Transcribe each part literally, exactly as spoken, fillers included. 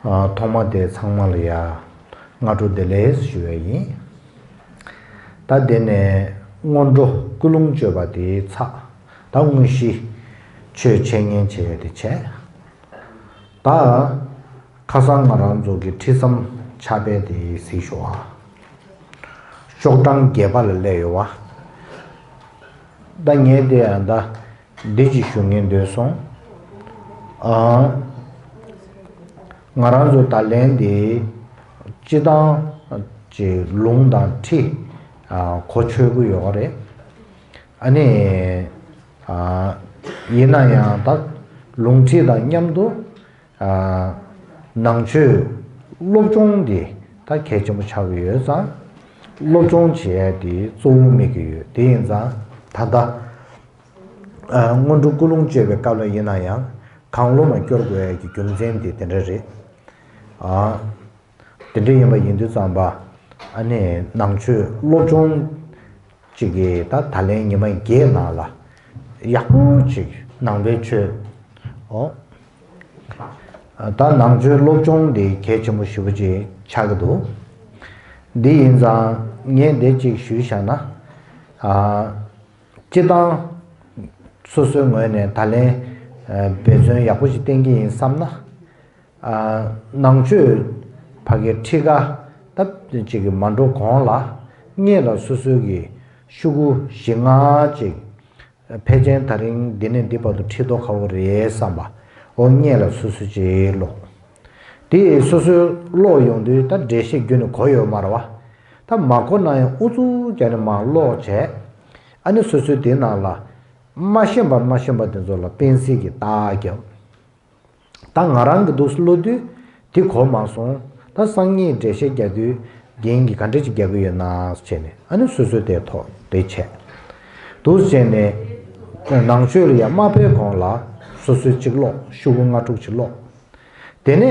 ཨ། ཐོག་མ་དེ་ཚང་མ་ལ་ཡ་སྔ་དྲོ་བདེ་ལེགས་ཞུ་བ་ཡིན། ད་དེ་ནས་སྔོན་འགྲོ་ཀུན་སློང་བཅོས་པ་དེའི་ཚགས་ད་དངོས་གཞི་ཆོས་འཆད་ཉན་བྱེད་ཡ་དེ་བྱས། ད་ཁ་སང་ང་རང་ཚོ་གི་ཁྲིད་མཚམས་ཕྱག་དཔེ་དེ་གཟིགས་ཤོག་ཨ། ཤོག་གྲངས་བརྒྱད་པ་ལ་སླེབས་ཡོད་བ། ད་ངས་དེ་ཡང་ད་འདི་ཅིག་ཞུ་ངེས་འདོད་སོང་། ཨ། ང་རང་ཚོ་ད་ལན་འདི་སྤྱི་བཏང་གི་ལུང་དང་ཁྲིད་ཨ་གོ་ཆོད་ཀྱི་ཡོད་རེད། ཨ་ནི་ཨ། ཡིན་ན་ཡང་ད་ལུང་ཁྲིད་དང་མཉམ་དུ་ཨ། ནང་ཆོས་སློབ་སྦྱོང་འདི་ད་གལ་ཆེན་པོ་ཆགས་ཀྱི་ཡོད་ཙང་སློབ་སྦྱོང་བྱེད་ཡས་འདི་གཙོ་བོ་དམིགས་ཀྱི་ཡོད། དེ་ཡིན་ཙང་ད་ལྟ་ཨ། སྔོན་འགྲོ་ཀུན་སློང་བཅོས་པའི་སྐབས་ལ་ཡིན་ན་ཡང་གང་བློ་མ་སྐྱོར་དགོས་ཡས་ཀྱི་རྒྱུ་མཚན་འདི་དེ་འདྲ་རེད། ཨ། དེ་འདྲ་ཡིན་པ་ཡིན་དུས་ཙམ་པ་ཨ་ནི་ནང་ཆོས་སློབ་སྦྱོང་གཅིག་གིས་ད་ད་ལན་ཉི་མ་བརྒྱད་ནང་ལ་ཡག་པོ་ཅིག་ནང་པའི་ཆོས། ཨོ། ད་ནང་ཆོས་སློབ་སྦྱོང་འདི་གལ་ཆེན་པོ་ཞེ་པོ་ཅིག་ཆགས་ཀྱི་འདུག་འདི་ཡིན་ཙང་ངས་འདི་གཅིག་ཞུས་བཞག་ན། ཨ། སྤྱི་བཏང་སོ་སོའི་ངོས་ནས་ད་ལན་འབད་བརྩོན་ཡག་པོ་ཞིག་བསྟན་གྱི་ཡིན་བསམ་ན། ཨ། ནང་ཆོས་ཕ་གིའི་ཁྲིད་ཀ་ད་ཅིག་གི་མ་འགྲོ་གོང་ལ་སྔོན་ལ་སོ་སོའི་གི་ཤོག་གུ་བཞི་ལྔ་ཅིག་ཕལ་ཆེར་ད་རིང་འདི་ནས་འདི་བར་དུ་ཁྲིད་མདོག་ཁ་པོ་རེད་བསམ་པ། འོ་སྔོན་ལ་སོ་སོ་ཅིག་ཀློག་དེ་སོ་སོའི་ཀློག་ཡོང་དུས་ད་འགྲེལ་བཤད་རྒྱུན་ནས་གོ་ཡོད་མ་རེད་བ། ད་མ་གོ་ན་ཡང་ཨུ་ཚུགས་བརྒྱབ་ནས་མར་ཀློག་བྱས། ཨ་ནི་སོ་སོའི་དེ་ནང་ལ་མ་ཤེས་པ་མ་ཤེས་པ་དེ་ཚོ་ལ་དཔེ་གཟིགས་ཀྱི་རྟགས་བརྒྱབ། ད་ང་རང་གི་འདུག་སེ་ཀློག་དུས་དེ་གོ་མ་སོང་། ད་སང་ཉིན་འགྲེལ་བཤད་རྒྱག་དུས་རྒན་གྱིས་ག་འདྲ་ཅིག་རྒྱག་གི་ཡོད་ན་བྱས་ནས་ཨ་ནི་སོ་སོའི་དེ་ཐོག་དེ་བྱས། འདུག་སེ་བྱས་ནས་ནང་ཆོས་ལ་ཡང་མ་ཕེབས་གོང་ལ་སོ་སོའི་གཅིག་ཀློག་ཤོག་གུ་ལྔ་དྲུག་ཅིག་ཀློག་དེ་ནས་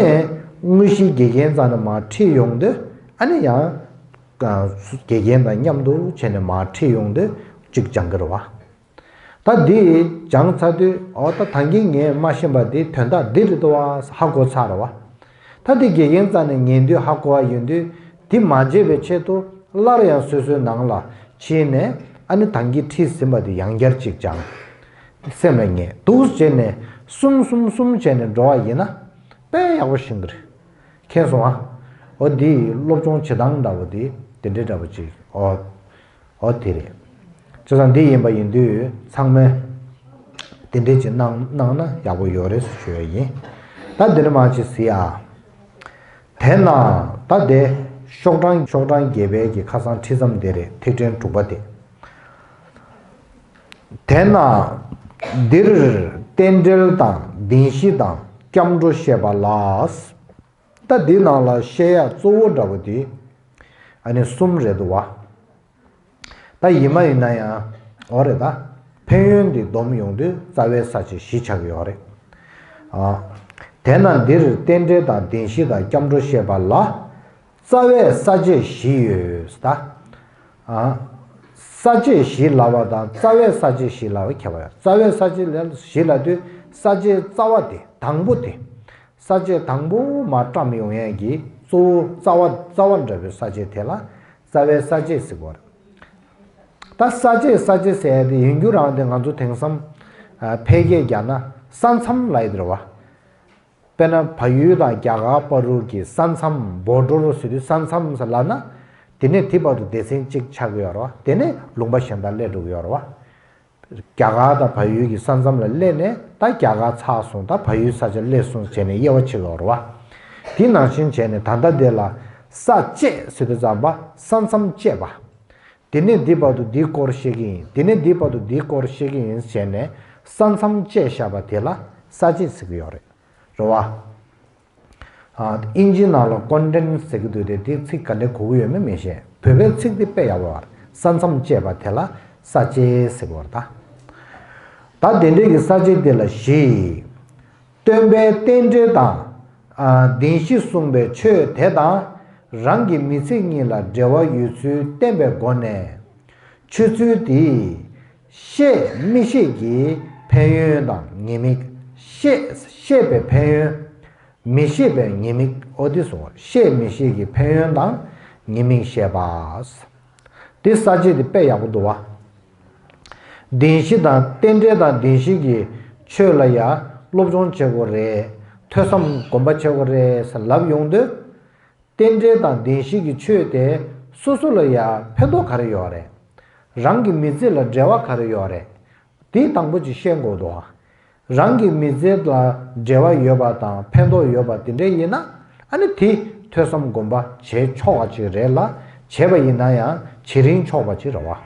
དངོས་གཞི་དགེ་རྒན་རྩ་ནས་མར་ཁྲིད་ཡོང་དུས་ཨ་ནི་ཡང་དགེ་རྒན་དང་མཉམ་དུ་བྱས་ནས་མར་ཁྲིད་ཡོང་དུས་གཅིག་སྦྱང་གི་རེད་བ། ད་འདི་སྦྱངས་ཚར་དུས་ཨོ་ད་ད་གིན་ངས་མ་ཤེས་པ་འདི་དོན་དག་འདི་རེད་འདུག་བ་ཧ་གོ་ཚར་བ། ད་འདི་དགེ་རྒན་རྩ་ནས་ཉན་དུས་ཧ་གོ་བ་ཡོང་དུས་འདི་མ་བརྗེད་པའི་ཆེད་དུ་སླར་ཡང་སོ་སོའི་ནང་ལ་ཕྱིན་ནས་ཨ་ནི་ད་གིན་ཁྲིད་ཟིན་པ་འདི་ཡང་བསྐྱར་ཅིག་སྦྱངས། སེམས་ལ་ངེས་འདུག་བྱས་ནས་གསུམ་གསུམ་གསུམ་བྱས་ནས་འགྲོ་བ་ཡིན་ན་དཔེ་ཡག་པོ་ཤེས་ཀྱི་རེད། མཁྱེན་སོང་ཨ། ཨོ་འདི་སློབ་སྦྱོང་བྱེད་སྟངས་འདྲ་བོ་འདི་དེ་འདྲའི་འདྲ་བོ་ཅིག་ཨོ། ཨོ་དེ་རེད། བྱས་ཙང་འདི་ཡིན་པ་ཡིན་དུས་ཚང་མས་དེ་འདྲས་ཅིག་གནང་གནང་ན་ཡག་པོ་ཡོད་རེད་ཟེར་ཞུ་ཡ་ཡིན། ད་འདི་ནས་མར་ཅིག་གཟིགས་ཨ། དེས་ན་ད་དེ་ཤོག་གྲངས་ཤོག་གྲངས་བརྒྱད་པའི་གི་ཁ་སང་ཁྲིད་མཚམས་དེ་རེད། ཐིག་ཕྲེང་དྲུག་པ་དེ། དེས་ན་འདིར་རྟེན་འབྲེལ་དང་བདེན་བཞི་དང་སྐྱབས་འགྲོ་བཤད་པ་ལ། ད་འདི་ནང་ལ་བཤད་ཡ་གཙོ་བོ་འདྲ་བོ་དེ་ཨ་ནི་གསུམ་རེད་འདུག་བ། ད་ཡིན་མ་ཡིན་ན་ཡང་འོ་རེད་ད། ཕན་ཡོན་འདི་བསྡོམས་ཡོང་དུས་རྩ་བའི་ས་བཅད་བཞི་ཆགས་ཀྱི་ཡོད་རེད། ཨ། དེས་ན་འདིར་རྟེན་འབྲེལ་དང་བདེན་བཞི་དང་སྐྱབས་འགྲོ་བཤད་པ་ལ་རྩ་བའི་ས་བཅད་བཞི་ཡོད་ད། ཨ། ས་བཅད་བཞི་ལབ་པ་དང་རྩ་བའི་ས་བཅད་བཞི་ལབ་པ་ཁྱད་པར་ཡོད། རྩ་བའི་ས་བཅད་ལ་བཞི་ལབ་དུས་ས་བཅད་རྩ་བ་དེ་དང་པོ་དེ། ས་བཅད་དང་པོ་མར་བཀྲམ་ཡོང་ཡས་ཀྱི་གཙོ་བོ་རྩ་བ་རྩ་བ་འདྲ་བའི་ས་བཅད་དེ་ལ་རྩ་བའི་ས་བཅད་ཟེར་གོ་རེད། ད་ས་བཅད་ས་བཅད་ཟེར་ཡས་དེ་ཡིན་རྒྱུ་རང་དེ་ང་ཚོ་དེང་སང་ཨ་ཕལ་སྐད་རྒྱག་ན་ས་མཚམས་ལབ་ཡས་དེ་རེད་བ། དཔེར་ན་བལ་ཡུལ་དང་རྒྱ་གར་བར་དུ་གི་ས་མཚམས་བོ་ཌར་ཟེར་དུས་ས་མཚམས་ལབ་ན་དེ་ནས་དེ་བར་དུ་སྡེ་ཚན་གཅིག་ཆགས་ཀྱི་ཡོད་རེད་བ། དེ་ནས་ལུང་པ་གཞན་དག་སླེབས་འགྲོ་གི་ཡོད་རེད་བ། རྒྱ་གར་དང་བལ་ཡུལ་གྱི་ས་མཚམས་ལ་སླེབས་ནས་ད་རྒྱ་གར་ཚར་སོང་ད་བལ་ཡུལ་ས་ཆ་སླེབས་སོང་བྱས་ནས་དབྱེ་བ་ཕྱེ་དགོས་རེད་བ། དེ་ནང་བཞིན་བྱས་ནས་ད་ལྟ་འདི་ལ་ས་བཅད་ཟེར་དུས་ཙམ་པ་ས་མཚམས་བཅད་པ། དེ་ནས་འདི་བར་དུ་འདིའི་སྐོར་བཤད་ཀྱི་ཡིན། དེ་ནས་འདི་བར་དུ་འདིའི་སྐོར་བཤད་ཀྱི་ཡིན་བྱས་ནས་ས་མཚམས་བཅད་བཞག་པ་དེ་ལ་ས་བཅད་ཟེར་གྱི་ཡོད་རེད། རེད་བ། ཨ། དབྱིན་ཇིའི་ནང་ལ་ཀོན་ཊེན་ཊི་ཟེར་གྱི་འདུག་སྟེ་དེ་ཚིག་ག་འདྲས་གོ་གི་ཡོད་མེད་མི་ཤེས། བོད་པའི་ཚིག་དེ་དཔེ་ཡག་པོ་ཡོད་རེད། ས་མཚམས་བཅད་པ་དེ་ལ་ས་བཅད་ཟེར་གྱི་ཡོད་རེད་ད། ད་དེ་འདྲས་ཀྱི་ས་བཅད་དེ་ལ་བཞི། སྟོན་པའི་རྟེན་འབྲེལ་དང་། ཨ། བདེན་བཞི་གསུངས་པའི་ཆོས་དེ་དང་། རང་གི་མི་ཚེ་གཉིས་ལ་འབྲེལ་བ་ཡོད་ཚུལ་བསྟན་པའི་སྒོ་ནས། ཆོས་ཚུལ་དེས་ཤེས་མི་ཤེས་ཀྱི་ཕན་ཡོན་དང་ཉེས་དམིགས། ཤེས་ཤེས་པའི་ཕན་ཡོན། མི་ཤེས་པའི་ཉེས་དམིགས། འོ་དེ་སོང་བ། ཤེས་མི་ཤེས་ཀྱི་ཕན་ཡོན་དང་ཉེས་དམིགས་བཤད་པ། དེ་ས་བཅད་དེ་དཔེ་ཡག་པོ་འདུག་བ། བདེན་བཞི་དང་། རྟེན་འབྲེལ་དང་བདེན་བཞི་གི་ཆོས་ལ་ཡང་སློབ་སྦྱོང་བྱེད་དགོས་རེད། ཐོས་བསམ་སྒོམ་པ་བྱེད་དགོས་རེད་ཟེར་ལབ་ཡོང་དུས། རྟེན་འབྲེལ་དང་བདེན་བཞི་གི་ཆོས་དེ་སོ་སོ་ལ་ཡང་ཕན་ཐོགས་ག་རེ་ཡོད་རེད། རང་གི་མི་ཚེ་ལ་འབྲེལ་བ་ག་རེ་ཡོད་རེད། དེ་དང་པོ་ཅིག་ཤེས་དགོས་འདུག། རང་གི་མི་ཚེ་ལ་འབྲེལ་བ་ཡོད་པ་དང་ཕན་ཐོགས་ཡོད་པ་དེ་འདྲ་ཡིན་ན། ཨ་ནི་དེ་ཐོས་བསམ་སྒོམ་པ་བྱེད་ཆོག་པ་ཅིག་རེད་ལ། བྱས་པ་ཡིན་ན་ཡང་བྱེད་རིན་ཆོག་པ་ཅིག་རེད་བ།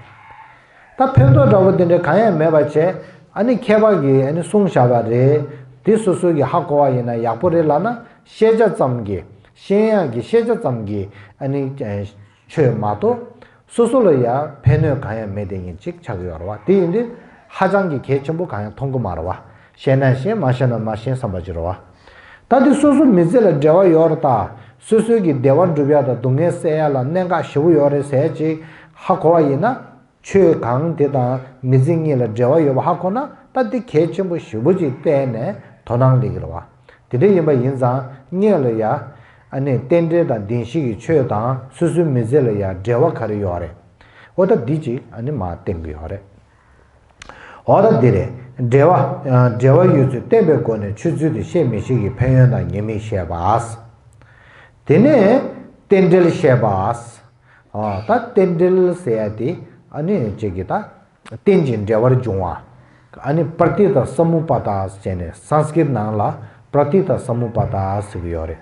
ད་ཕན་ཐོགས་འདྲ་པོ་དེ་འདྲ་གང་ཡང་མེད་པ་བྱས། ཨ་ནི་མཁས་པ་གིས་ཨ་ནི་གསུངས་བཞག་པ་རེད། དེ་སོ་སོ་གིས་ཧ་གོ་བ་ཡིན་ན་ཡག་པོ་རེད་ལབ་ན། ཤེས་བྱ་ཙམ་གྱིས། ཤེས་ཡག་གི་ཤེས་བྱ་ཙམ་གྱིས་ཨ་ནི་ཆོས་མ་གཏོགས། སོ་སོ་ལ་ཡང་ཕན་གནོད་གང་ཡང་མེད་དེ་ཡིན་ཅིག་ཆགས་ཀྱི་ཡོད་རེད་བ། དེ་ཡིན་དུས་ཧ་ཅང་གི་གལ་ཆེན་པོ་གང་ཡང་མཐོང་གི་མ་རེད་བ། ཤེས་ན་ཤེས། མ་ཤེས་ན་མ་ཤེས་བསམ་པ་ཅིག་རེད་བ། ད་དེ་སོ་སོ་མི་ཚེ་ལ་འབྲེལ་བ་ཡོད་རེད། ད་སོ་སོའི་གི་བདེ་བ་སྒྲུབ་ཡག་དང་སྡུག་བསྔལ་སེལ་ཡག་ལ་གནད་འགག་ཞེ་པོ་ཡོད་རེད་ཟེར་ཅིག་ཧ་གོ་བ་ཡིན་ན། ཆོས་གང་དེ་དང་མི་ཚེ་གཉིས་ལ་འབྲེལ་བ་ཡོད་པ་ཧ་གོ་ན། ད་དེ་གལ་ཆེན་པོ་ཞེ་པོ་ཅིག་བལྟས་ནས་དོ་སྣང་སླེབས་ཀྱི་རེད་བ། དེ་འདྲ་ཡིན་པ་ཡིན་ཙང་སྔོན་ལ་ཡ། ཨ་ནི་རྟེན་འབྲེལ་དང་བདེན་བཞི་གི་ཆོས་དང་སོ་སོའི་མི་ཚེ་ལ་ཡ་འབྲེལ་བ་ག་རེ་ཡོད་རེད། འོ་ད་འདི་ཅིག་ཨ་ནི་མར་བསྟན་གྱི་ཡོད་རེད། འོ་ད་འདི་རེད། འབྲེལ་བ། འབྲེལ་བ་ཡོད་ཚུལ་བསྟན་པའི་སྒོ་ནས་ཆོས་ཚུལ་དེ་ཤེས་མི་ཤེས་ཀྱི་ཕན་ཡོན་དང་ཉེས་དམིགས་བཤད་པ། དེ་ནས་རྟེན་འབྲེལ་བཤད་པ། ཨ། ད་རྟེན་འབྲེལ་ཟེར་ཡ་དེ་ཨ་ནི་ཅིག་གི་ད། རྟེན་ཅིང་འབྲེལ་བར་འབྱུང་བ། ཨ་ནི་པྲ་ཏི་ཏ་སྨུ་པ་ད་ཟེར་ནས་སཾ་སྐྲྀཏ་ནང་ལ་པྲ་ཏི་ཏ་སྨུ་པ་ད་ཟེར་གྱི་ཡོད་རེད།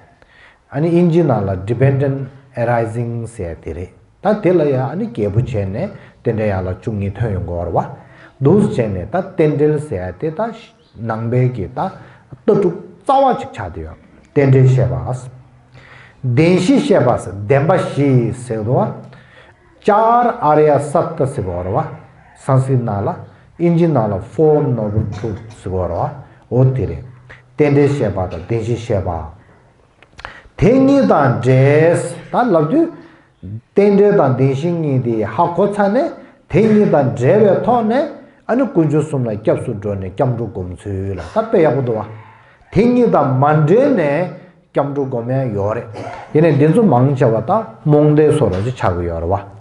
ཨ་ནི་དབྱིན་ཇི་ནང་ལ་dependent arising ཟེར་དེ་རེད། ད་དེ་ལ་ཡང་ཨ་ནི་རྒྱས་པོ་བྱས་ནས་རྟེན་འབྲེལ་ཡན་ལག་བཅུ་གཉིས་ཐོན་ཡོང་གི་ཡོད་རེད་བ། འདུག་སེ་བྱས་ནས་ད་རྟེན་འབྲེལ་ཟེར་ཡ་དེ་ད་ནང་པའི་གི་ད་ལྟ་གྲུབ་རྩ་བ་ཅིག་ཆགས་བསྡད་ཡོད། རྟེན་འབྲེལ་བཤད་པ། བདེན་བཞི་བཤད་པ་ཟེར། བདེན་པ་བཞི་ཟེར་དུས། ཅཱར་ཨཱརྱ་སཏ་ཟེར་བ་རེད་བ། སཾ་སྐྲྀཏ་ནང་ལ། དབྱིན་ཇི་ནང་ལ་Four Noble Truths ཟེར་བ་རེད་བ། འོ་དེ་རེད། རྟེན་འབྲེལ་བཤད་པ་དང་བདེན་བཞི་བཤད་པ། དེ་གཉིས་དང་འབྲེལ། ད་ལབ་དུས། རྟེན་འབྲེལ་དང་བདེན་བཞི་གཉིས་དེ་ཧ་གོ་ཚར་ནས། དེ་གཉིས་དང་འབྲེལ་བའི་ཐོག་ནས་ཨ་ནི་དཀོན་མཆོག་གསུམ་ལ་སྐྱབས་སུ་འགྲོ་ནས་སྐྱབས་འགྲོ་སྒོམ་ཚུལ་ལ་ད་དཔེ་ཡག་པོ་འདུག་བ། དེ་གཉིས་དང་མ་འབྲེལ་ནས་སྐྱབས་འགྲོ་སྒོམ་ཡ་ཡོད་རེད། ཡིན་ནའི་འདི་ཚོ་མང་ཆེ་བ་ད་རྨོངས་དད་བཟོ་འདྲ་ཅིག་ཆགས་ཀྱི་ཡོད་རེད་བ།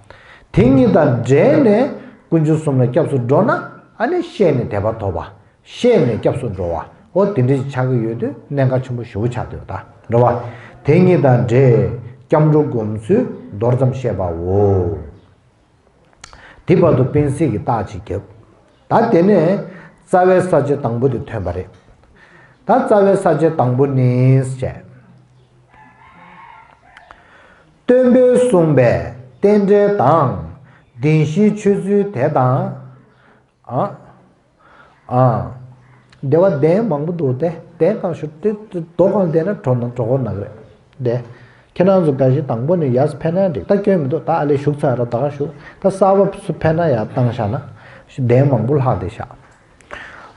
དེ་གཉིས་དང་འབྲེལ་ནས་དཀོན་མཆོག་གསུམ་ལ་སྐྱབས་སུ་འགྲོ་ན་ཨ་ནི་ཤེས་ནས་དད་པ་ཐོབ་པ། ཤེས་ནས་སྐྱབས་སུ་འགྲོ་བ། འོ་དེ་འདྲ་ཞིག་ཆགས་ཀྱི་ཡོད་དུས་གནད་འགག་ཆེན་པོ་ཞེ་པོ་ཆགས་བསྡད་ཡོད་ད། རེད་བ། དེ་གཉིས་དང་འབྲེལ་སྐྱབས་འགྲོ་སྒོམ་ཚུལ་མདོར་ཙམ་བཤད་པའོ། དེ་བར་དུ་སྤེན་སྲིད་ཀྱིས་རྟགས་ཅིག་བརྒྱབ། ད་དེ་ནས་རྩ་བའི་ས་བཅད་དང་པོ་དེ་ཐོན་པ་རེད། ད་རྩ་བའི་ས་བཅད་དང་པོ་ནི་བྱས། སྟོན་པས་གསུངས་པའི་རྟེན་འབྲེལ་དང་བདེན་བཞིའི་ཆོས་ཚུལ་དེ་དང་། ཨ། ཨ། སྡེ་བ་གདན་མང་པོ་འདུག་སྟེ། གདན་གང་ཞུ་དེ་རྡོ་གང་བསྡད་ན་གྲོ་ན་གྲོ་གོ་ནག་རེད། དེ། ཁྱེད་རང་ཚོ་འགའ་ཞིག་དང་པོ་ནས་ཡར་ཕེབས་ན་འགྲིག་ད་སྐྱོན་མི་འདུག་ད་ཨ་ལས་བཞུགས་ཚར་ར་ད་ག་བཞུགས་ད་གསར་པ་ཚོ་ཕེབས་ན་ཡར་བཏང་བཞག་ན། གདན་མང་པོ་ལྷག་བསྡད་བཞག་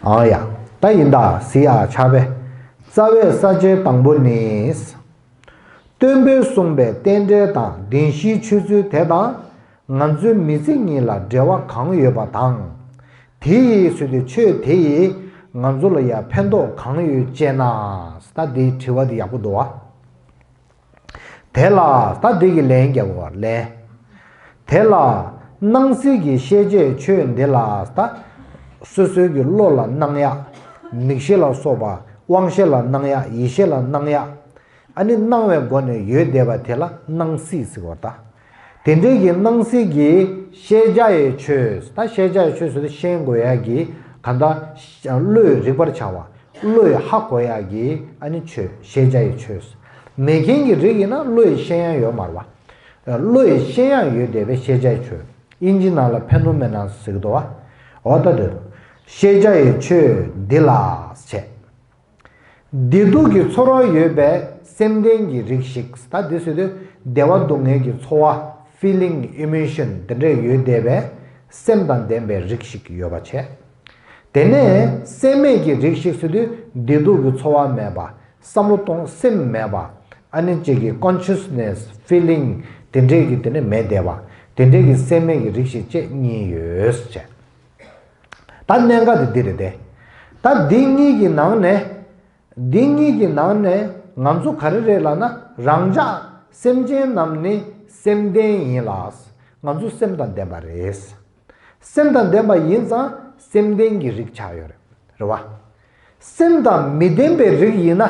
ཨ་ཡ། ད་ཡིན་ད་ཟི་ཡ་ཆ་བས། རྩ་བའི་ས་བཅད་དང་པོ་ནི། སྟོན་པས་གསུངས་པའི་རྟེན་འབྲེལ་དང་བདེན་བཞིའི་ཆོས་ཚུལ་དེ་དང་། ང་ཚོའི་མི་ཚེ་གཉིས་ལ་འབྲེལ་བ་གང་ཡོད་པ་དང་། དེ་ཡིས་ཟེར་དུས་ཆོས་དེ་ཡིས་ང་ཚོ་ལ་ཡང་ཕན་ཐོགས་གང་ཡོད་ཅེ་ན། ད་འདིའི་དྲི་བ་འདི་ཡག་པོ་འདུག་བ། དེ་ལ་ད་འདི་གི་ལན་རྒྱག་དགོས་པ་ལན། དེ་ལ་སྣང་སྲིད་ཀྱི་ཤེས་བྱའི་ཆོས་འདི་ལ་ད་སོ་སོའི་གི་བློ་ལ་སྣང་ཡག་མིག་ཤེས་ལ་སོགས་པ་དབང་ཤེས་ལ་སྣང་ཡག་ཡིད་ཤེས་ལ་སྣང་ཡག་ཨ་ནི་སྣང་བའི་སྒོ་ནས་ཡོད་བསྡད་པ་དེ་ལ་སྣང་སྲིད་ཟེར་བ་ད། དེ་འདྲའི་གི་སྣང་སྲིད་ཀྱི་ཤེས་བྱ་ཡི་ཆོས། ད་ཤེས་བྱ་ཡི་ཆོས་ཟེར་དུས་ཤེས་དགོས་ཡ་གི་ག་འདྲ་བློས་རིག་པར་བྱ་བ། བློས་ཧ་གོ་ཡ་གི་ཨ་ནི་ཆོས་ཤེས་བྱ་ཡི་ཆོས། མེད་མཁན་གྱི་རིགས་ཡིན་ན་བློ་ཡིས་ཤེས་ཡ་ཡོད་མ་རེད་བ། བློ་ཡིས་ཤེས་ཡ་ཡོད་བསྡད་པའི་ཤེས་བྱ་ཡི་ཆོས། དབྱིན་ཇི་ནང་ལ་ཕེ་ནོ་མེ་ན་ཟེར་གི་འདུག་བ། འོ་ད་དེ་ཤེས་བྱ་ཡི་ཆོས་འདི་ལ་བྱས། བདེ་སྡུག་གི་ཚོར་བ་ཡོད་པའི་སེམས་ལྡན་གྱི་རིགས་ཤིག་ད་འདི་ཟེར་དུས་བདེ་བ་སྡུག་བསྔལ་གྱི་ཚོར་བ་feeling emotion དེ་འདྲ་ཡོད་བསྡད་པའི་སེམས་དང་ལྡན་པའི་རིགས་ཤིག་ཡོད་པ་བྱས། དེ་ནས་སེམས་མེད་ཀྱི་རིགས་ཤིག་ཟེར་དུས་བདེ་སྡུག་གི་ཚོར་བ་མེད་པ། བསམ་བློ་གཏོང་སེམས་མེད་པ། ཨ་ནི་གཅིག་གི་consciousness feeling དེ་འདྲས་ཀྱི་དེ་ནས་མེད་བསྡད་པ། དེ་འདྲས་ཀྱི་སེམས་མེད་ཀྱི་རིགས་ཤིག་བཅས་གཉིས་ཡོད་ཟེར། ད་གནད་འགག་དེ་འདི་རེད་དེ། ད་འདི་གཉིས་ཀྱི་ནང་ནས། འདི་གཉིས་ཀྱི་ནང་ནས་ ང་ཚོ་ག་རེ་རེད་ལབ་ན། རང་ཅག་སེམས་ཅན་རྣམས་ནི་སེམས་ལྡན་ཡིན་ལ། ང་ཚོ་སེམས་དང་ལྡན་པ་རེད། སེམས་དང་ལྡན་པ་ཡིན་ཙང་སེམས་ལྡན་གྱི་རིགས་ཆགས་ཡོད་རེད། རེད་བ། སེམས་དང་མི་ལྡན་པའི་རིགས་ཡིན་ན།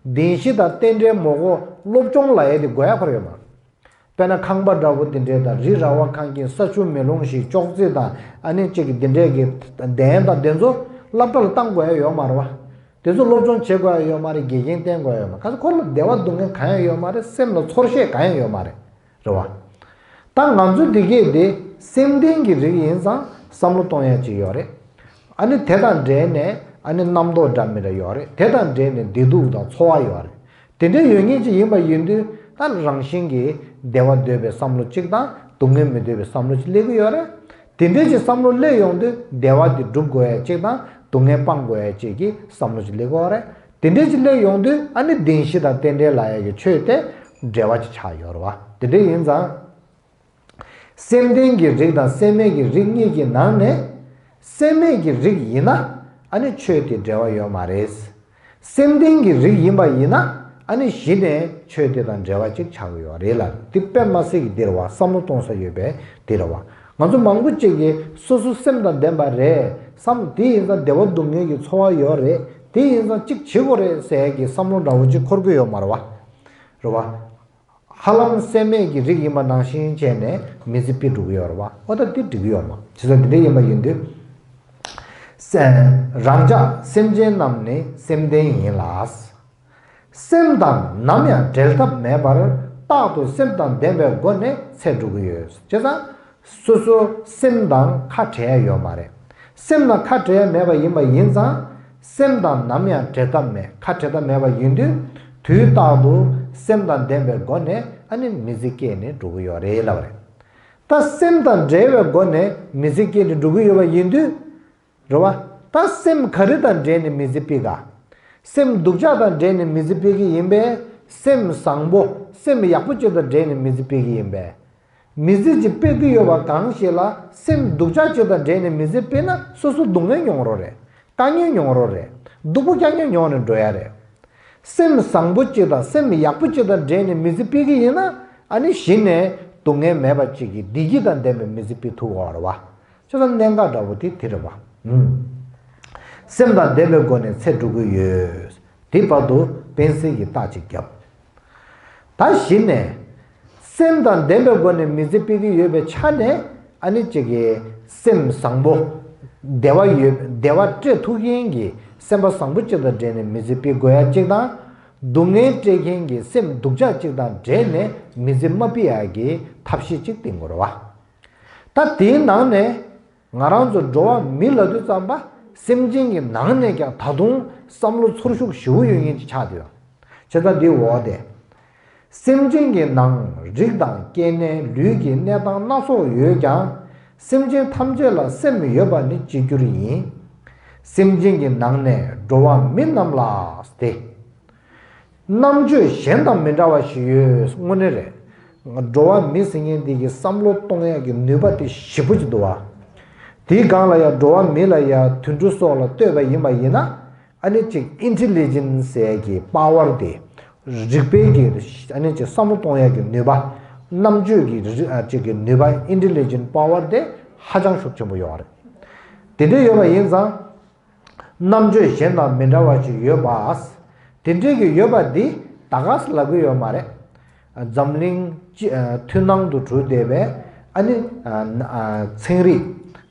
བདེན་བཞི་དང་རྟེན་འབྲེལ་མོ་གོ་སློབ་སྦྱོང་ལ་ཡ་དེ་དགོས་ཡ་ཁོ་ར་ཡོད་མ་རེད། དཔེར་ན་ཁང་པ་འདྲ་པོ་འདི་འདྲས་དང་། རི་ར་བ་ཁང་ཁྱིམ་ས་ཆུ་མེ་རླུང་ཞིང་ཅོག་ཙེ་དང་། ཨ་ནི་གཅིག་གི་འདི་འདྲས་ཀྱི་གདན་དང་འདི་ཚོ་སློབ་གྲྭ་ལ་བཏང་དགོས་ཡ་ཡོད་མ་རེད་བ། དེ་ཚོ་སློབ་སྦྱོང་བྱེད་དགོས་ཡ་ཡོད་མ་རེད། དགེ་རྒན་བསྟེན་དགོས་ཡ་ཡོད་མ་རེད། ག་ཚོད་ཁོ་ལ་བདེ་བ་སྡུག་བསྔལ་གང་ཡང་ཡོད་མ་རེད། སེམས་ལ་ཚོར་ཤེས་གང་ཡང་ཡོད་མ་རེད། རེད་བ། ད་ང་ཚོ་འདི་གས་དེ་སེམས་ལྡན་གྱི་རིགས་ཡིན་ཙང་བསམ་བློ་གཏོང་ཡ་ཅིག་ཡོད་རེད། ཨ་ནི་དེ་དང་འབྲེལ་ནས་ཨ་ནི་རྣམ་རྟོག་འདྲ་མི་འདྲ་ཡོད་རེད། དེ་དང་འབྲེལ་ནས་བདེ་སྡུག་དང་ཚོར་བ་ཡོད་རེད། དེ་འདྲའི་ཡོད་མཁན་ཅིག་ཡིན་པ་ཡིན་དུས། ད་རང་བཞིན་གྱིས་བདེ་བ་འདོད་པའི་བསམ་བློ་གཅིག་དང་། སྡུག་བསྔལ་མི་འདོད་པའི་བསམ་བློ་གཅིག་སླེབས་ཀྱི་ཡོད་རེད། དེ་འདྲའི་ཅིག་བསམ་བློ་སླེབས་ཡོང་དུས། བདེ་བ་དེ་སྒྲུབ་དགོས་ཡ་གཅིག་དང་། སྡུག་བསྔལ་སྤང་དགོས་ཡ་གཅིག་གི་བསམ་བློ་གཅིག་སླེབས་ཀྱི་ཡོད་རེད། དེ་འདྲའི་ཅིག་སླེབས་ཡོང་དུས། ཨ་ནི་བདེན་བཞི་དང་རྟེན་འབྲེལ་ལབ་ཡ་གི་ཆོས་དེ་འབྲེལ་བ་ཅིག་ཆགས་ཡོད་རེད་བ། དེ་འདྲ་ཡིན་ཙང་། སེམས་ལྡན་གྱི་རིགས་དང་སེམས་མེད་ཀྱི་རིགས་གཉིས་ཀྱི་ནང་ནས། སེམས་མེད་ཀྱི་རིགས་ཡིན་ན། ཨ་ནི་ཆོས་དེ་འབྲེལ་བ་ཡོད་མ་རེད། སེམས་ལྡན་གྱི་རིགས་ཡིན་པ་ཡིན་ན། ཨ་ནི་གཞི་ནས་ཆོས་དེ་དང་འབྲེལ་བ་ཅིག་ཆགས་ཀྱི་ཡོད་རེད་ལ། འདི་དཔེ་མ་སྲིད་ཀྱི་འདིར་བ་བསམ་བློ་གཏོང་ས་ཡོད་པའི་འདིར་བ། ང་ཚོ་མང་པོ་ཅིག་གིས་སོ་སོ་སེམས་དང་ལྡན་པ་རེད་བསམ། དེ་ཡིན་ཙང་བདེ་བ་སྡུག་བསྔལ་གྱི་ཚོར་བ་ཡོད་རེད། དེ་ཡིན་ཙང་ཅིག་བྱེད་དགོས་རེད་ཟེར་ཡ་གི་བསམ་བློ་འདྲ་བོ་ཅིག་འཁོར་གྱི་ཡོད་མ་རེད་བ། རེད་བ། ཧ་ལམ་སེམས་མེད་ཀྱི་རིགས་ཡིན་པ་ནང་བཞིན་བྱས་ནས་མི་ཚེ་སྤེལ་འགྲོ་གི་ཡོད་རེད་བ། ཨོ་ད་འདི་འགྲིག་གི་ཡོད་མ། བྱས་ཙང་འདི་འདྲ་ཡིན་པ་ཡིན་དུས། སེ- རང་ཅག་སེམས་ཅན་རྣམས་ནི་སེམས་ལྡན་ཡིན་ལ། སེམས་དང་ནམ་ཡང་འབྲལ་ཐབས་མེད་པར། རྟག་ཏུ་སེམས་དང་ལྡན་པའི་སྒོ་ནས་འཚེ་འགྲོ་གི་ཡོད། བྱས་ཙང་། སོ་སོ་སེམས་དང་ཁ་བྲལ་ཡ་ཡོད་མ་རེད། སེམས་དང་ཁ་བྲལ་ཡ་མེད་པ་ཡིན་པ་ཡིན་ཙང་། སེམས་དང་ནམ་ཡང་འབྲལ་ཐབས་མེད། ཁ་བྲལ་ཐབས་མེད་པ་ཡིན་དུས། དུས་རྟག་ཏུ་སེམས་དང་ལྡན་པའི་སྒོ་ནས་ཨ་ནི་མི་ཚེ་སྐྱེལ་ནས་འགྲོ་གི་ཡོད་རེད་ལབ་རེད། ད་སེམས་དང་བྲལ་བའི་སྒོ་ནས་མི་ཚེ་སྐྱེལ་ནས་འགྲོ་གི་ཡོད་པ་ཡིན་དུས། རེད་བ། ད་སེམས་ག་རེ་དང་འབྲེལ་ནས་མི་ཚེ་སྤེལ་ག་སེམས་སྡུག་ཅག་དང་འབྲེལ་ནས་མི་ཚེ་སྤེལ་གི་ཡིན་པས། སེམས་བཟང་པོ་སེམས་ཡག་པོ་ཅིག་དང་འབྲེལ་ནས་མི་ཚེ་སྤེལ་གི་ཡིན་པས། མི་ཚེ་ཅིག་སྤེལ་གི་ཡོད་པ་གང་ཞིག་ལ་སེམས་སྡུག་ཅག་ཅིག་དང་འབྲེལ་ནས་མི་ཚེ་སྤེལ་ན། སོ་སོ་སྡུག་བསྔལ་མྱོང་རོགས་རེད། དཀའ་ངལ་མྱོང་རོགས་རེད། སྡུག་པོ་རྐྱང་རྐྱང་མྱོང་ནས་འགྲོ་ཡ་རེད། སེམས་བཟང་པོ་གཅིག་དང་སེམས་ཡག་པོ་གཅིག་དང་འབྲེལ་ནས་མི་ཚེ་སྤེལ་གི་ཡིན་ན། ཨ་ནི་གཞི་ནས་སྡུག་བསྔལ་མེད་པ་གཅིག་གི་བདེ་སྐྱིད་དང་ལྡན་པའི་མི་ཚེ་སྤེལ་ཐུབ་ཀྱི་ཡོད་རེད་བ། བྱས་ཙང་གནད་འགག་འདྲ་བོ་དེ་དེ་རེད་བ། ཨུམ། སེམས་དང་ལྡན་པའི་སྒོ་ནས་འཚེ་འགྲོ་གི་ཡོད། དེ་བར་དུ་དཔེ་གསལ་གྱི་རྟགས་ཅིག་བརྒྱབ། ད་གཞི་ནས། སེམས་དང་ལྡན་པའི་སྒོ་ནས་མི་ཚེ་སྤེལ་གྱི་ཡོད་པའི་ཆ་ནས། ཨ་ནི་གཅིག་གི་སེམས་བཟང་པོ། བདེ་བ་ཡོད། བདེ་བ་སྤྲད་ཐུབ་མཁན་གྱི་སེམས་པ་བཟང་པོ་གཅིག་དང་འབྲེལ་ནས་མི་ཚེ་སྤེལ་དགོས་ཡ་གཅིག་དང་། སྡུག་བསྔལ་སྤྲད་མཁན་གྱི་སེམས་སྡུག་ཅག་གཅིག་དང་འབྲེལ་ནས་མི་ཚེ་མ་སྤེལ་ཡ་གི་ཐབས་ཤེས་གཅིག་བསྟེན་དགོས་རེད་བ། ད་དེའི་ནང་ནས། ང་རང་ཚོ་འགྲོ་བ་མི་ལབ་དུས་ཙམ་པ། སེམས་ཅན་གྱི་ནང་ནས་ཀྱང་ད་དུང་བསམ་བློ་ཚོར་ཤུགས་ཞེ་པོ་ཡོད་མཁན་ཅིག་ཆགས་བསྡད་ཡོད། བྱས་ཙང་འདིའི་འོག་དེ། སེམས་ཅན་གྱི་ནང་རིགས་དང་སྐྱེ་གནས་ལུས་ཀྱི་གནས་སྟངས་སྣ་ཚོགས་ཡོད་ཀྱང་། སེམས་ཅན་ཐམས་ཅད་ལ་སེམས་ཡོད་པ་ནི་གཅིག་གྱུར་ཡིན། སེམས་ཅན་གྱི་ནང་ནས་འགྲོ་བ་མི་རྣམས་ལ་སྟེ། རྣམ་དཔྱོད་གཞན་དང་མི་འདྲ་བ་ཞིག་ཡོད། དངོས་གནས་རེད། འགྲོ་བ་མི་ཟེར་མཁན་འདི་གི་བསམ་བློ་གཏོང་ཡག་གི་ནུས་པ་དེ་ཞེ་པོ་ཅིག་འདུག་བ། དེའི་སྒང་ལ་ཡང་འགྲོ་བ་མི་ལ་ཡང་དུད་འགྲོ་སོགས་ལ་ལྟོས་པ་ཡིན་པ་ཡིན་ན། ཨ་ནི་ཅིག་ཨིན་ཊེ་ལི་ཇེན་སི་ཟེར་ཡག་གི་པ་ཝར་དེ། རིག་པའི་གི་ཨ་ནི་ཅིག་བསམ་བློ་གཏོང་ཡག་གི་ནུས་པ། རྣམ་དཔྱོད་ཀྱི་རིག་ཨ་ཅིག་གི་ནུས་པ། ཨིན་ཊེ་ལི་ཇེན་སི་པ་ཝར་དེ་ཧ་ཅང་ཤུགས་ཆེན་པོ་ཡོད་རེད། དེ་འདྲ་ཡོད་པ་ཡིན་ཙང་། རྣམ་དཔྱོད་གཞན་དང་མི་འདྲ་བ་ཞིག་ཡོད་པ། དེ་འདྲའི་གི་ཡོད་པ་འདི་ད་ག་སེ་ལབ་གི་ཡོད་མ་རེད། འཛམ་གླིང་སྤྱི་ཨ་མཐུན་སྣང་དུ་གྲུབ་བསྡད་པའི་ཨ་ནི་ཨ་ཨ་ཚན་རིག་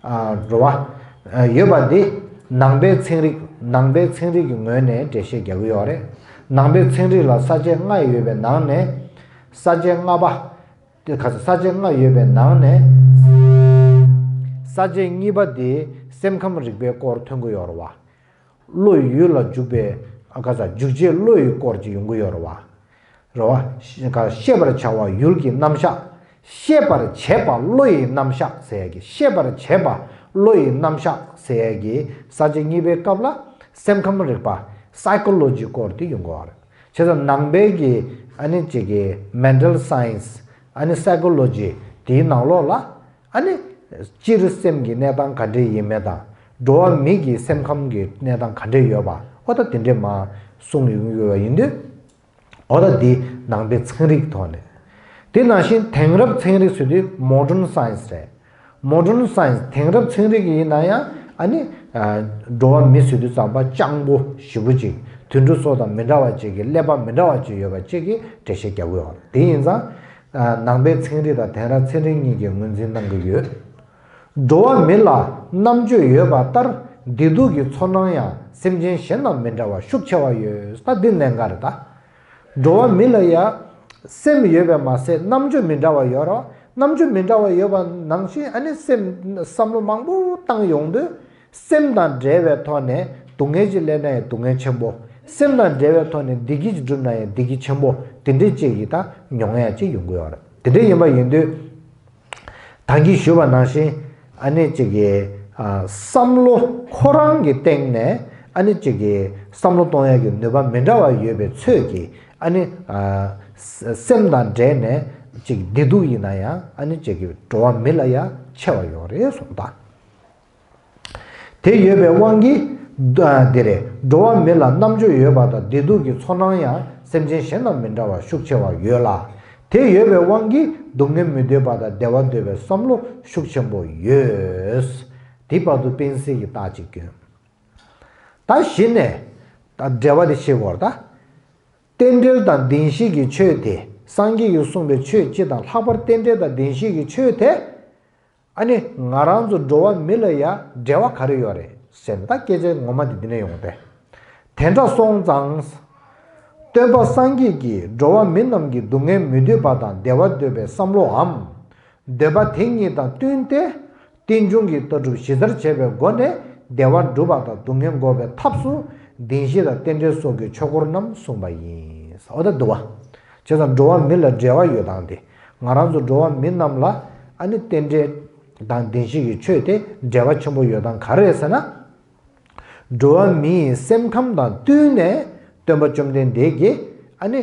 ཨ་རེད་བ། ཨ་ཡོད་པ་འདི་ནང་པའི་ཚན་རིག་ནང་པའི་ཚན་རིག་གི་ངོས་ནས་འགྲེལ་བཤད་རྒྱག་གི་ཡོད་རེད། ནང་པའི་ཚན་རིག་ལ་ས་བཅད་ལྔ་ཡོད་པའི་ནང་ནས་ས་བཅད་ལྔ་པ། དེ་ག་ས་ས་བཅད་ལྔ་ཡོད་པའི་ནང་ནས། ས་བཅད་གཉིས་པ་དེ་སེམས་ཁམས་རིག་པའི་སྐོར་ཐོན་གྱི་ཡོད་རེད་བ། བློ་ཡུལ་ལ་འཇུག་པའི་ཨ་ག་ས་འཇུག་བྱེད་བློ་ཡི་སྐོར་ཅིག་ཡོང་གི་ཡོད་རེད་བ། རེད་བ། ཤ་ག་ཤེས་པར་བྱ་བ་ཡུལ་གྱི་རྣམ་གཞག་ཤེས་པར་བྱེད་པ་བློ་ཡི་རྣམ་གཞག་ཟེར་ཡ་གི་ཤེས་པར་བྱེད་པ་བློ་ཡི་རྣམ་གཞག་ཟེར་ཡ་གི་ས་བཅད་གཉིས་པའི་སྐབས་ལ་སེམས་ཁམས་རིག་པ་སའི་ཀོ་ལོ་ཇི་སྐོར་དེ་ཡོང་གི་ཡོད་རེད། བྱས་ཙང་ནང་པའི་གི་ཨ་ནི་ཅིག་གི་མེན་ཊལ་སའེན་སི་ཨ་ནི་སའི་ཀོ་ལོ་ཇི་དེའི་ནང་ལོགས་ལ་ཨ་ནི་སྤྱིར་སེམས་ཀྱི་གནས་སྟངས་ག་འདྲས་ཡིན་མིན་དང་འགྲོ་བ་མི་གི་སེམས་ཁམས་ཀྱི་གནས་སྟངས་ག་འདྲས་ཡོད་པ་ཨོ་ད་དེ་འདྲས་མ་གསུངས་ཡོང་གི་ཡོད་པ་ཡིན་དུས། འོ་ད་འདི་ནང་པའི་ཚན་རིག་ཐོག་ནས། དེ་ནང་བཞིན་དེང་རབས་ཚན་རིག་ཟེར་དུས་modern science རེད། Modern science དེང་རབས་ཚན་རིག་ཡིན་ན་ཡང་ཨ་ནི་འགྲོ་བ་མི་ཟེར་དུས་ཙམ་པ་སྤྱང་པོ་ཞེ་པོ་ཅིག་དུད་འགྲོ་སོགས་དང་མི་འདྲ་བ་ཅིག་གི་ཀླད་པ་མི་འདྲ་བ་ཅིག་ཡོད་པ་ཅིག་གི་འགྲེལ་བཤད་རྒྱག་གི་ཡོད་རེད། དེ་ཡིན་ཙང་ནང་པའི་ཚན་རིག་དང་དེང་རབས་ཚན་རིག་གཉིས་ཀྱིས་ངོས་འཛིན་གནང་གི་ཡོད། འགྲོ་བ་མི་ལ་རྣམ་དཔྱོད་ཡོད་པ་ལྟར་བདེ་སྡུག་གི་ཚོར་སྣང་ཡང་སེམས་ཅན་གཞན་དང་མི་འདྲ་བ་ཤུགས་ཆེ་བ་ཡོད། ད་འདི་གནད་འགག་རེད་ད། འགྲོ་བ་མི་ལ་ཡང་སེམས་ཡོད་པས་མ་ཟད་རྣམ་དཔྱོད་མི་འདྲ་བ་ཡོད་རེད། རྣམ་དཔྱོད་མི་འདྲ་བ་ཡོད་པ་ནང་བཞིན་ཨ་ནི་སེམས་བསམ་བློ་མང་པོ་བཏང་ཡོང་དུས་སེམས་དང་འབྲེལ་བའི་ཐོག་ནས་སྡུག་བསྔལ་ཅིག་སླེབས་ན་ཡང་སྡུག་བསྔལ་ཆེན་པོ། སེམས་དང་འབྲེལ་བའི་ཐོག་ནས་བདེ་སྐྱིད་ཅིག་བསྒྲུབས་ན་ཡང་བདེ་སྐྱིད་ཆེན་པོ། དེ་འདྲའི་ཅིག་གི་ད་མྱོང་ཡ་ཅིག་ཡོང་གི་ཡོད་རེད། དེ་འདྲ་ཡིན་པ་ཡིན་དུས། ད་གིན་ཞུས་པ་ནང་བཞིན་ཨ་ནི་གཅིག་གི་ཨ་བསམ་བློ་ཁོ་རང་གི་སྟེང་ནས་ཨ་ནི་གཅིག་གི་བསམ་བློ་གཏོང་ཡག་གི་ནུས་པ་མི་འདྲ་བ་ཡོད་པའི་ཚོད་ཀྱིས་ཨ་ནི་ཨ་སེམས་དང་འབྲེལ་ནས་གཅིག་བདེ་སྡུག་ཡིན་ན་ཡང་ཨ་ནི་གཅིག་གི་འགྲོ་བ་མི་ལ་ཡང་ཆེ་བ་ཡོད་རེད་གསུངས་ད། དེ་ཡོད་པའི་དབང་གིས་འདི་རེད། འགྲོ་བ་མི་ལ་རྣམ་དཔྱོད་ཡོད་པ་དང་བདེ་སྡུག་གི་ཚོར་སྣང་ཡང་སེམས་ཅན་གཞན་དང་མི་འདྲ་བ་ཤུགས་ཆེ་བ་ཡོད་ལ། དེ་ཡོད་པའི་དབང་གིས་སྡུག་བསྔལ་མི་འདོད་པ་དང་བདེ་བ་འདོད་པའི་བསམ་བློ་ཤུགས་ཆེན་པོ་ཡོད། དེ་བར་དུ་སྤེན་སྲིད་ཀྱི་རྟགས་གཅིག་སྐྱོན། ད་གཞི་ནས་ད་འགྲེལ་བ་དེ་ཤེས་དགོས་རེད་ད། རྟེན་འབྲེལ་དང་བདེན་བཞི་གི་ཆོས་དེ་སངས་རྒྱས་ཀྱིས་གསུངས་པའི་ཆོས་སྤྱི་དང་ལྷག་པར་རྟེན་འབྲེལ་དང་བདེན་བཞི་གི་ཆོས་དེ། ཨ་ནི་ང་རང་ཚོ་འགྲོ་བ་མི་ལ་ཡ་འབྲེལ་བ་ག་རེ་ཡོད་རེད་ཟེར་ན་ད་སྐད་ཆ་ངོ་མ་དེ་འདི་ནས་ཡོང་སྟེ། དེ་འདྲ་སོང་ཙང་། སྟོན་པ་སངས་རྒྱས་ཀྱིས་འགྲོ་བ་མི་རྣམས་ཀྱི་སྡུག་བསྔལ་མི་འདོད་པ་དང་བདེ་བ་འདོད་པའི་བསམ་བློའམ། འདོད་པ་དེ་གཉིས་དང་བསྟུན་ཏེ། རྟེན་འབྱུང་གི་ལྟ་གྲུབ་གཞི་རྩར་བྱས་པའི་སྒོ་ནས་བདེ་བ་སྒྲུབ་པ་དང་སྡུག་བསྔལ་འགོག་པའི་ཐབས་སུ་བདེན་བཞི་དང་རྟེན་འབྲེལ་སོགས་ཀྱི་ཆོས་སྐོར་རྣམས་གསུངས་པ་ཡིན། འོ་ད་འདུག་བ། བྱས་ཙང་འགྲོ་བ་མི་ལ་འབྲེལ་བ་ཡོད་སྟངས་དེ། ང་རང་ཚོ་འགྲོ་བ་མི་རྣམས་ལ་ཨ་ནི་རྟེན་འབྲེལ་དང་བདེན་བཞི་གི་ཆོས་དེ་འབྲེལ་བ་ཆེན་པོ་ཡོད་སྟངས་ག་རེ་རེད་ཟེར་ན། འགྲོ་བ་མིའི་སེམས་ཁམས་དང་བསྟུན་ནས་སྟོན་པ་བཅོམ་ལྡན་འདས་ཀྱིས་ཨ་ནི་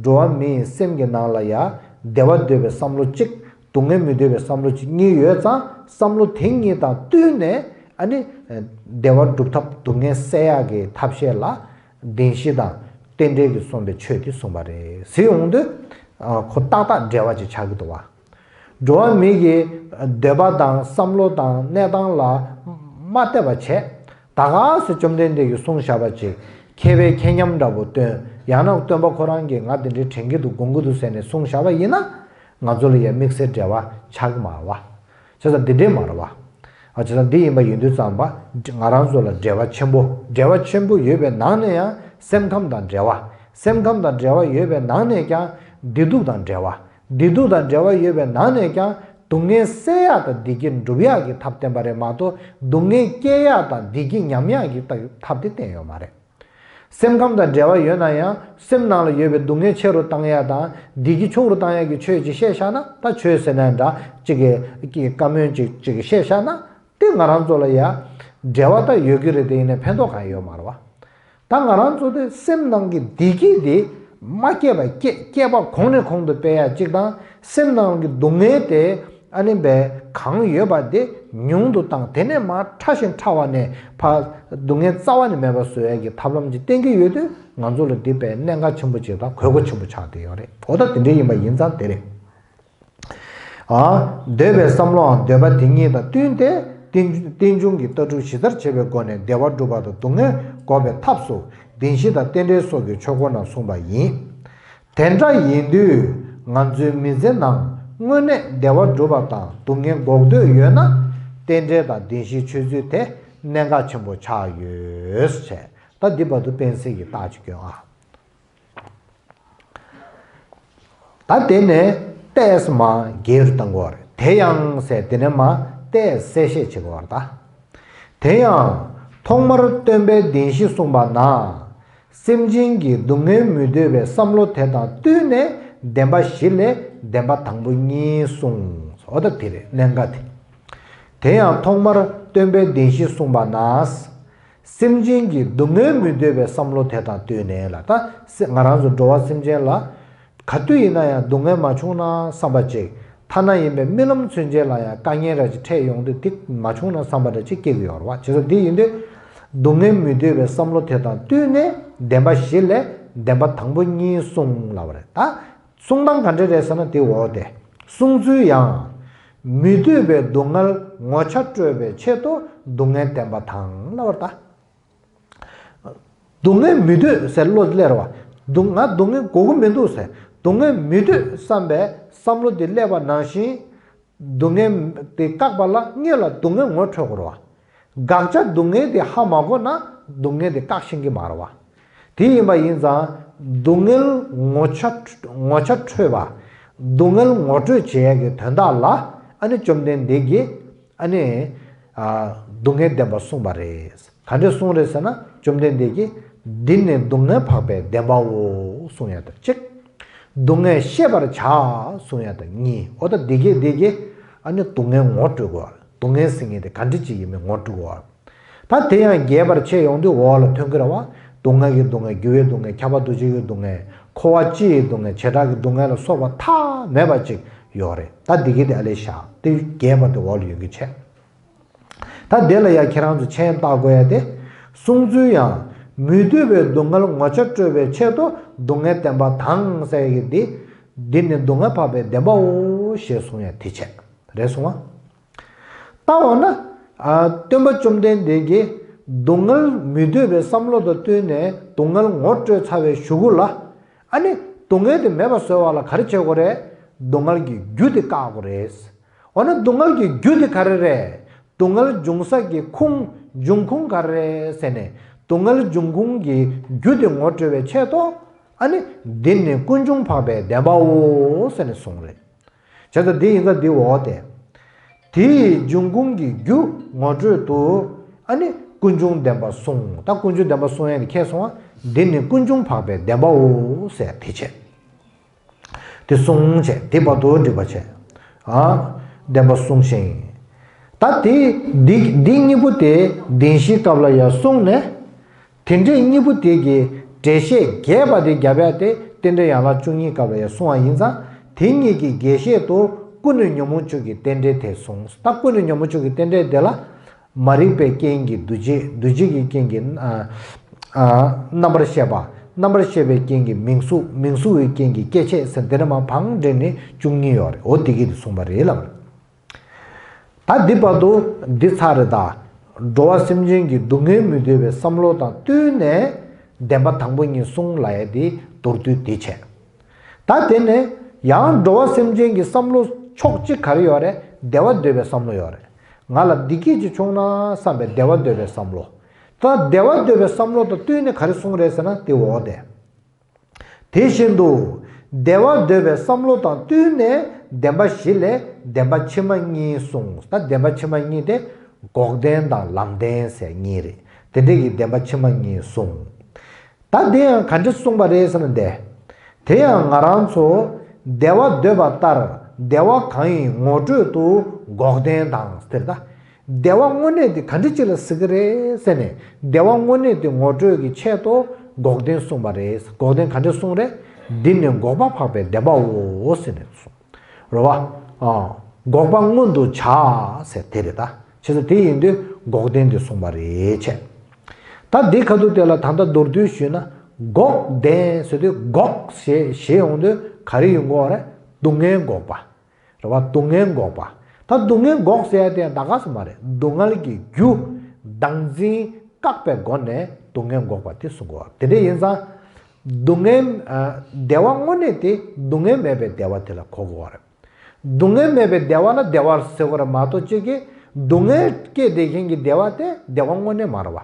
འགྲོ་བ་མིའི་སེམས་ཀྱི་ནང་ལ་ཡང་བདེ་བ་འདོད་པའི་བསམ་བློ་གཅིག་སྡུག་བསྔལ་མི་འདོད་པའི་བསམ་བློ་གཅིག་གཉིས་ཡོད་ཙང་བསམ་བློ་དེ་གཉིས་དང་བསྟུན་ནས་ཨ་ནི་བདེ་བ་སྒྲུབ་ཐབས་སྡུག་བསྔལ་སེལ་ཡག་གི་ཐབས་ཤེས་ལ་བདེན་བཞི་དང་རྟེན་འབྲེལ་གྱིས་གསུངས་པའི་ཆོས་དེ་གསུངས་པ་རེད་ཟེར་ཡོང་དུས་ཁོ་ཏག་ཏག་འབྲེལ་བ་ཅིག་ཆགས་ཀྱི་འདུག་བ། འགྲོ་བ་མི་གི་འདོད་པ་དང་བསམ་བློ་དང་གནས་སྟངས་ལ་མ་བལྟས་པ་བྱས། ད་ག་སེ་བཅོམ་ལྡན་འདས་ཀྱིས་གསུངས་བཞག་པ་ཅིག་མཁས་པའི་ཁེ་ཉམས་འདྲ་པོ་སྟོན། ཡང་ན་སྟོན་པ་ཁོ་རང་གིས་ང་དེ་འདྲའི་དྲན་གྱི་འདུག་དགོངས་ཀྱི་འདུག་ཟེར་ནས་གསུངས་བཞག་པ་ཡིན་ན། ང་ཚོ་ལ་ཡང་དམིགས་བསལ་འབྲེལ་བ་ཆགས་ཀྱི་མ་རེད་བ། བྱས་ཙང་འདི་འདྲའི་མ་རེད་བ། ཨ་བྱས་ཙང་འདི་ཡིན་པ་ཡིན་དུས་ཙམ་པ་ང་རང་ཚོ་ལ་འབྲེལ་བ་ཆེན་པོ། འབྲེལ་བ་ཆེན་པོ་ཡོད་པའི་ནང་ནས་ཡང་སེམས་ཁམས་དང་འབྲེལ་བ། སེམས་ཁམས་དང་འབྲེལ་བ་ཡོད་པའི་ནང་ནས་ཀྱང་བདེ་སྡུག་དང་འབྲེལ་བ། བདེ་སྡུག་དང་འབྲེལ་བ་ཡོད་པའི་ནང་ནས་ཀྱང་སྡུག་བསྔལ་སེལ་ཡག་དང་བདེ་སྐྱིད་སྒྲུབ་ཡག་གི་ཐབས་བསྟན་པ་རེད་མ་གཏོགས་སྡུག་བསྔལ་སྐྱེ་ཡག་དང་བདེ་སྐྱིད་ཉམས་ཡག་གི་ཐབས་དེ་བསྟན་ཡོད་མ་རེད། སེམས་ཁམས་དང་འབྲེལ་བ་ཡོད་ན་ཡང་སེམས་ནང་ལ་ཡོད་པའི་སྡུག་བསྔལ་ཆེ་རུ་བཏང་ཡག་དང་བདེ་སྐྱིད་ཆུང་རུ་བཏང་ཡག་གི་ཆོས་ཅིག་བཤད་བཞག་ན་ད་ཆོས་ཟེར་ན་འདྲ་གཅིག་གི་བཀའ་མོལ་ཅིག་ཅིག་བཤད་བཞག་ན་དེ་ང་རང་ཚོ་ལ་ཡང་འབྲེལ་བ་ད་ཡོད་ཀྱི་རེད་དེ་ཡིན་ནའི་ཕན་ཐོགས་གང་ཡོད་མ་རེད་བ། ད་ང་རང་ཚོ་དེ་སེམས་ནང་གི་བདེ་སྐྱིད་དེ་མ་སྐྱེས་པ་སྐྱེ་སྐྱེས་པ་གོང་ནས་གོང་དུ་སྤེལ་ཡ་གཅིག་དང་སེམས་ནང་གི་སྡུག་བསྔལ་དེ་ཨ་ནི་བས་གང་ཡོད་པ་དེ་ཉུང་དུ་བཏང་དེ་ནས་མར་ཕྲ་ཞིང་ཕྲ་བ་ནས་ཕར་སྡུག་བསྔལ་རྩ་བ་ནས་མེད་པ་བཟོ་ཡ་གི་ཐབས་ལམ་ཅིག་བསྟན་གྱི་ཡོད་དུས་ང་ཚོ་ལ་འདི་བས་གནད་འགག་ཆེན་པོ་ཅིག་དང་དགོས་མཁོ་ཆེན་པོ་ཆགས་བསྡད་ཡོད་རེད། འོ་ད་དེ་འདྲ་ཡིན་པ་ཡིན་ཙང་དེ་རེད། ཨ། འདོད་པའི་བསམ་བློའང་འདོད་པ་དེ་ཉིད་དང་བསྟུན་ཏེ་རྟེན་རྟེན་འབྱུང་གི་ལྟ་གྲུབ་གཞི་རྩར་བྱེད་པའི་སྒོ་ནས་བདེ་བ་སྒྲུབ་པ་དང་སྡུག་བསྔལ་འགོག་པའི་ཐབས་སུ་བདེན་བཞི་དང་རྟེན་འབྲེལ་སོགས་ཀྱི་ཆོས་སྐོར་རྣམས་གསུངས་པ་ཡིན། དེ་འདྲ་ཡིན་དུས་ང་ཚོའི་མི་ཚེ་ནང་དངོས་གནས་བདེ་བ་སྒྲུབ་པ་དང་སྡུག་བསྔལ་འགོག་འདོད་ཡོད་ན་རྟེན་འབྲེལ་དང་བདེན་བཞིའི་ཆོས་ཚུལ་དེ་གནད་འགག་ཆེན་པོ་ཆགས་ཡོད་ཅེས་ད་འདི་བར་དུ་སྤེན་སྲིད་ཀྱི་རྟགས་ཅིག་སྐྱོན་ཨ། ད་དེ་ནས་ཏེས་མ་སྒེར་དང་གོ་རེད། དེ་ཡང་ཟེར་དེ་ནས་མ་ཏེས་གསལ་བཤད་བྱེད་དགོས་རེད་ད། དེ་ཡང་ཐོག་མར་སྟོན་པའི་བདེན་བཞི་གསུངས་པ་ན། སེམས་ཅན་གྱི་སྡུག་བསྔལ་མི་འདོད་པའི་བསམ་བློ་དེ་དང་བསྟུན་ནས་བདེན་པ་བཞི་ལས་བདེན་པ་དང་པོ་གཉིས་གསུངས། འོ་ད་དེ་རེད་གནད་འགག་དེ། དེ་ཡང་ཐོག་མར་སྟོན་པའི་བདེན་བཞི་གསུངས་པ་ན། སེམས་ཅན་གྱི་སྡུག་བསྔལ་མི་འདོད་པའི་བསམ་བློ་དེ་དང་བསྟུན་ནས་ལ་ད་སེ་ང་རང་ཚོ་འགྲོ་བ་སེམས་ཅན་ལ་ག་དུས་ཡིན་ན་ཡང་སྡུག་བསྔལ་མ་བྱུང་ན་བསམ་པ་ཅིག་ཐ་ན་ཡིན་པའི་རྨི་ལམ་ཚུན་ཆད་ལ་ཡང་དཀའ་ངལ་ར་ཅིག་འཕྲད་ཡོང་དུས་དེ་མ་བྱུང་ན་བསམ་པ་འདྲ་ཅིག་སྐྱེ་གི་ཡོད་རེད་བ། བྱས་ཙང་དེ་ཡིན་དུས་སྡུག་བསྔལ་མི་འདོད་པའི་བསམ་བློ་དེ་དང་བསྟུན་ནས་བདེན་པ་བཞི་ལས་ བདེན་པ་དང་པོ་གཉིས་གསུངས་ལབ་པ་རེད་ད། གསུང་སྟངས་ག་འདྲ་རེད་ཟེར་ན་དེ་འོ་དེ། གསུང་ཚུལ་ཡང་། མི་འདོད་པའི་སྡུག་བསྔལ་ངོ་ཆ་སྤྲོད་པའི་ཆེད་དུ་སྡུག་བསྔལ་བདེན་པ་དང་ལབ་པ་རེད་ད། སྡུག་བསྔལ་མི་འདོད་ཟེར་བློ་སླེབས་པ། སྡུག་ང་སྡུག་བསྔལ་དགོས་ཀྱི་མི་འདུག་ཟེར། སྡུག་བསྔལ་མི་འདོད་བསམ་པའི་བསམ་བློ་དེ་སླེབས་པ་ནང་བཞིན། སྡུག་བསྔལ་དེ་བཀག་པ་ལ་སྔོན་ལ་སྡུག་བསྔལ་ངོ་འཕྲོད་དགོས་རེད་བ། དགག་བྱ་སྡུག་བསྔལ་དེ་ཧ་མ་གོ་ན་སྡུག་བསྔལ་དེ་བཀག་ཤེས་ཀྱི་མ་རེད་བ། དེ་ཡིན་པ་ཡིན་ཙང་སྡུག་བསྔལ་ངོ་ཆ་ངོ་ཆ་འཕྲོད་པ། སྡུག་བསྔལ་ངོ་སྤྲོད་བྱེད་ཡག་གི་དོན་དག་ལ་ཨ་ནི་བཅོམ་ལྡན་འདས་ཀྱིས། ཨ་ནི། ཨ། སྡུག་བསྔལ་བདེན་པ་གསུངས་པ་རེད། ག་འདྲས་གསུངས་རེད་ཟེར་ན་བཅོམ་ལྡན་འདས་ཀྱིས། འདི་ནི་སྡུག་བསྔལ་འཕགས་པའི་བདེན་པའོ་གསུངས་ཡ་དང་གཅིག་སྡུག་བསྔལ་ཤེས་པར་བྱ་གསུངས་ཡ་དང་གཉིས། འོ་ད་འདི་གས་འདི་གས་ཨ་ནི་སྡུག་བསྔལ་ངོ་སྤྲོད་དགོས། སྡུག་བསྔལ་ཟེར་མཁན་དེ་ག་འདྲ་ཅིག་ཡིན་མིན་ངོ་སྤྲོད་དགོས། ད་དེ་ཡང་རྒྱས་པར་ཕྱེ་ཡོང་དུས་འོག་ལ་ཐོན་གྱི་རེད་བ། སྡུག་བསྔལ་གྱི་སྡུག་བསྔལ། འགྱུར་བའི་སྡུག་བསྔལ། ཁྱབ་པ་འདུ་བྱེད་ཀྱི་སྡུག་བསྔལ། འཁོར་བ་སྤྱིའི་སྡུག་བསྔལ། བྱེ་བྲག་གི་སྡུག་བསྔལ་ལ་སོགས་པ་མཐའ་མེད་པ་ཅིག་ཡོད་རེད། ད་འདི་གས་དེ་ཨ་ལས་བཞག་དེ་རྒྱས་པ་དེ་འོག་ལ་ཡོང་གི་བྱས། ད་དེ་ལ་ཡང་ཁྱེད་རང་ཚོ་མཆན་བཏགས་དགོས་ཡ་དེ། གསུང་ཚུལ་ཡང་། མི་འདོད་པའི་སྡུག་བསྔལ་ངོ་ཆ་སྤྲོད་པའི་ཆེད་དུ་སྡུག་བསྔལ་བདེན་པ་དང་ཟེར་གྱི་འདི། འདི་ནི་སྡུག་བསྔལ་འཕགས་པའི་བདེན་པའོ་ཞེས་གསུངས་ཡ་དེ་བྱས། རེད་སོང་ང་། ད་འོ་ན། ཨ། སྟོན་པ་བཅོམ་ལྡན་འདས་ཀྱིས་སྡུག་བསྔལ་མི་འདོད་པའི་བསམ་བློ་དང་བསྟུན་ནས་སྡུག་བསྔལ་ངོ་སྤྲོད་ཚར་བའི་གཞུག་གུ་ལ། ཨ་ནི་སྡུག་བསྔལ་དེ་མེད་པ་བཟོ་བ་ལ་ག་རེ་བྱེད་དགོས་རེད། སྡུག་བསྔལ་གྱི་རྒྱུ་དེ་བཀག་དགོས་རེད། འོ་ན་སྡུག་བསྔལ་གྱི་རྒྱུ་དེ་ག་རེ་རེད། སྡུག་བསྔལ་འབྱུང་ས་གི་ཁུངས། འབྱུང་ཁུངས་ག་རེ་རེད་ཟེར་ནས། སྡུག་བསྔལ་འབྱུང་ཁུངས་ཀྱི་རྒྱུ་དེ་ངོ་སྤྲོད་པའི་ཆེད་དུ། ཨ་ནི། འདི་ནི་ཀུན་འབྱུང་འཕགས་པའི་བདེན་པའོ་ཟེར་ནས་གསུངས་རེད། བྱས་ཙང་འདི་ཡིན་ཙང་འདི་འོ་དེ། དེ་ཡི་འབྱུང་ཁུངས་ཀྱི་རྒྱུ་ངོ་སྤྲོད་དུ། ཨ་ནི་ཀུན་འབྱུང་བདེན་པ་གསུངས། ད་ཀུན་འབྱུང་བདེན་པ་གསུངས་ཡ་གི་ཁྱད་སོང་བ། འདི་ནི་ཀུན་འབྱུང་འཕགས་པའི་བདེན་པའོ་ཟེར་དེ་བྱས། དེ་གསུངས་བྱས་དེ་བར་དུ་འགྲིག་པ་བྱས། ཨ། བདེན་པ་གསུངས་ཤིང་། ད་དེ་འདི་འདི་གཉིས་པོ་དེ་བདེན་བཞིའི་སྐབས་ལ་ཡང་གསུངས་ནས། དེ་འདྲའི་གཉིས་པོ་དེ་གི་འགྲེལ་བཤད་རྒྱས་པ་དེ་རྒྱབ་ཡ་དེ་རྟེན་འབྲེལ་ཡན་ལག་བཅུ་གཉིས་སྐབས་ལ་ཡང་གསུངས་པ་ཡིན་ཙང་། དེ་གཉིས་ཀྱི་རྒྱས་བཤད་དུ་ཀུན་ནས་ཉོན་མོངས་བཅུ་གི་རྟེན་འབྲེལ་དེ་གསུངས། ད་ཀུན་ནས་ཉོན་མོངས་བཅུ་གི་རྟེན་འབྲེལ་དེ་ལ། མ་རིག་པའི་རྐྱེན་གྱིས་འདུ་བྱེད། འདུ་བྱེད་ཀྱི་རྐྱེན་གྱིས། ཨ། ཨ། རྣམ་པར་ཤེས་པ། རྣམ་པར་ཤེས་པའི་རྐྱེན་གྱིས་མིང་གཟུགས། མིང་གཟུགས་ཀྱི་རྐྱེན་གྱིས་སྐྱེ་མཆེད་ཟེར་འདི་འདྲ་མ་བང་འདྲེན་ནི་བཅུ་གཉིས་ཡོད་རེད། འོ་དེ་གི་དེ་གསུངས་པ་རེད་ལབ། ད་འདི་བར་དུ་འདི་ཚར་རེད་ད། འགྲོ་བ་སེམས་ཅན་གྱི་སྡུག་བསྔལ་མི་འདོད་པའི་བསམ་བློ་དང་བསྟུན་ནས་བདེན་པ་དང་པོ་གཉིས་གསུངས་ལབ་ཡ་དེ་མདོར་བསྡུས་དེ་བྱས། ད་དེ་ནས་ཡང་འགྲོ་བ་སེམས་ཅན་གྱི་བསམ་བློ་ཕྱོགས་གཅིག་ག་རེ་ཡོད་རེད། བདེ་བ་འདོད་པའི་བསམ་བློ་ཡོད་རེད། ང་ལ་བདེ་སྐྱིད་ཅིག་བྱུང་ན་བསམ་པའི་བདེ་བ་འདོད་པའི་བསམ་བློ། ད་བདེ་བ་འདོད་པའི་བསམ་བློ་དང་བསྟུན་ནས་ག་རེ་གསུངས་རེད་ཟེར་ན་དེ་འོ་དེ། དེ་བཞིན་དུ། བདེ་བ་འདོད་པའི་བསམ་བློ་དང་བསྟུན་ནས་བདེན་པ་བཞི་ལས་བདེན་པ་ཕྱི་མ་གཉིས་གསུངས། ད་བདེན་པ་ཕྱི་མ་གཉིས་དེ་འགོག་བདེན་དང་ལམ་བདེན་ཟེར་གཉིས་རེད། དེ་འདྲས་ཀྱི་བདེན་པ་ཕྱི་མ་གཉིས་གསུངས། ད་དེ་ཡང་ག་འདྲས་གསུངས་པ་རེད་ཟེར་ན་དེ། དེ་ཡང་ང་རང་ཚོ་བདེ་བ་འདོད་པ་ལྟར་བདེ་བ་གང་ཡིན་ངོ་སྤྲོད་དུ་འགོག་བདེན་དང་ཟེར་ད། བདེ་བ་དངོས་གནས་དེ་ག་འདྲ་ཅིག་ལ་ཟེར་གི་རེད་ཟེར་ནས་བདེ་བ་དངོས་གནས་དེ་ངོ་སྤྲོད་ཀྱི་ཆེད་དུ་འགོག་བདེན་གསུངས་པ་རེད། འགོག་བདེན་ག་འདྲ་གསུངས་རེད། འདི་ནི་འགོག་པ་འཕགས་པའི་བདེན་པའོ་ཟེར་ནས་གསུངས། རེད་བ། ཨ། འགོག་པ་མངོན་དུ་བྱ་ཟེར་དེ་རེད་ད། བྱས་ཙང་དེ་ཡིན་དུས་འགོག་བདེན་དེ་གསུངས་པ་རེད་བྱས། ད་འདི་ཁ་ཐུག་དེ་ལ་ད་ལྟ་མདོར་བསྡུས་ཞུས་ན། འགོག་བདེན་ཟེར་དུས་འགོག་ཞེས་ཞེས་ཡོང་དུས་ག་རེ་ཡོང་གི་ཡོད་རེད། སྡུག་བསྔལ་འགོག་པ། རེད་བ། སྡུག་བསྔལ་འགོག་པ། ད་སྡུག་བསྔལ་འགོག་ཟེར་ཡ་དེ་ད་ག་ཟེ་མ་རེད། སྡུག་བསྔལ་གྱི་རྒྱུ་བདག་འཛིན་བཀག་པའི་སྒོ་ནས་སྡུག་བསྔལ་འགོག་པ་དེ་གསུང་གི་ཡོད་རེད། དེ་འདྲ་ཡིན་ཙང་། སྡུག་བསྔལ། ཨ། བདེ་བ་དངོས་གནས་དེ་སྡུག་བསྔལ་མེད་པའི་བདེ་བ་དེ་ལ་གོ་དགོས་པ་རེད། སྡུག་བསྔལ་མེད་པའི་བདེ་བ་ལ་བདེ་བ་ཟེར་དགོས་རེད་མ་གཏོགས་ཅིག་གིས་སྡུག་བསྔལ་སྐྱེད་བསྡད་མཁན་གྱི་བདེ་བ་དེ་བདེ་བ་དངོས་གནས་མ་རེད་བ།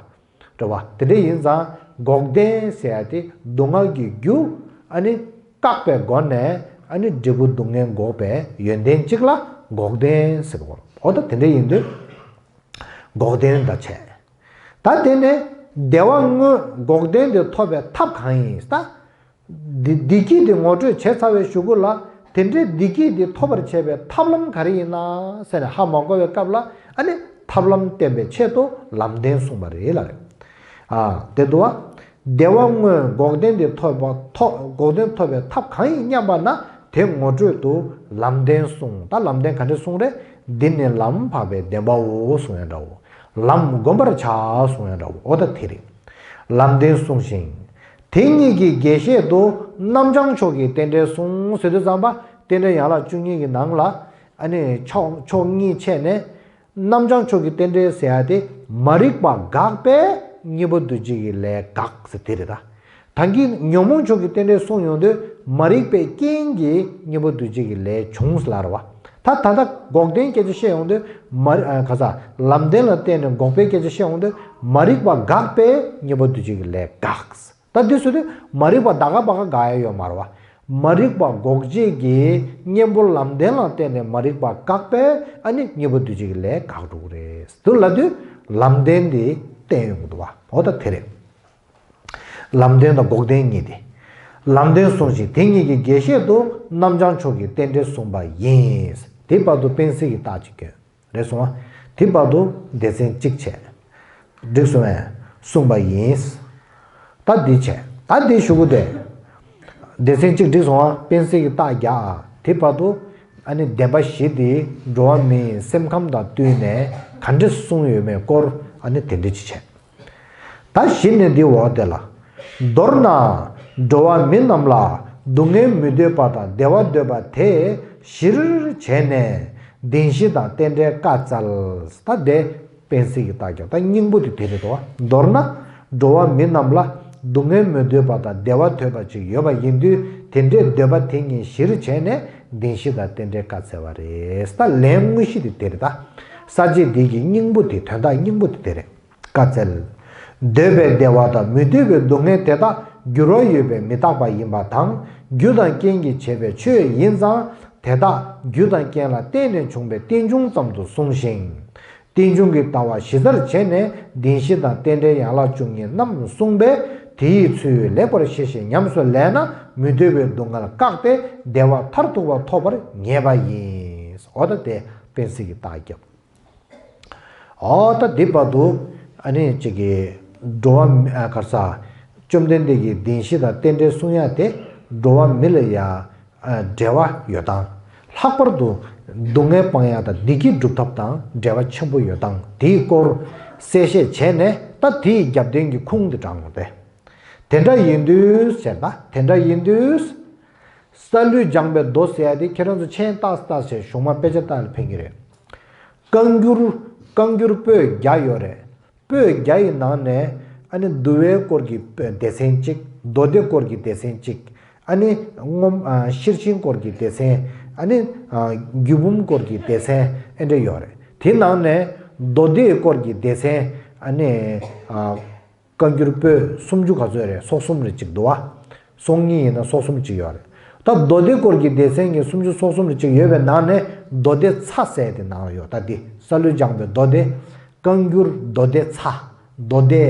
རེད་བ། དེ་འདྲ་ཡིན་ཙང་འགོག་བདེན་ཟེར་ཡ་དེ་སྡུག་བསྔལ་གྱི་རྒྱུ་ཨ་ནི་བཀག་པའི་སྒོ་ནས་ཨ་ནི་འབྲས་བུ་སྡུག་བསྔལ་འགོག་པའི་ཡོན་ཏན་གཅིག་ལ་འགོག་བདེན་ཟེར་གོ། འོ་ད་དེ་འདྲ་ཡིན་དུས་འགོག་བདེན་ད་བྱས། ད་དེ་ནས་བདེ་བ་དངོས་འགོག་བདེན་དེ་ཐོབ་པའི་ཐབས་གང་ཡིན་ད། བདེ་བདེ་སྐྱིད་དེ་ངོ་སྤྲོད་བྱས་ཚར་བའི་གཞུག་གུ་ལ་དེ་འདྲའི་བདེ་སྐྱིད་དེ་ཐོབ་པར་བྱེད་པའི་ཐབས་ལམ་ག་རེ་ཡིན་ན་ཟེར་ནས་ཧ་མ་གོ་བའི་སྐབས་ལ་ཨ་ནི་ཐབས་ལམ་བསྟན་པའི་ཆེད་དུ་ལམ་བདེན་གསུངས་པ་རེད་ལ་རེད། ཨ། དེ་འདུག་བ། བདེ་བ་དངོས་འགོག་བདེན་དེ་ཐོབ་པ་ཐོབ་འགོག་བདེན་ཐོབ་པའི་ཐབས་གང་ཡིན་སྙམ་པ་ན་དེ་ངོ་སྤྲོད་དུ་ལམ་བདེན་གསུངས། ད་ལམ་བདེན་ག་འདྲ་གསུངས་རེད། འདི་ནི་ལམ་འཕགས་པའི་བདེན་པའོ་གསུངས་ཡ་འདྲ་བོ། ལམ་བསྒོམ་པར་བྱ་གསུངས་ཡ་འདྲ་བོ། འོ་ད་དེ་རེད། ལམ་བདེན་གསུངས་ཤིང་། དེ་ཉིད་ཀྱི་རྒྱས་བཤད་དུ་རྣམ་བྱང་ཕྱོགས་ཀྱི་རྟེན་འབྲེལ་གསུངས་ཟེར་དུས་ཙམ་པ། རྟེན་འབྲེལ་ཡན་ལག་བཅུ་གཉིས་ཀྱི་ནང་ལ་ཨ་ནི་ཕྱོགས་ཕྱོགས་གཉིས་ཕྱེ་ནས། རྣམ་བྱང་ཕྱོགས་ཀྱི་རྟེན་འབྲེལ་ཟེར་ཡ་དེ་མ་རིག་པ་འགགས་པས་གཉེན་པོ་འདུ་བྱེད་ཀྱི་ལས་འགགས་ཟེར་དེ་རེད་ད། ད་གིན་ཉོན་མོངས་ཕྱོགས་ཀྱི་རྟེན་འབྲེལ་གསུངས་ཡོང་དུས་མ་རིག་པའི་རྐྱེན་གྱིས་གཉེན་པོ་འདུ་བྱེད་ཀྱི་ལས་བྱུང་ཟེར་ལབ་རེད་བ། ད་ད་ལྟ་འགོག་བདེན་སྐད་ཆ་བཤད་ཡོང་དུས་མ་རི་ཨ་ག་ས་ལམ་བདེན་ལ་བརྟེན་ནས་འགོག་པའི་སྐད་ཆ་བཤད་ཡོང་དུས་མ་རིག་པ་འགགས་པས་གཉེན་པོ་འདུ་བྱེད་ཀྱི་ལས་འགགས། ད་འདི་ཟེར་དུས་མ་རིག་པ་ད་ག་པ་ག་འགག་ཡ་ཡོད་མ་རེད་བ། མ་རིག་པ་འགོག་བྱེད་ཀྱི་གཉེན་པོ་ལམ་བདེན་ལ་བརྟེན་ནས་མ་རིག་པ་བཀག་པས་ཨ་ནི་གཉེན་པོ་འདུ་བྱེད་ཀྱི་ལས་འགག་འགྲོ་གི་རེད། འདི་ལབ་དུས་ལམ་བདེན་དེ་བསྟན་ཡོང་གི་འདུག་བ། འོ་ད་དེ་རེད། ལམ་བདེན་དང་འགོག་བདེན་གཉིས་ཏེ། ལམ་བདེན་གསུངས་ཤིང་དེ་གཉིས་ཀྱི་རྒྱས་བཤད་དུ་རྣམ་བྱང་ཕྱོགས་ཀྱི་རྟེན་འབྲེལ་གསུངས་པ་ཡིན། དེ་བར་དུ་སྤེན་སྲེག་གི་རྟགས་ཅིག་བཀོད། རེད་སོང་བ། དེ་བར་དུ་སྡེ་ཚན་གཅིག་བྱས། འགྲིག་སོང་བས། གསུངས་པ་ཡིན། ད་འདི་བྱས། ད་འདི་ཞུ་གི་དེ། སྡེ་ཚན་གཅིག་འགྲིག་སོང་བ། སྤེན་སྲེག་གི་རྟགས་རྒྱག་ཨ། དེ་བར་དུ་ཨ་ནི་བདེན་པ་བཞི་དེ་འགྲོ་བ་མིའི་སེམས་ཁམས་དང་བསྟུན་ནས་ག་འདྲས་གསུངས་ཡོད་མེད་སྐོར་ཨ་ནི་དེ་འདྲས་ཅིག་བྱས། ད་གཞི་ནས་འདི་འོག་དེ་ལ། མདོར་ན། འགྲོ་བ་མི་རྣམས་ལ་སྡུག་བསྔལ་མི་འདོད་པ་དང་བདེ་བ་འདོད་པ་དེ་གཞིར་བྱས་ནས་བདེན་བཞི་དང་རྟེན་འབྲེལ་བཀའ་སྩལ། ད་དེ་སྤེན་སྲེག་གི་རྟགས་རྒྱག་ད་སྙིང་པོ་དེ་དེ་རེད་དོ། མདོར་ན། འགྲོ་བ་མི་རྣམས་ལ་སྡུག་བསྔལ་མི་འདོད་པ་དང་བདེ་བ་འདོད་པ་ཅིག་ཡོད་པ་ཡིན་དུས་དེ་འདྲའི་འདོད་པ་དེ་ཉིད་གཞིར་བྱས་ནས་བདེན་བཞི་དང་རྟེན་འབྲེལ་བཀའ་སྩལ་བ་རེད། ད་ལན་དངོས་གཞི་དེ་དེ་རེད་ད། ས་བཅད་འདི་གི་སྙིང་པོ་དེ་དོན་དག་སྙིང་པོ་དེ་དེ་རེད། བཀའ་སྩལ། འདོད་པའི་བདེ་བ་དང་མི་འདོད་པའི་སྡུག་བསྔལ་དེ་དག་འགྱུར་བ་ཡོད་པས་མི་རྟག་པ་ཡིན་པ་དང་། རྒྱུ་དང་རྐྱེན་གྱིས་བྱས་པའི་ཆོས་ཡིན་ཙང་། དེ་དག་རྒྱུ་དང་རྐྱེན་ལ་བརྟེན་ནས་བྱུང་བའི་རྟེན་འབྱུང་ཙམ་དུ་གསུངས་ཤིང་། རྟེན་འབྱུང་གི་ལྟ་བ་གཞི་རྩར་བྱས་ནས་བདེན་བཞི་དང་རྟེན་འབྲེལ་ཡན་ལག་བཅུ་གཉིས་རྣམས་གསུངས་པས་དེ་ཡི་ཚུལ་ལེགས་པར་ཤེས་ཤིང་ཉམས་སུ་ལེན་ན་མི་འདོད་པའི་སྡུག་བསྔལ་བཀག་སྟེ་བདེ་བ་མཐར་ཐུག་པ་ཐོབ་པར་ངེས་པ་ཡིན། འོ་ད་དེ་སྤེན་སྲེག་གི་རྟགས་རྒྱབ། ཨོ་ད་འདི་བར་དུ་ཨ་ནི་ཅིག་གི་འགྲོ་བ་མི་ཨ་ག་རེ་ཟ། བཅོམ་ལྡན་འདས་ཀྱིས་བདེན་བཞི་དང་རྟེན་འབྲེལ་གསུང་ཡ་དེ་འགྲོ་བ་མི་ལ་ཡ་ཨ་འབྲེལ་བ་ཡོད་སྟངས། ལྷག་པར་དུ་སྡུག་བསྔལ་སྤང་ཡ་དང་བདེ་སྐྱིད་སྒྲུབ་ཐབས་དང་འབྲེལ་བ་ཆེན་པོ་ཡོད་སྟངས་དེའི་སྐོར་གསལ་བཤད་བྱས་ནས་ད་དེའི་རྒྱབ་རྟེན་གྱི་ཁུངས་དེ་དྲངས་ཡོང་སྟེ། དེ་འདྲ་ཡིན་དུས་ཟེར་ད་དེ་འདྲ་ཡིན་དུས། ས་ལུས་སྦྱངས་པའི་མདོ་ཟེར་ཡ་དེ་ཁྱེད་རང་ཚོ་མཆན་བཏགས་བཏགས་བྱས་གཞུང་མ་དཔེ་ཆ་བལྟས་ལ་ཕན་གྱི་རེད། བཀའ་འགྱུར། བཀའ་འགྱུར་པོད་བརྒྱ་ཡོད་རེད། པོད་བརྒྱ་ཡི་ནང་ནས་ཨ་ནི་འདུལ་བའི་སྐོར་གྱི་སྡེ་ཚན་གཅིག་མདོ་སྡེ་སྐོར་གྱི་སྡེ་ཚན་གཅིག་ཨ་ནི་སྔོན་ཨ་ཤེར་ཕྱིན་སྐོར་གྱི་སྡེ་ཚན། ཨ་ནི་ཨ་རྒྱུད་འབུམ་སྐོར་གྱི་སྡེ་ཚན་ཨེ་འདྲ་ཡོད་རེད། དེ་ནང་ནས་མདོ་སྡེ་སྐོར་གྱི་སྡེ་ཚན་ཨ་ནི་ཨ། བཀའ་འགྱུར་པོད་སུམ་ཅུ་ག་ཚོད་རེད། སོ་གསུམ་རེ་གཅིག་འདུག་བ། སོ་གཉིས་ཡིན་ན་སོ་གསུམ་གཅིག་ཡོད་རེད། ད་མདོ་སྡེ་སྐོར་གྱི་སྡེ་ཚན་གྱི་སུམ་ཅུ་སོ་གསུམ་རེ་གཅིག་ཡོད་པའི་ནང་ནས་མདོ་སྡེ་ཚ་ཟེར་དེ་ནང་ལ་ཡོད། ད་འདི་ས་ལུས་སྦྱངས་པའི་མདོ་སྡེ། བཀའ་འགྱུར་མདོ་སྡེ་ཚ། མདོ་སྡེ་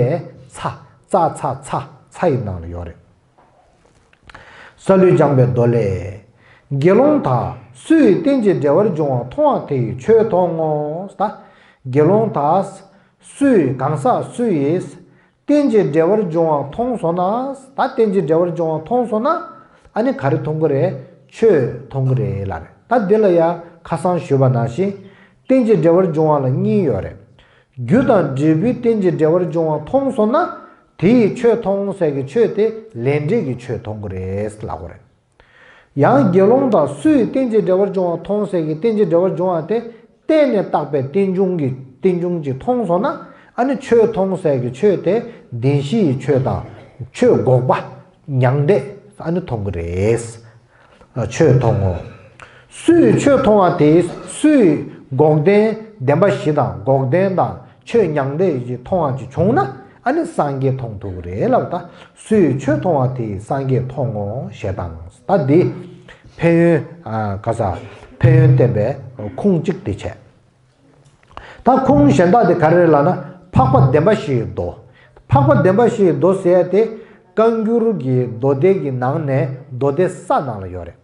ཚ། ཙ་ཚ་ཚ་ཚ་ཡི་ནང་ལ་ཡོད་རེད། ས་ལུས་སྦྱངས་པའི་མདོ་ལས། དགེ་སློང་དག་སུ་ཡིས་རྟེན་ཅིང་འབྲེལ་བར་འབྱུང་བ་མཐོང་བ་དེ་ཡིས་ཆོས་མཐོང་ངོ་། ད་དགེ་སློང་དག་སུ་ཡིས་གང་ཟག་སུ་ཡིས་རྟེན་ཅིང་འབྲེལ་བར་འབྱུང་བ་མཐོང་སོང་ན། ད་རྟེན་ཅིང་འབྲེལ་བར་འབྱུང་བ་མཐོང་སོང་ན་ཨ་ནི་ག་རེ་མཐོང་གི་རེད། ཆོས་མཐོང་གི་རེད་ལབ་རེད། ད་འདི་ལ་ཡང་ཁ་སང་ཞུས་པ་ནང་བཞིན་རྟེན་ཅིང་འབྲེལ་བར་འབྱུང་བ་ལ་གཉིས་ཡོད་རེད། རྒྱུ་དང་འབྲས་བུའི་རྟེན་ཅིང་འབྲེལ་བར་འབྱུང་བ་མཐོང་སོང་ན། དེ་ཡིས་ཆོས་མཐོང་ཟེར་གྱི་ཆོས་དེ་ལས་འབྲས་ཀྱི་ཆོས་མཐོང་གི་རེད་ལབ་དགོས་རེད། ཡང་དགེ་སློང་དག་སུ་ཡིས་རྟེན་ཅིང་འབྲེལ་བར་འབྱུང་བ་མཐོང་ཟེར་གྱི་རྟེན་ཅིང་འབྲེལ་བར་འབྱུང་བ་དེ་བརྟེན་ནས་བཏགས་པའི་རྟེན་འབྱུང་གི་རྟེན་འབྱུང་ཅིག་མཐོང་སོང་ན། ཨ་ནི་ཆོས་མཐོང་ཟེར་གྱི་ཆོས་དེ་བདེན་བཞི་ཡི་ཆོས་དང་ཆོས་འགོག་པ་མྱང་འདས་ཨ་ནི་མཐོང་གི་རེད། ཆོས་མཐོང་ངོ་། སུས་ཆོས་མཐོང་བ་དེས་སུས་འགོག་བདེན་བདེན་པ་བཞི་དང་འགོག་བདེན་དང་ཆོས་མྱང་འདས་ཀྱི་མཐོང་བ་ཅིག་བྱུང་ན་ཨ་ནི་སངས་རྒྱས་མཐོང་ཐུབ་ཀྱི་རེད་ལབ། ད་སུས་ཆོས་མཐོང་བ་དེས་སངས་རྒྱས་མཐོང་ངོ་ཞེས་དང་། ད་འདི་ཕན་ཡོན་ཨ་ག་ས་ཕན་ཡོན་བསྟན་པའི་ཁུངས་གཅིག་དེ་བྱས། ད་ཁུངས་གཞན་དག་དེ་ག་རེ་རེད་ལབ་ན་འཕགས་པ་བདེན་པ་བཞི་ཡི་མདོ། འཕགས་པ་བདེན་པ་བཞི་ཡི་མདོ་ཟེར་ཡ་དེ་བཀའ་འགྱུར་གྱི་མདོ་སྡེ་གི་ནང་ནས་མདོ་སྡེ་ས་ནང་ལ་ཡོད་རེད།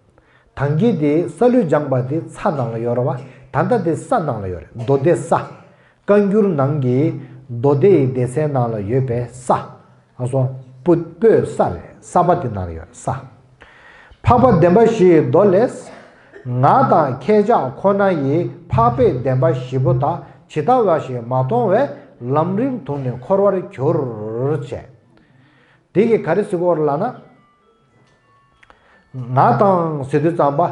ད་གིན་དེ་ས་ལུས་སྦྱངས་པ་དེ་ཚ་ནང་ལ་ཡོད་རེད་བ། ད་ལྟ་དེ་ས་ནང་ལ་ཡོད་རེད། མདོ་སྡེ་ས། བཀའ་འགྱུར་ནང་གི་མདོ་སྡེ་ཡི་སྡེ་ཚན་ནང་ལ་ཡོད་པའི་ས། ཨ་སོ། པོ་པོས་ས་རེད། ས་པ་དེ་ནང་ལ་ཡོད་རེད་ས། འཕགས་པ་བདེན་པ་བཞི་ཡི་མདོ་ལས། ང་དང་ཁྱེད་ཅག་ཁོ་ན་ཡིས་འཕགས་པའི་བདེན་པ་བཞི་པོ་དག་ཇི་ལྟ་བ་ཞིག་མ་མཐོང་བས་ལམ་རིམ་དུ་ནི་འཁོར་བར་གྱུར་ཅེས། དེ་གིས་ག་རེ་ཟེར་གྱི་ཡོད་རེད་ལབ་ན། ང་དང་ཟེར་དུས་ཙམ་པ།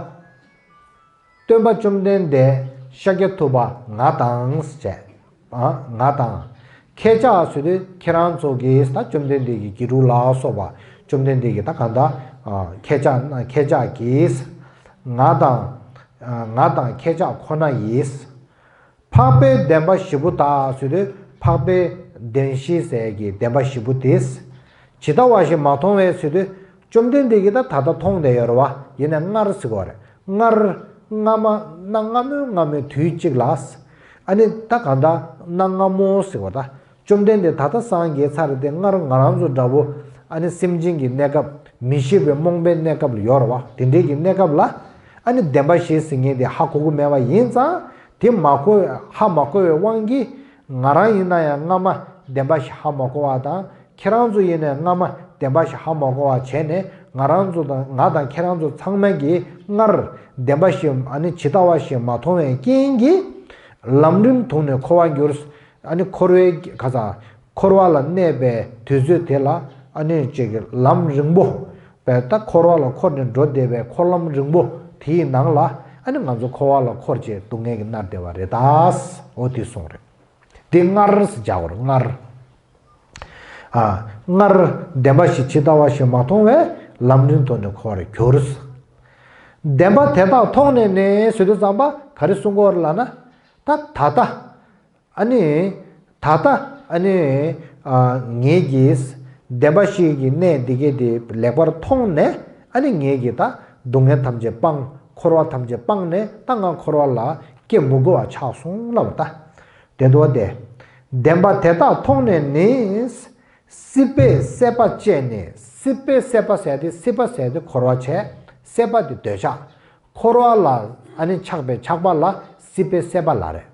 སྟོན་པ་བཅོམ་ལྡན་འདས་ཤཱཀྱ་ཐུབ་པ་ང་དང་ཟེར། ཨ། ང་དང་། ཁྱེད་ཅག་ཟེར་དུས་ཁྱེད་རང་ཚོ་གིས་ད་བཅོམ་ལྡན་འདས་ཀྱི་དགེ་ཕྲུག་ལ་སོགས་པ་བཅོམ་ལྡན་འདས་ཀྱི་ད་གང་ལྟར། ཨ། ཁྱེད་ཅག་ཁྱེད་ཅག་གིས། ང་དང་། ཨ། ང་དང་ཁྱེད་ཅག་ཁོ་ན་ཡིས། འཕགས་པའི་བདེན་པ་བཞི་པོ་དག་ཟེར་དུས་འཕགས་པའི་བདེན་བཞི་ཟེར་གྱི་བདེན་པ་བཞི་པོ་དེས། ཇི་ལྟ་བ་བཞིན་མ་མཐོང་བས་ཟེར་དུས་བཅོམ་ལྡན་འདས་ཀྱིས་ད་ད་ལྟ་མཐོང་བསྡད་ཡོད་རེད་བ། ཡིན་ནའི་སྔར་ཟེར་གྱི་ཡོད་རེད། སྔར། སྔ་མ། གནའ་སྔ་མོའི་སྔ་མོའི་དུས་གཅིག་ལ། ཨ་ནི་ད་གང་ལྟར་གནའ་སྔ་མོ་ཟེར་གྱི་ཡོད་རེད་ད། བཅོམ་ལྡན་འདས་ད་ལྟ་སངས་རྒྱས་ཚར་རེད་དེ། སྔར་ང་རང་ཚོ་འདྲ་བོ་ཨ་ནི་སེམས་ཅན་གྱི་གནས་སྐབས། མི་ཤེས་པའི་རྨོངས་པའི་གནས་སྐབས་ལ་ཡོད་རེད་བ། དེ་འདྲའི་གི་གནས་སྐབས་ལ། ཨ་ནི་བདེན་པ་བཞི་ཟེར་མཁན་དེ་ཧ་གོ་གི་མེད་པ་ཡིན་ཙང་། དེ་མ་གོ། ཧ་མ་གོ་བའི་དབང་གིས། ང་རང་ཡིན་ན་ཡང་སྔ་མ་བདེན་པ་བཞི་ཧ་མ་གོ་བ་དང་། ཁྱེད་རང་ཚོ་ཡིན་ནའི་སྔ་མ་བདེན་པ་བཞི་ཧ་མ་གོ་བ་བྱས་ནས། ང་རང་ཚོ་དང་། ང་དང་ཁྱེད་རང་ཚོ་ཚང་མ་གིས་སྔར་བདེན་པ་བཞི། ཨ་ནི་ཇི་ལྟ་བ་བཞིན་མ་མཐོང་བའི་རྐྱེན་གྱིས། ལམ་རིམ་དུ་ནི་འཁོར་བར་འགྱུར། ཨ་ནི་འཁོར་བའི་ག་ས། འཁོར་བ་ལ་གནས་པའི་དུས་ཚོད་དེ་ལ། ཨ་ནི་ཅིག་གི་ལམ་རིང་པོ། བས་ད་འཁོར་བ་ལ་འཁོར་ནས་འགྲོ་བསྡད་པའི་འཁོར་ལམ་རིང་པོ་དེའི་ནང་ལ། ཨ་ནི་ང་ཚོ་འཁོར་བ་ལ་འཁོར་བྱས་སྡུག་བསྔལ་གྱིས་མནར་བསྡད་པ་རེད་ད། འོ་དེ་གསུངས་རེད། དེ་སྔར་ཟེར་བྱ་བར་སྔར། ཨ། སྔར། བདེན་པ་བཞི་ཇི་ལྟ་བ་བཞིན་མ་མཐོང་བས། ལམ་རིམ་དུ་ནི་འཁོར་བར་འགྱུར། བདེན་པ་དེ་དག་མཐོང་ནས་ནི་ཟེར་དུས་ཙམ་པ་ག་རེ་གསུང་གི་ཡོད་རེད་ལབ་ན། ད་ད་ལྟ། ཨ་ནི། ད་ལྟ། ཨ་ནི། ཨ། ངེད་ཀྱིས་བདེན་པ་བཞི་གི་གནས་འདི་གས་དེ་ལེགས་པར་མཐོང་ནས། ཨ་ནི་ངེད་ཀྱིས་ད་སྡུག་བསྔལ་ཐམས་ཅད་སྤངས། འཁོར་བ་ཐམས་ཅད་སྤངས་ནས་ད་ང་འཁོར་བ་ལ་སྐྱེ་མི་དགོས་པ་ཆགས་སོང་ལབ་ད། དེ་འདུག་སྟེ། བདེན་པ་དེ་དག་མཐོང་ནས་ནི། སྲིད་པའི་སྲེད་པ་བཅད་ནས། སྲིད་པའི་སྲེད་པ་ཟེར་དེ། སྲིད་པ་ཟེར་དེ་འཁོར་བ་བྱས། སྲེད་པ་དེ་འདོད་ཆགས། འཁོར་བ་ལ་ཨ་ནི་ཆགས་པའི་ཆགས་པ་ལ་སྲིད་པའི་སྲེད་པ་ལབ་རེད།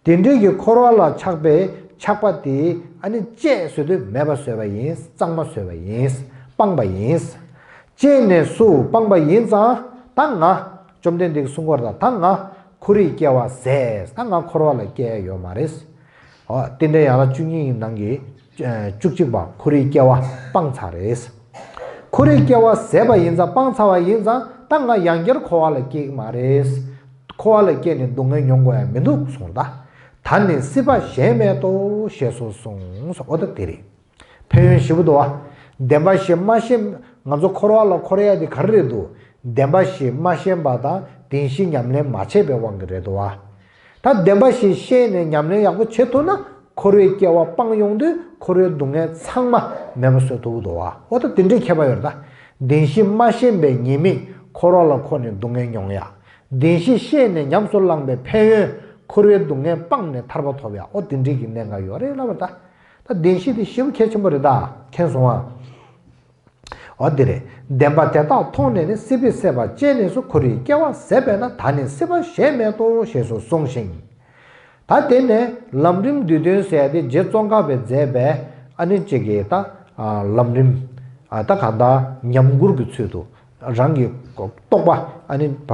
དེ་འདྲའི་གི་འཁོར་བ་ལ་ཆགས་པའི་ཆགས་པ་དེ་ཨ་ནི་བཅད་ཟེར་དུས་མེད་པ་བཟོས་པ་ཡིན། གཙང་མ་བཟོས་པ་ཡིན། སྤངས་པ་ཡིན། བཅད་ནས་སུ་སྤངས་པ་ཡིན་ཙང་། ད་ང་བཅོམ་ལྡན་འདས་ཀྱིས་གསུང་གི་ཡོད་རེད་ད། ད་ང་འཁོར་བའི་སྐྱེ་བ་ཟད། ད་ང་འཁོར་བ་ལ་སྐྱེ་ཡ་ཡོད་མ་རེད། འོ། རྟེན་འབྲེལ་ཡན་ལག་བཅུ་གཉིས་ཀྱི་ནང་གི་བཅུ་གཅིག་པ། འཁོར་བའི་སྐྱེ་བ་སྤངས་ཚར་རེད། འཁོར་བའི་སྐྱེ་བ་ཟད་པ་ཡིན་ཙང་། སྤངས་ཚར་བ་ཡིན་ཙང་། ད་ང་ཡང་བསྐྱར་འཁོར་བ་ལ་སྐྱེ་གི་མ་རེད། འཁོར་བ་ལ་སྐྱེས་ནས་སྡུག་བསྔལ་མྱོང་དགོས་ཡ་མི་འདུག་གསུངས་ད། ད་ནི་སྲིད་པ་གཞན་མེད་དོ། ཞེས་སོགས་གསུངས་སོ། འོ་ད་དེ་རེད། ཕན་ཡོན་ཞེ་པོ་འདུག་བ། བདེན་པ་བཞི་མ་ཤེས། ང་ཚོ་འཁོར་བ་ལ་འཁོར་ཡ་དེ་ག་རེ་རེད་འདུག་བདེན་པ་བཞི་མ་ཤེས་པ་དང་བདེན་བཞི་ཉམས་ལེན་མ་བྱས་པའི་དབང་གིས་རེད་འདུག་བ། ད་བདེན་པ་བཞི་ཤེས་ནས་ཉམས་ལེན་ཡག་པོ་བྱེད་ཐུབ་ན། འཁོར་བའི་སྐྱེ་བ་སྤངས་ཡོང་དུས་འཁོར་བའི་སྡུག་བསྔལ་ཚང་མ་མེད་པ་བཟོ་ཐུབ་ཀྱི་འདུག་བ། འོ་ད་དེ་འདྲའི་ཁྱད་པར་ཡོད་རེད་ད། བདེན་བཞི་མ་ཤེས་པའི་ཉེས་དམིགས། འཁོར་བ་ལ་འཁོར་ནས་སྡུག་བསྔལ་མྱོང་ཡ། བདེན་བཞི་ཤེས་ནས་ཉམས་སུ་བླངས་པའི་ཕན་ཡོན། འཁོར་བའི་སྡུག་བསྔལ་སྤངས་ནས་ཐར་པ་ཐོབ་ཡ། འོ་དེ་འདྲའི་གི་གནད་འགག་ཡོད་རེད་ལབ་པ་རེད་ད། ད་བདེན་བཞི་དེ་ཞེ་པོ་གལ་ཆེན་པོ་རེད་ད། མཁྱེན་སོང་ཨ། འོ་དེ་རེད། བདེན་པ་དེ་དག་མཐོང་ནས་ནི། སྲིད་པའི་སྲེད་པ་བཅད་ནས་སུ། འཁོར་བའི་སྐྱེ་བ་ཟད་པས་ན། ད་ནི་སྲིད་པ་གཞན་མེད་དོ། ཞེས་སོགས་གསུངས་ཤིང་། ད་དེ་ནས་ལམ་རིམ་བསྡུས་དོན་ཟེར་ཡ་དེ་རྗེ་ཙོང་ཁ་པས་མཛད་པའི་ཨ་ནི་གཅིག་གི་ད་ལམ་རིམ། ད་གང་ལྟར་ཉམས་མགུར་གྱི་ཚུལ་དུ། རང་གི་རྟོགས་པ་ཨ་ནི་བ་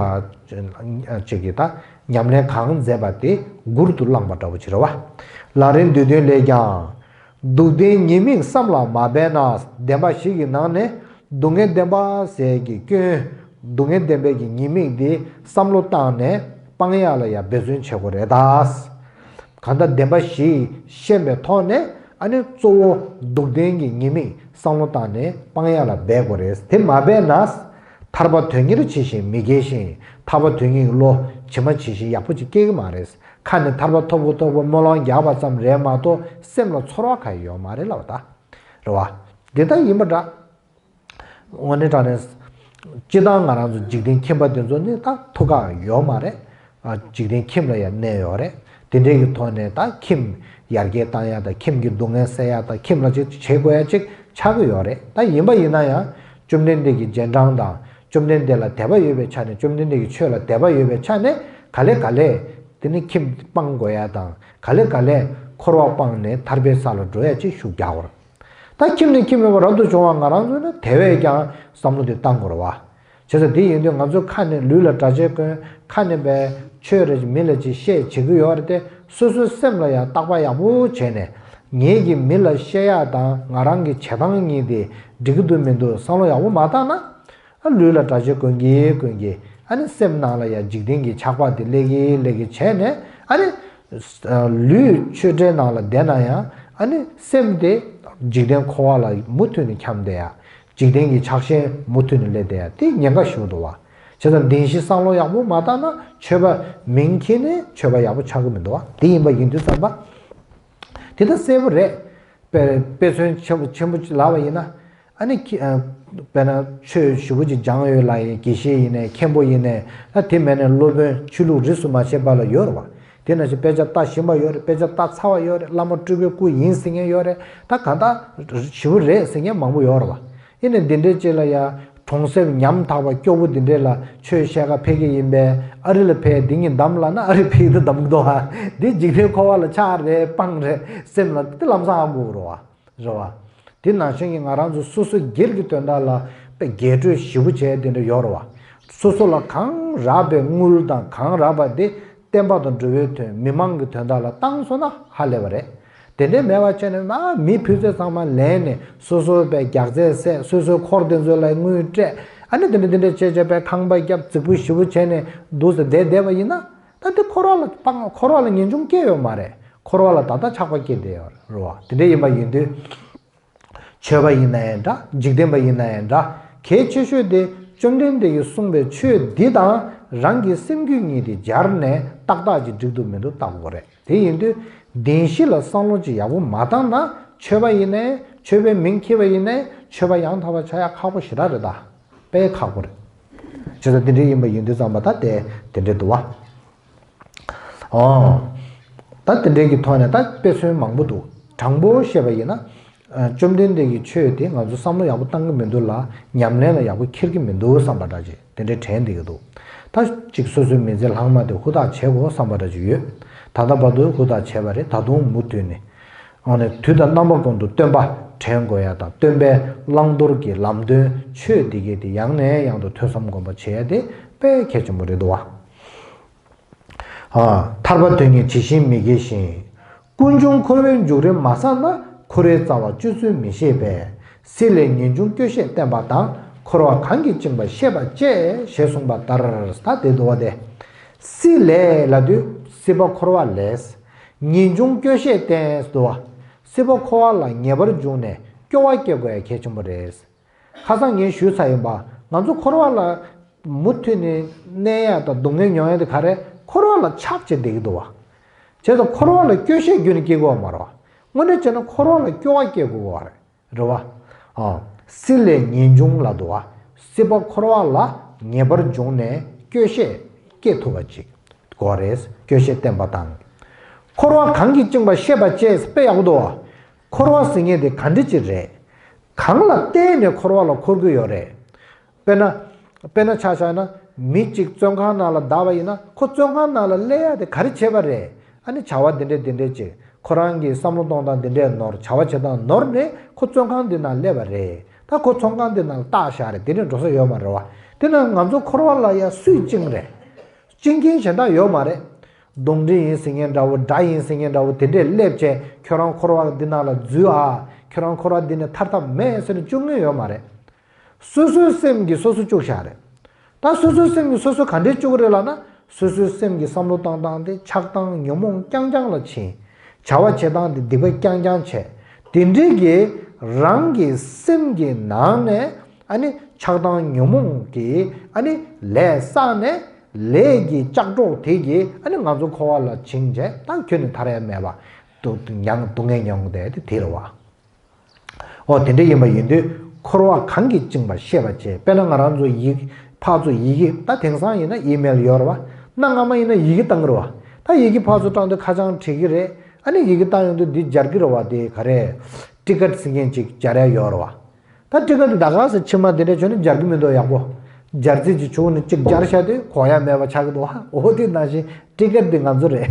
ཅིག་གིས་ད་ཉམས་ལེན་གང་མཛད་པ་དེ་མགུར་དུ་བླངས་པ་འདྲ་བོ་ཅིག་རེད་བ། ལམ་རིམ་བསྡུས་དོན་ལས་ཀྱང་། སྡུག་བདེན་ཉེས་དམིགས་བསམ་ལ་མ་འབད་ན། བདེན་པ་བཞི་གི་ནང་ནས་སྡུག་བསྔལ་བདེན་པ་ཟེར་གྱི་སྐྱོན། སྡུག་བསྔལ་བདེན་པའི་གི་ཉེས་དམིགས་འདི་བསམ་བློ་བཏང་ནས་སྤང་ཡག་ལ་ཡང་འབད་བརྩོན་བྱེད་དགོས་རེད་ད། གང་ལྟར་བདེན་པ་བཞི་ཤེས་པའི་ཐོག་ནས་ཨ་ནི་གཙོ་བོ་སྡུག་བདེན་གྱི་ཉེས་དམིགས་བསམ་བློ་བཏང་ནས་སྤང་ཡག་ལ་འབད་དགོས་རེད། དེ་མ་འབད་ན། ཐར་པ་དོན་གཉེར་ཇི་བཞིན་མི་སྐྱེ་ཞིང་། ཐར་པ་དོན་གཉེར་གྱི་བློ་ཇི་མ་ཇི་བཞིན་ཡག་པོ་ཅིག་སྐྱེ་གི་མ་རེད། ཁ་ནས་ཐར་པ་ཐོབ་དགོས་ཐོབ་དགོས་སྨོན་ལམ་རྒྱག་པ་ཙམ་རེད་མ་གཏོགས་སེམས་ལ་ཚོར་བ་གང་ཡང་ཡོད་མ་རེད་ལབ་ད། རེད་བ། འདི་ལྟར་ཡིན་པ་འདྲ། དངོས་གནས་དྲང་གནས། སྤྱིར་བཏང་ང་རང་ཚོ་འཇིག་རྟེན་ཁྱིམ་པ་དེ་ཚོ་ནི་ད་ཐུགས་ཁག་ཡོད་མ་རེད། ཨ། འཇིག་རྟེན་ཁྱིམ་ལ་ཡང་གནས་ཡོད་རེད། དེ་འདྲའི་གི་ཐོག་ནས་ད་ཁྱིམ་ཡར་རྒྱས་བཏང་ཡ་དང་ཁྱིམ་གྱི་སྡུག་བསྔལ་སེལ་ཡ་དང་ཁྱིམ་ལ་ཅིག་བྱེད་དགོས་ཡ་ཅིག་ཆགས་ཀྱི་ཡོད་རེད། ད་ཡིན་པ་ཡིན་ན་ཡང་བཅོམ་ལྡན་འདས་ཀྱི་རྗེས་འབྲང་དང་བཅོམ་ལྡན་འདས་ལ་དད་པ་ཡོད་པའི་ཆ་ནས་བཅོམ་ལྡན་འདས་ཀྱི་ཆོས་ལ་དད་པ་ཡོད་པའི་ཆ་ནས་ག་ལེ་ག་ལེ་དེ་ནི་ཁྱིམ་སྤང་དགོས་ཡ་དང་ག་ལེ་ག་ལེ་འཁོར་བ་སྤངས་ནས་ཐར་པའི་ས་ལ་འགྲོ་ཡ་ཅིག་ཤུགས་རྒྱག་དགོས་རེད། ད་ཁྱིམ་ནས་ཁྱིམ་མེད་པར་རབ་ཏུ་བྱུང་བ་ང་རང་ཚོས་ནི་དེ་བས་ཀྱང་བསམ་བློ་དེ་བཏང་དགོས་རེད་བ། བྱས་ཙང་དེ་ཡིན་དུས་ང་ཚོའི་ཁ་ནས་ལུས་ལ་གྲྭ་ཆས་གོན། ཁ་ནས་པའི་ཆོས་རེ་མི་ལ་ཅིག་བཤད་བྱེད་ཀྱི་ཡོད་རེད་དེ། སོ་སོའི་སེམས་ལ་ཡང་བརྟག་པ་ཡག་པོ་བྱས་ནས། ངེད་ཀྱིས་མི་ལ་བཤད་ཡག་དང་ང་རང་གི་བྱེད་སྟངས་གཉིས་དེ་འགྲིག་གི་འདུག་མི་འདུག་བསམ་བློ་ཡག་པོ་མ་བཏང་ན། ཨ་ལུས་ལ་གྲྭ་ཆས་གོན་གྱིན་གོན་གྱིན་ཨ་ནི་སེམས་ནང་ལ་ཡང་འཇིག་རྟེན་གྱི་ཆགས་པ་དེ་སླེབས་ཀྱིན་སླེབས་ཀྱིན་བྱས་ནས། ཨ་ནི་ལུས་ཆོས་འབྲེལ་ནང་ལ་བསྡད་ན་ཡང་ཨ་ནི་སེམས་དེ་འཇིག་རྟེན་འཁོར་བ་ལ་མུ་མཐུད་ནས་འཁྱམས་བསྡད་ཡ། འཇིག་རྟེན་གྱི་ཆགས་ཞེན་མུ་མཐུད་ནས་སླེབས་བསྡད་ཡ་དེ་ཉེན་ཁ་ཞེ་པོ་འདུག་བ། བྱས་ཙང་བདེན་བཞི་བསམ་བློ་ཡག་པོ་མ་བཏང་ན་ཆོས་པ་མིང་འཁྱེར་ནས་ཆོས་པ་ཡག་པོ་ཆགས་ཀྱི་མི་འདུག་བ། དེ་ཡིན་པ་ཡིན་དུས་ཙམ་པ། དེ་ད་གསལ་པོ་རེད། དཔེ་དཔེ་མཚོན་ཆེན་པོ་ཆེན་པོ་ཅིག་ལབ་པ་ཡིན་ན། ཨ་ནི་ཁྱི་ཨ། དཔེར་ན་ཆོས་ཞེ་པོ་ཅིག་སྦྱངས་ཡོད་ལབ་ཡིན། དགེ་བཤེས་ཡིན་ནའི་མཁན་པོ་ཡིན་ནའི་ད་དེ་མིན་ནའི་སློབ་དཔོན་ཆོས་ལུགས་རིས་སུ་མ་ཆད་པ་ལ་ཡོད་རེད་བ། དེ་ནང་བཞིན་དཔེ་ཆ་ལྟ་ཞིམ་པ་ཡོད་རེད། དཔེ་ཆ་ལྟ་ཚར་བ་ཡོད་རེད། བླ་མ་སྤྲུལ་པའི་སྐུ་ཡིན་ཟེར་མཁན་ཡོད་རེད། ད་གང་ལྟར་ཞེ་པོ་རེད་ཟེར་མཁན་མང་པོ་ཡོད་རེད་བ། ཡིན་ནའི་འདི་འདྲའི་ཅིག་ལ་ཡ། གྲོང་གསེབ་ཉམ་ཐག་པ་སྐྱོ་པོ་འདི་འདྲས་ལ་ཆོས་བཤད་ག་ཕེབས་ཀྱི་ཡིན་པས། ཨ་རི་ལ་ཕེབས་འདི་གཉིས་འདམ་ལབ་ན་ཨ་རི་ཕེབས་ཀྱི་འདུག་འདམ་གྱི་འདུག་ཨ། འདི་འཇིག་རྟེན་འཁོར་བ་ལ་ཆགས་རེད་སྤང་རེད་སེམས་ལ་འདི་ལམ་སང་ཧ་གོ་གི་རེད་བ། རེད་བ། འདི་ནང་བཞིན་གྱི་ང་རང་ཚོ་སོ་སོ་སྒེར་གྱི་དོན་དག་ལ་དཔེ་རྒྱས་སྤྲོས་ཞེ་པོ་བྱས་དེ་འདྲ་ཡོད་རེད་བ། སོ་སོ་ལ་གང་རག་པའི་དངུལ་དང་གང་རག་པ་དེ་བསྟན་པ་དང་འགྲོ་བའི་དོན་མི་མང་གི་དོན་དག་ལ་བཏང་སོང་ན་ཧ་ལས་པ་རེད། དེ་འདྲའི་མེད་པ་བྱས་ནས་མ་མི་ཕུད་ཚོད་ཚང་མ་ལེན་ནས་སོ་སོའི་པའི་རྒྱགས་རྫས་བསད། སོ་སོའི་འཁོར་དེ་ཚོ་ལ་དངུལ་སྤྲད། ཨ་ནི་དེ་འདྲ་དེ་འདྲ་བྱས་བྱས་པའི་ཁང་པ་བརྒྱབ་རྫིག་པོ་ཞེ་པོ་བྱས་ནས་འདུག་ཟེར་བསྡད་བསྡད་པ་ཡིན་ན། ད་དེ་འཁོར་བ་ལ་སྤང་འཁོར་བ་ལ་ངེས་འབྱུང་སྐྱེ་ཡོད་མ་རེད། འཁོར་བ་ལ་ད་ལྟ་ཆགས་པ་སྐྱེ་བསྡད་ཡོད་རེད་བ། དེ་འདྲ་ཡིན་པ་ཡིན་དུས། ཆོས་པ་ཡིན་ན་ཡང་འདྲ། འཇིག་རྟེན་པ་ཡིན་ན་ཡང་འདྲ། གལ་ཆེ་ཤོས་དེ་བཅོམ་ལྡན་འདས་ཀྱིས་གསུངས་པའི་ཆོས་འདི་དང་རང་གི་སེམས་རྒྱུད་གཉིས་དེ་སྦྱར་ནས་ཏག་ཏག་ཅིག་འགྲིག་འདུག་མི་འདུག་བལྟ་དགོས་རེད། དེ་ཡིན་དུས་བདེན་བཞི་ལ་བསམ་བློ་ཅིག་ཡག་པོ་མ་བཏང་ན་ཆོས་པ་ཡིན་ནའི་ཆོས་པའི་མིང་འཁྱེར་བ་ཡིན་ནའི་ཆོས་པ་ཡང་དག་པ་ཆགས་ཡག་ཁག་པོ་ཞེ་དྲག་རེད་ད། དཔེ་ཁག་པོ་རེད། བྱས་ཙང་དེ་འདྲ་ཡིན་པ་ཡིན་དུས་ཙམ་པ་ད་དེ་དེ་འདྲ་འདུག་བ། ཨོ། ད་དེ་འདྲའི་གི་ཐོག་ནས་ད་དཔེ་མཚོན་མང་པོ་འདུག་དྲང་པོ་བཤད་པ་ཡིན་ན། ཨ། བཅོམ་ལྡན་འདས་ཀྱི་ཆོས་དེ་ང་ཚོ་བསམ་བློ་ཡག་པོ་བཏང་གི་མི་འདུག་ལ། ཉམས་ལེན་ལ་ཡག་པོ་འཁྱེར་གི་མི་འདུག་བསམ་པ་འདྲ་ཅིག་དེ་འདྲའི་དྲན་བསྡད་ཀྱི་འདུག་ད་ཅིག་སོ་སོའི་མི་ཚེ་ལྷག་མ་དེ་ཧུར་ཐག་བྱེད་དགོས་བསམ་པ་འདྲ་ཅིག་ཡོད། ད་ལྟ་བར་དུ་ཧུར་ཐག་བྱས་པ་རེད། ད་དུང་མུ་མཐུད་ནས། འོ་ནས་དུས་དང་རྣམ་པ་ཀུན་ཏུ་སྟོན་པ་དྲན་དགོས་ཡ་དང་། སྟོན་པའི་བླང་དོར་གྱི་ལམ་སྟོན་ཆོས་འདི་གས་དེ་ཡང་ནས་ཡང་དུ་ཐོས་བསམ་སྒོམ་པ་བྱེད་ཡ་དེ་དཔེ་གལ་ཆེན་པོ་རེད་འདུག་བ། ཨ། ཐར་པ་དོན་གཉེར་ཇི་བཞིན་མི་དགེ་བཞིན། ཀུན་འབྱུང་འཁོར་བའི་འཇུག་རེ་མ་བསགས་ན། འཁོར་བའི་རྩ་བ་གཅོད་ཚུལ་མི་ཤེས་པས། སྲིད་ལས་ངེས་འབྱུང་སྐྱོ་ཤས་བསྟན་པ་དང་། འཁོར་བ་གང་གིས་བཅིངས་པ་ཤེས་པར་བྱེད། ཞེས་གསུངས་པ་ལྟར། ད་དེ་འདུག་བ་དེ། སྲིད་ལས་ལབ་དུས་སྲིད་པ་འཁོར་བ་ལས། ངེས་འབྱུང་སྐྱོ་ཤས་བསྟན་འདུག་བ། སྲིད་པ་འཁོར་བ་ལ་ངེས་པར་འབྱུང་ནས་སྐྱོ་བ་སྐྱེ་དགོས་ཡ་གལ་ཆེན་པོ་རེད། ཁ་སང་ངས་ཞུས་ཚར་ཡིན་པ། ང་ཚོ་འཁོར་བ་ལ་མུ་མཐུད་ནས་གནས་ཡ་དང་སྡུག་བསྔལ་མྱོང་ཡ་དེ་ག་རེ། འཁོར་བ་ལ་ཆགས་བྱས་བསྡད་ཀྱི་འདུག་བ། བྱས་ཙང་འཁོར་བ་ལ་སྐྱོ་ཤས་ཁྱོན་ནས་སྐྱེ་དགོས་པ་མ་རེད་བ། དངོས་གནས་བྱས་ན་འཁོར་བ་ལ་སྐྱོ་བ་སྐྱེ་དགོས་པ་རེད། རེད་བ། ཨ། སྲིད་ལས་ངེས་འབྱུང་ལབ་འདུག་བ། སྲིད་པ་འཁོར་བ་ལ་ངེས་པར་འབྱུང་ནས་སྐྱོ་ཤས་སྐྱེ་ཐུབ་པ་ཅིག་དགོས་རེད། སྐྱོ་ཤས་བསྟན་པ་དང་། འཁོར་བ་གང་གིས་བཅིངས་པ་ཤེས་པར་བྱེད། དཔེ་ཡག་པོ་འདུག་བ། འཁོར་བ་ཟེར་མཁན་དེ་ག་འདྲ་ཅིག་རེད། གང་ལ་བརྟེན་ནས་འཁོར་བ་ལ་འཁོར་གྱི་ཡོད་རེད། དཔེར་ན། དཔེར་ན་ཆ་བཞག་ན་མི་གཅིག་བཙོན་ཁང་ནང་ལ་བསྡད་པ་ཡིན་ན་ཁོ་བཙོན་ཁང་ནང་ལ་སླེབས་ཡ་དེ་ག་རེ་བྱས་པ་རེད། ཨ་ནི་བྱ་བ་འདི་འདྲས་འདི་འདྲས་ཅིག་ཁོ་རང་གི་བསམ་བློ་གཏོང་སྟངས་འདི་འདྲས་ནོར། བྱ་བ་བྱེད་སྟངས་ནོར་ནས་ཁོ་བཙོན་ཁང་འདི་ནང་སླེབས་པ་རེད། ད་ཁོ་བཙོན་ཁང་འདི་ནང་ལ་བཏགས་བཞག་རེད། དེ་ནས་འགྲོ་ས་ཡོད་མ་རེད་བ། དེ་ན་ང་ཚོ་འཁོར་བ་ལ་ཡ་སུས་བཅིངས་རེད། བཅིངས་མཁན་གཞན་དག་ཡོད་མ་རེད། གདོན་འདྲེ་ཡིན་ཟེར་མཁན་འདྲ་བོ། དགྲ་ཡིན་ཟེར་མཁན་འདྲ་བོ་དེ་འདྲས་སླེབས་བྱས་ཁྱོད་རང་འཁོར་བ་འདི་ནང་ལ་འཛུལ་ཨ། ཁྱོད་རང་འཁོར་བ་འདི་ནས་ཐར་ཐབས་མེད་ཟེར་ནས་བཅུག་མཁན་ཡོད་མ་རེད། སོ་སོའི་སེམས་ཀྱིས་སོ་སོ་བཅུག་བཞག་རེད། ད་སོ་སོའི་སེམས་ཀྱིས་སོ་སོ་ག་འདྲས་བཅུག་རེད་ལབ་ན། སོ་སོའི་སེམས་ཀྱི་བསམ་བློ་བཏང་སྟངས་དེ་ཆགས་སྡང་ཉོན་མོངས་རྐྱང་རྐྱང་ལ་ཕྱིན། བྱ་བ་བྱེད་སྟངས་དེ་སྡིག་པ་རྐྱང་རྐྱང་བྱས། དེ་འདྲའི་གི་རང་གི་སེམས་ཀྱི་ནང་ནས་ཨ་ནི་ཆགས་སྡང་ཉོན་མོངས་ཀྱི་ཨ་ནི་ལས་བསགས་ནས། ལས་ཀྱི་ལྕགས་སྒྲོག་དེ་གིས་ཨ་ནི་ང་ཚོ་འཁོར་བ་ལ་བྱིང་བྱས་ད་ཁྱོན་ནས་ཐར་ཡ་མེད་པ། སྡུག་མྱང་སྡུག་བསྔལ་མྱོང་བསྡད་དེ་དེ་རེད་བ། ཨོ་དེ་འདྲ་ཡིན་པ་ཡིན་དུས་འཁོར་བ་གང་གིས་བཅིངས་པ་ཤེས་པར་བྱེད། དཔེར་ན་ང་རང་ཚོ་ཡི་ཕར་ཚུར་ཡི་གེ་ད་དེང་སང་ཡིན་ན་ཨི་མེལ་ཡོད་རེད་བ། གནའ་སྔ་མ་ཡིན་ན་ཡི་གེ་བཏང་གི་རེད་བ། ད་ཡི་གེ་ཕར་ཚུར་བཏང་དུས་ཁ་བྱང་བྲིས་ཀྱི་རེད། ཨ་ནི་ཡི་གེ་བཏང་ཡོང་དུས་འདི་སྦྱར་གྱི་རེད་བ། དེ་ག་རེ། ཊི་ཀཊ་ཟེར་མཁན་ཅིག་སྦྱར་ཡ་ཡོད་རེད་བ། ད་ཊི་ཀཊ་ད་ག་ཟེ་ཕྱི་མ་དེ་འདྲ་བྱུང་ན་སྦྱར་གྱི་མི་འདུག་ཡག་པོ། སྦྱར་རྩིས་ཀྱི་བྱུང་ནས་གཅིག་སྦྱར་བཞག་དུས་གོ་ཡ་མེད་པ་ཆགས་ཀྱི་འདུག་ཨོ་དེ་ནང་བཞིན་ཊི་ཀཊ་དེ་ང་ཚོ་རེད།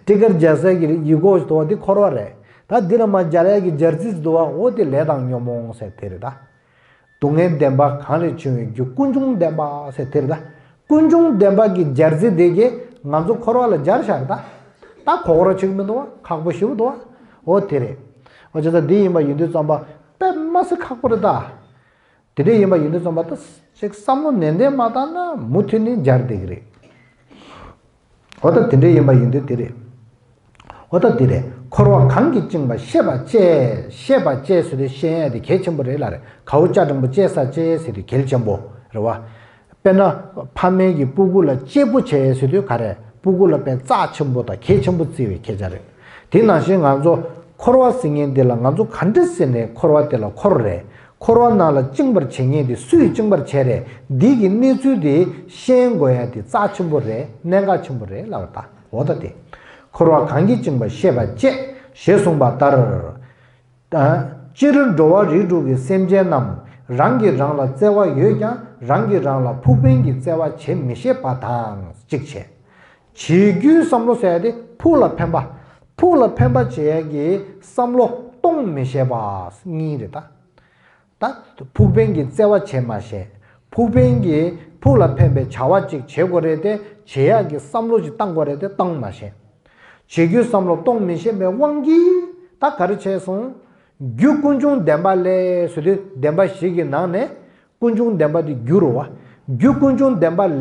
ཊི་ཀཊ་སྦྱར་སའི་གི་ཡིག་སྐོགས་ཞིག་འདུག་བ། དེ་འཁོར་བ་རེད། ད་འདི་ལ་མ་སྦྱར་ཡ་གི་སྦྱར་རྩིས་ཞིག་འདུག་བ། ཨོ་དེ་ལས་དང་ཉོན་མོངས་ཟེར་དེ་རེད་ད། སྡུག་བསྔལ་བདེན་པ་གང་ལས་བྱུང་བའི་རྒྱུ། ཀུན་འབྱུང་བདེན་པ་ཟེར་དེ་རེད་ད། ཀུན་འབྱུང་བདེན་པ་གི་སྦྱར་རྩི་དེ་གིས་ང་ཚོ་འཁོར་བ་ལ་སྦྱར་བཞག་རེད་ད། ད་གོ་སྐོར་བྱེད་ཀྱི་མི་འདུག་བ། ཁག་པོ་ཞེ་པོ་འདུག་བ། འོ་དེ་རེད། འོ་བྱས་ཙང་འདི་ཡིན་པ་ཡིན་དུས་ཙམ་པ་དཔེ་མ་སྲིད་ཁག་པོ་རེད་ད། དེ་འདྲ་ཡིན་པ་ཡིན་དུས་ཙམ་པ་ད་ཅིག་བསམ་བློ་ནན་ཏན་མ་བཏང་ན་མུ་མཐུད་ནས་འབྱར་བསྡད་ཀྱི་རེད། འོ་ད་དེ་འདྲ་ཡིན་པ་ཡིན་དུས་དེ་རེད། འོ་ད་དེ་རེད། འཁོར་བ་གང་གིས་བཅིངས་པ་ཤེས་པ་བཅས། ཤེས་པ་བཅས་ཟེར་དུས་ཤེས་ཡ་དེ་གལ་ཆེན་པོ་རེད་ལ་རེད། གའུ་ལྕགས་སྒྲེང་པོ་བཅས་ས་བཅས་ཟེར་དུས་གལ་ཆེན་པོ་རེད་བ། དཔེར་ན་ཕ་མའི་གི་སྤུ་གུ་ལ་གཅེར་བུ་བྱས་ཟེར་དུས་ག་རེ། སྤུ་གུ་ལ་དཔེ་རྩ་ཆེན་པོ་དང་གལ་ཆེན་པོ་བརྩི་བའི་སྐད་ཆ་རེད། དེ་ནང་བཞིན་ང་ཚོ་འཁོར་བ་ཟེར་མཁན་འདི་ལ་ང་ཚོ་ག་འདྲ་ཟེར་ནས་འཁོར་བ་དེ་ལ་འཁོར་རེད། འཁོར་བ་ནང་ལ་བཅིངས་པར་བྱེད་མཁན་དེ་སུས་བཅིངས་པར་བྱས་རེད། འདི་གི་གནས་ཚུལ་དེ་ཤེས་དགོས་ཡ་དེ་རྩ་ཆེན་པོ་རེད། གནད་འགག་ཆེན་པོ་རེད་ལབ་པ་ད། འོ་ད་དེ། འཁོར་བ་གང་གིས་བཅིངས་པ་ཤེས་པ་བཅས་ཞེས་གསུངས་པ་ལྟར། སྤྱིར་འགྲོ་བ་རིགས་དྲུག་གི་སེམས་ཅན་རྣམས་རང་གིས་རང་ལ་བརྩེ་བ་ཡོད་ཀྱང་རང་གིས་རང་ལ་ཕུགས་ཕན་གྱི་བརྩེ་བ་བྱེད་མི་ཤེས་པ་དང་གཅིག་བྱས། བྱེད་རྒྱུའི་བསམ་བློ་ཟེར་ཡ་དེ་ཕུགས་ལ་ཕན་པ། ཕུགས་ལ་ཕན་པ་བྱེད་ཡ་གི་བསམ་བློ་གཏོང་མི་ཤེས་པ་གཉིས་རེད་ད། ད་ཕུགས་ཕན་གྱི་བརྩེ་བ་བྱེད་མ་ཤེས། ཕུགས་ཕན་གྱི་ཕུགས་ལ་ཕན་པའི་བྱ་བ་ཅིག་བྱེད་དགོས་རེད་དེ་བྱེད་ཡག་གི་བསམ་བློ་ཅིག་བཏང་དགོས་རེད་དེ་བཏང་མ་ཤེས། བྱེད་རྒྱུའི་བསམ་བློ་གཏོང་མི་ཤེས་པའི་དབང་གིས་ད་ག་རེ་བྱས་སོང་། རྒྱུ་ཀུན་འབྱུང་བདེན་པ་ལས་ཟེར་དུས་བདེན་པ་བཞི་གི་ནང་ནས་ཀུན་འབྱུང་བདེན་པ་དེ་རྒྱུ་རུ་བ། རྒྱུ་ཀུན་འབྱུང་བདེན་པ་ལས་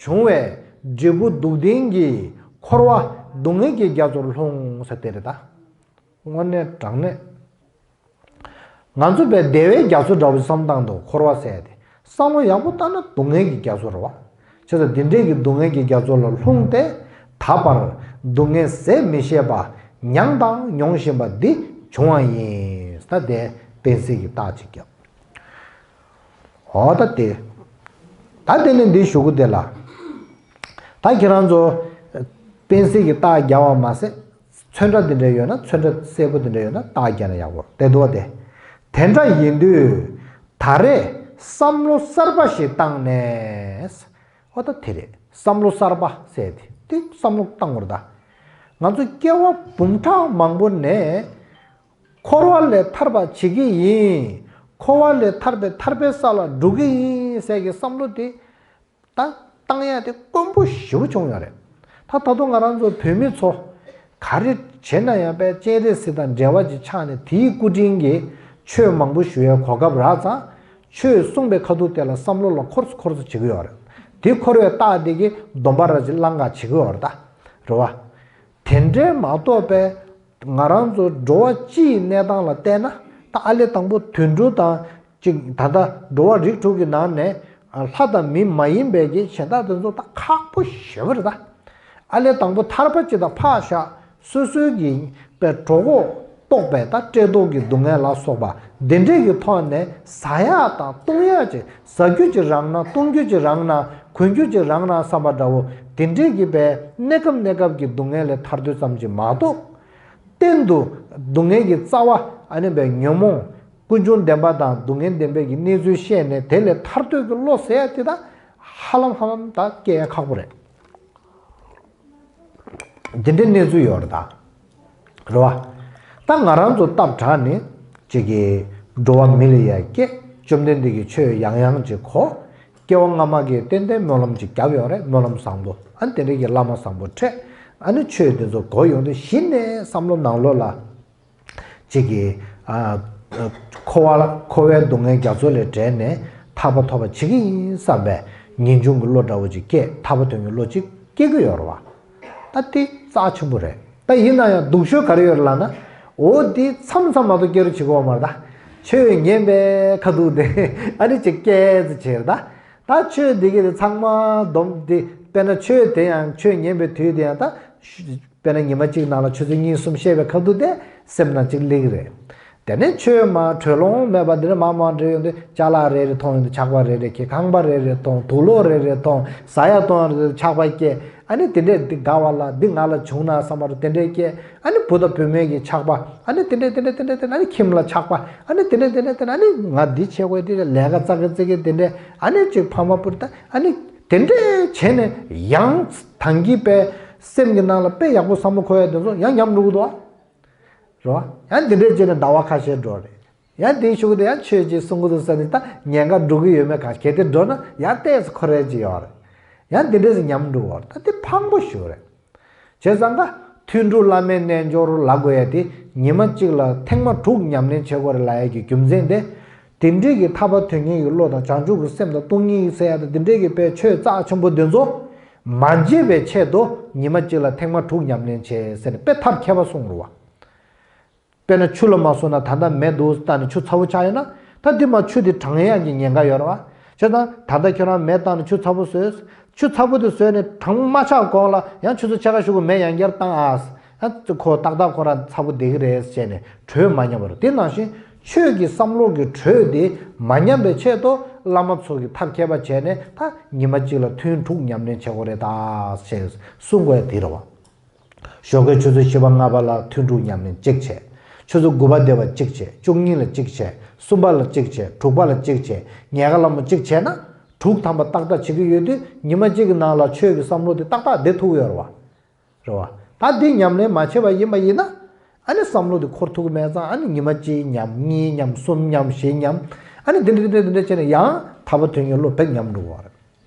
བྱུང་བའི་འབྲས་བུ་སྡུག་བདེན་གྱི་འཁོར་བ་སྡུག་བསྔལ་གྱི་རྒྱ་མཚོར་ལྷུང་ཟེར་དེ་རེད་ད། དངོས་གནས་དྲང་གནས། ང་ཚོ་བས་བདེ་བའི་རྒྱ་མཚོ་འདྲ་བོ་བསམ་སྟངས་འདུག་འཁོར་བ་ཟེར་ཏེ། བསམ་བློ་ཡག་པོ་བཏང་ན་སྡུག་བསྔལ་གྱི་རྒྱ་མཚོ་རེད་བ། བྱས་ཙང་འདི་འདྲས་ཀྱི་སྡུག་བསྔལ་གྱི་རྒྱ་མཚོ་ལ་ལྷུང་སྟེ། ད་བར་སྡུག་བསྔལ་ཟད་མི་ཤེས་པ་མྱངས་དང་མྱོང་བཞིན་པ་འདི་བྱུང་བ་ཡིན། ད་དེ་དཔེ་གསལ་གྱི་རྟགས་ཅིག་བརྒྱབ། འོ་ད་དེ། ད་དེ་ནས་འདི་ཞུ་གི་དེ་ལ། ད་ཁྱེད་རང་ཚོ་དཔེ་གསལ་གྱི་རྟགས་རྒྱག་པ་མ་ཟད། ཚོན་ཁྲ་འདི་འདྲ་ཡོད་ན་ཚོན་ཁྲ་གསལ་པོ་འདི་འདྲ་ཡོད་ན་རྟགས་རྒྱག་ན་ཡག་པོ་དེ་འདུག་བ་དེ། དེ་འདྲ་ཡིན་དུས། ད་རེས་བསམ་བློ་གསར་པ་ཞིག་བཏང་ནས། འོ་ད་དེ་རེད། བསམ་བློ་གསར་པ་ཟེར་དེ་དེ་བསམ་བློ་བཏང་དགོས་རེད་ད། ང་ཚོ་སྐྱེ་བ་འབུམ་ཕྲག་མང་པོ་ནས། འཁོར་བ་ལས་ཐར་པ་བྱེད་ཀྱི་ཡིན། འཁོར་བ་ལས་ཐར་པའི་ཐར་པའི་ས་ལ་འགྲོ་གི་ཡིན་ཟེར་གྱི་བསམ་བློ་དེ་ད་བཏང་ཡ་དེ་དཀོན་པོ་ཞེ་པོ་བྱུང་ཡོད་རེད། ད་ད་དུང་ང་རང་ཚོ་བོད་མི་ཚོ་ག་རེ་བྱས་ན་ཡང་པའི་སྤྱན་རས་གཟིགས་དང་འབྲེལ་བ་ཅིག་ཆགས་ནས་དེའི་སྐུ་དྲིན་གྱིས་ཆོས་མང་པོ་ཞུ་ཡའི་གོ་སྐབས་རག་ཙང་། ཆོས་གསུངས་པའི་ཁ་ཐུག་དེ་ལ་བསམ་བློ་ལ་འཁོར་སོ་འཁོར་སོ་བྱེད་ཀྱི་ཡོད་རེད། དེ་འཁོར་བའི་རྟགས་དེ་གིས་སྡོམ་པ་ར་ཅིག་བླང་ག་བྱེད་ཀྱི་ཡོད་རེད་ད། རེད་བ། དེ་འདྲའི་མ་གཏོགས་པའི་ང་རང་ཚོ་འགྲོ་བ་སྤྱིའི་གནས་སྟངས་ལ་བལྟས་ན་ད་ཨ་ལས་དང་པོ་དུད་འགྲོ་དང་ཅིག་ད་ལྟ་འགྲོ་བ་རིགས་དྲུག་གི་ནང་ནས་ལྷ་དང་མི་མ་ཡིན་པའི་གི་གཞན་དག་དེ་ཚོ་ད་ཁག་པོ་ཞེ་པོ་རེད་ད། ཨ་ལས་དང་པོ་ཐར་པ་ཅིག་དང་ཕར་བཞག་སོ་སོའི་གི་པའི་གྲོགས་པོ་རྟོགས་པའི་ད་བཀྲེས་ལྟོགས་ཀྱི་སྡུག་བསྔལ་ལ་སོགས་པ་འདི་འདྲས་ཀྱི་ཐོག་ནས་ཟ་ཡག་དང་བཏུང་ཡག་ཅིག་ཟ་རྒྱུ་ཅིག་རག་ན་བཏུང་རྒྱུ་ཅིག་རག་ན་གོན་རྒྱུ་ཅིག་རག་ན་བསམ་པ་འདྲ་བོ་དེ་འདྲས་ཀྱི་པའི་གནས་སྐབས་གནས་སྐབས་ཀྱི་སྡུག་བསྔལ་ལས་ཐར་འདོད་ཙམ་ཅིག་མ་གཏོགས། གཏན་དུ་སྡུག་བསྔལ་གྱི་རྩ་བ་ཨ་ནི་པའི་ཉོན་མོངས་ཀུན་འབྱུང་བདེན་པ་དང་སྡུག་བསྔལ་བདེན་པའི་གི་གནས་ཚུལ་ཤེས་ནས་དེ་ལས་ཐར་འདོད་ཀྱི་བློ་ཟེར་ཡ་དེ་ད་ཧ་ལམ་ཧ་ལམ་ད་སྐྱེ་ཡ་ཁག་པོ་རེད། འདི་འདྲའི་གནས་ཚུལ་ཡོད་རེད་ད། རེད་བ། ད་ང་རང་ཚོ་སྟབས་དྲག་ནི་ཅིག་གི་འགྲོ་བ་མི་ལ་ཡ་སྐྱེ་བཅོམ་ལྡན་འདས་ཀྱི་ཆོས་ཡང་ཡང་ཅིག་གོ། སྐྱེ་བ་སྔ་མ་གི་ཏན་ཏན་སྨོན་ལམ་ཅིག་བརྒྱབ་ཡོད་རེད། སྨོན་ལམ་བཟང་པོ་ཨ་ནི་དེ་འདྲའི་གི་བླ་མ་བཟང་པོ་འཕྲད། ཨ་ནི་ཆོས་འདི་ཚོ་གོ་ཡོང་དུས་གཞི་ནས་བསམ་བློ་ནང་ལོགས་ལ། གཅིག་གིས། ཨ། འཁོར་བ་འཁོར་བའི་སྡུག་བསྔལ་རྒྱ་མཚོ་ལས་བསྒྲལ་ནས་ཐར་པ་ཐོབ་པ་བྱེད་ཀྱི་ཡིན་བསམ་པའི་ངེས་འབྱུང་གི་བློ་འདྲ་བོ་ཅིག་སྐྱེས་ཐར་པ་དོན་གྱི་བློ་ཅིག་སྐྱེ་གི་ཡོད་རེད་བ། ད་དེ་རྩ་ཆེན་པོ་རེད། ད་ཡིན་ན་ཡང་སྡུག་ཤོས་ག་རེ་ཡོད་རེད་ལབ་ན། འོ་དེ་མཚམས་མཚམས་མ་གཏོགས་སྐྱེ་རུ་བྱེད་གི་ཡོད་མ་རེད་ད། ཆོས་ཉན་པའི་ཁ་ཐུག་དེ་ཨ་ནི་ཅིག་སྐྱེས་ཙི་བྱས་རེད་ད། ད་ཆོས་འདི་གི་དེ་ཚང་མ་སྡོམ་དེ་དཔེར་ན་ཆོས་དེ་ཡང་ཆོས་ཉན་པའི་དུས་དེ་ཡང་ད། དཔེར་ན་ཉི་མ་གཅིག་ནང་ལ་ཆུ་ཚོད་གཉིས་གསུམ་བཤད་པའི་ཁ་ཐུག་དེ་སེམས་ནང་གཅིག་སླེབས་ཀྱི་རེད། དེ་ནས་ཆོས་མ་གྲོས་ལོང་མེད་པ་འདི་འདྲ་མང་མང་འདྲ་ཡོང་དུས་ཅ་ལག་རེ་རེ་མཐོང་ཡོང་དུས་ཆག་པ་རེ་རེ་སྐྱེ། ཁང་པ་རེ་རེ་མཐོང་། དུག་ལོག་རེ་རེ་མཐོང་། ཟ་ཡ་བཏུང་ཡ་རེ་ཆག་པ་སྐྱེ། ཨ་ནི་དེ་འདྲས་འདི་དགའ་བ་ལ་འདི་ང་ལ་བྱུང་ན་བསམ་པ་རུ་དེ་འདྲས་སྐྱེ། ཨ་ནི་བུ་དང་བུད་མེད་ཀྱི་ཆགས་པ་ཨ་ནི་དེ་འདྲས་དེ་འདྲས་དེ་འདྲས་དེ་འདྲས་ཨ་ནི་ཁྱིམ་ལ་ཆགས་པ་ཨ་ནི་དེ་འདྲས་དེ་འདྲས་དེ་འདྲས་ཨ་ནི་ང་འདི་བྱེད་དགོས་དེ་ལས་ཀ་རྩ་གི་རྩེ་གི་དེ་འདྲས་ཨ་ནི་ཅིག་ཕ་མ་སྤུར་ད་ཨ་ནི། དེ་འདྲས་བྱས་ནས་ཡང་ཐང་གི་པའི་སེམས་ཀྱི་ནང་ལ་དཔེ་ཡག་པོ་བསམ་བློ་འཁོར་ཡ་དེ་ཚོ་ཡང་ཉམས་འགྲོ་གི་འདུག་ཨ། རེད་བ། ཡང་དེ་འདྲས་བྱས་ནས་ཟླ་བ་ཁ་ཤས་འགྲོ་རེད། ཡང་དེའི་གཞུག་གུ་དེ་ཡང་ཆོས་ཅིག་གསུང་གི་འདུག་ཟེར་ནས་ད་ཉེན་ཁ་འགྲོ་གི་ཡོད་མེད་ག་གལ་ཏེ་འགྲོ་ན་ཡང་ཏོག་ཙམ་འཁོར་ཡ་ཅིག་ཡོད་རེད། ཡང་དེ་འདྲས་སུ་ཉམས་འགྲོ་བ་རེད། ད་དེ་ཕངས་པོ་ཞིག་རེད། བྱས་ཙང་ད་ ཐུན་དྲུག་བླ་མེད་རྣལ་འབྱོར་ལབ་དགོས་ཡ་དེ་ཉི་མ་གཅིག་ལ་ཐེངས་མ་དྲུག་ཉམས་ལེན་བྱེད་དགོས་རེད་ལབ་ཡ་གི་རྒྱུ་མཚན་དེ། དེ་འདྲའི་གི་ཐར་པ་དོན་གཉེར་གྱི་བློ་དང་བྱང་ཆུབ་ཀྱི་སེམས་དང་སྟོང་ཉིད་ཀྱི་ཟེར་ཡ་དང་དེ་འདྲའི་གི་དཔེ་ཆོས་རྩ་ཆེན་པོ་འདི་ཚོ་མ་བརྗེད་པའི་ཆེད་དུ་ཉི་མ་གཅིག་ལ་ཐེངས་མ་དྲུག་ཉམས་ལེན་བྱེད་ཟེར་ནས་དཔེ་ཐབས་མཁས་པ་གསུངས་རེད་བ། དཔེར་ན་ཆུ་ལ་མ་སོང་ན་ད་ལྟ་མེ་འདུག་བཏང་ནས་ཆུ་ཚ་པོ་ཆགས་ཡོད་ན་ད་འདི་མ་ཆུ་དེ་གྲང་ཡག་གི་ཉེན་ཁ་ཡོད་རེད་བ། བྱས་ཙང་ད་ལྟ་ཁྱོད་རང་མེ་བཏང་ནས་ཆུ་ཚ་པོ་བཟོས། ཆུ་ཚ་པོ་དེ་བཟོས་ནས་གྲང་མ་ཆགས་གོང་ལ་ཡང་ཆུ་ཚོད་ཕྱེད་ཀ་གཞུག་གུ་མེ་ཡང་བསྐྱར་བཏང་ཨ། ཡང་ཁོ་ཏག་ཏག་ཁོ་རང་ཚ་པོ་བསྡད་ཀྱི་རེད་ཟེར་ནས་དྲོད་མ་ཉམས་པ་རེད། དེ་ནང་བཞིན་ཆོས་ཀྱི་བསམ་བློ་གི་དྲོད་དེ་མ་ཉམས་པའི་ཆེད་དུ་བླ་མ་ཚོ་གི་ཐབས་མཁས་པ་བྱས་ནས་ད་ཉི་མ་གཅིག་ལ་ཐུན་དྲུག་ཉམས་ལེན་བྱེད་དགོས་རེད་ད་ཞེས་གསུང་དགོས་དེ་རེད་བ། ཞོགས་ཀའི་ཆུ་ཚོད་བཞི་པ་ལྔ་པ་ལ་ཐུན་དྲུག་ཉམས་ལེན་གཅིག་བྱས། ཆུ་ཚོད་དགུ་པ་བདེ་བ་གཅིག་བྱས། བཅུ་གཉིས་ལ་གཅིག་བྱས། གསུམ་པ་ལ་གཅིག་བྱས། དྲུག་པ་ལ་གཅིག་བྱས། ཉལ་ཁ་ལ་མོ་གཅིག་བྱས་ན་དྲུག་ཐམ་པ་ཏག་ཏག་བྱེད་ཀྱི་ཡོད་དུས་ཉི་མ་གཅིག་གི་ནང་ལ་ཆོས་ཀྱི་བསམ་བློ་དེ་ཏག་ཏག་བདེ་ཐུབ་ཀྱི་ཡོད་རེད་བ། རེད་བ། ད་འདི་ཉམས་ལེན་མ་བྱས་པ་ཡིན་པ་ཡིན་ན་ཨ་ནི་བསམ་བློ་དེ་འཁོར་ཐུབ་ཀྱི་མེད་ཙང་ཨ་ནི་ཉི་མ་གཅིག་ཉམས། གཉིས་ཉམས། གསུམ་ཉམས། བཞི་ཉམས། ཨ་ནི་འདི་འདྲ་འདི་འདྲ་འདི་འདྲ་བྱས་ནས་ཡང་ཐར་པ་དོན་གཉེར་བློ་བེག་ཉམས་འགྲོ་གི་རེད།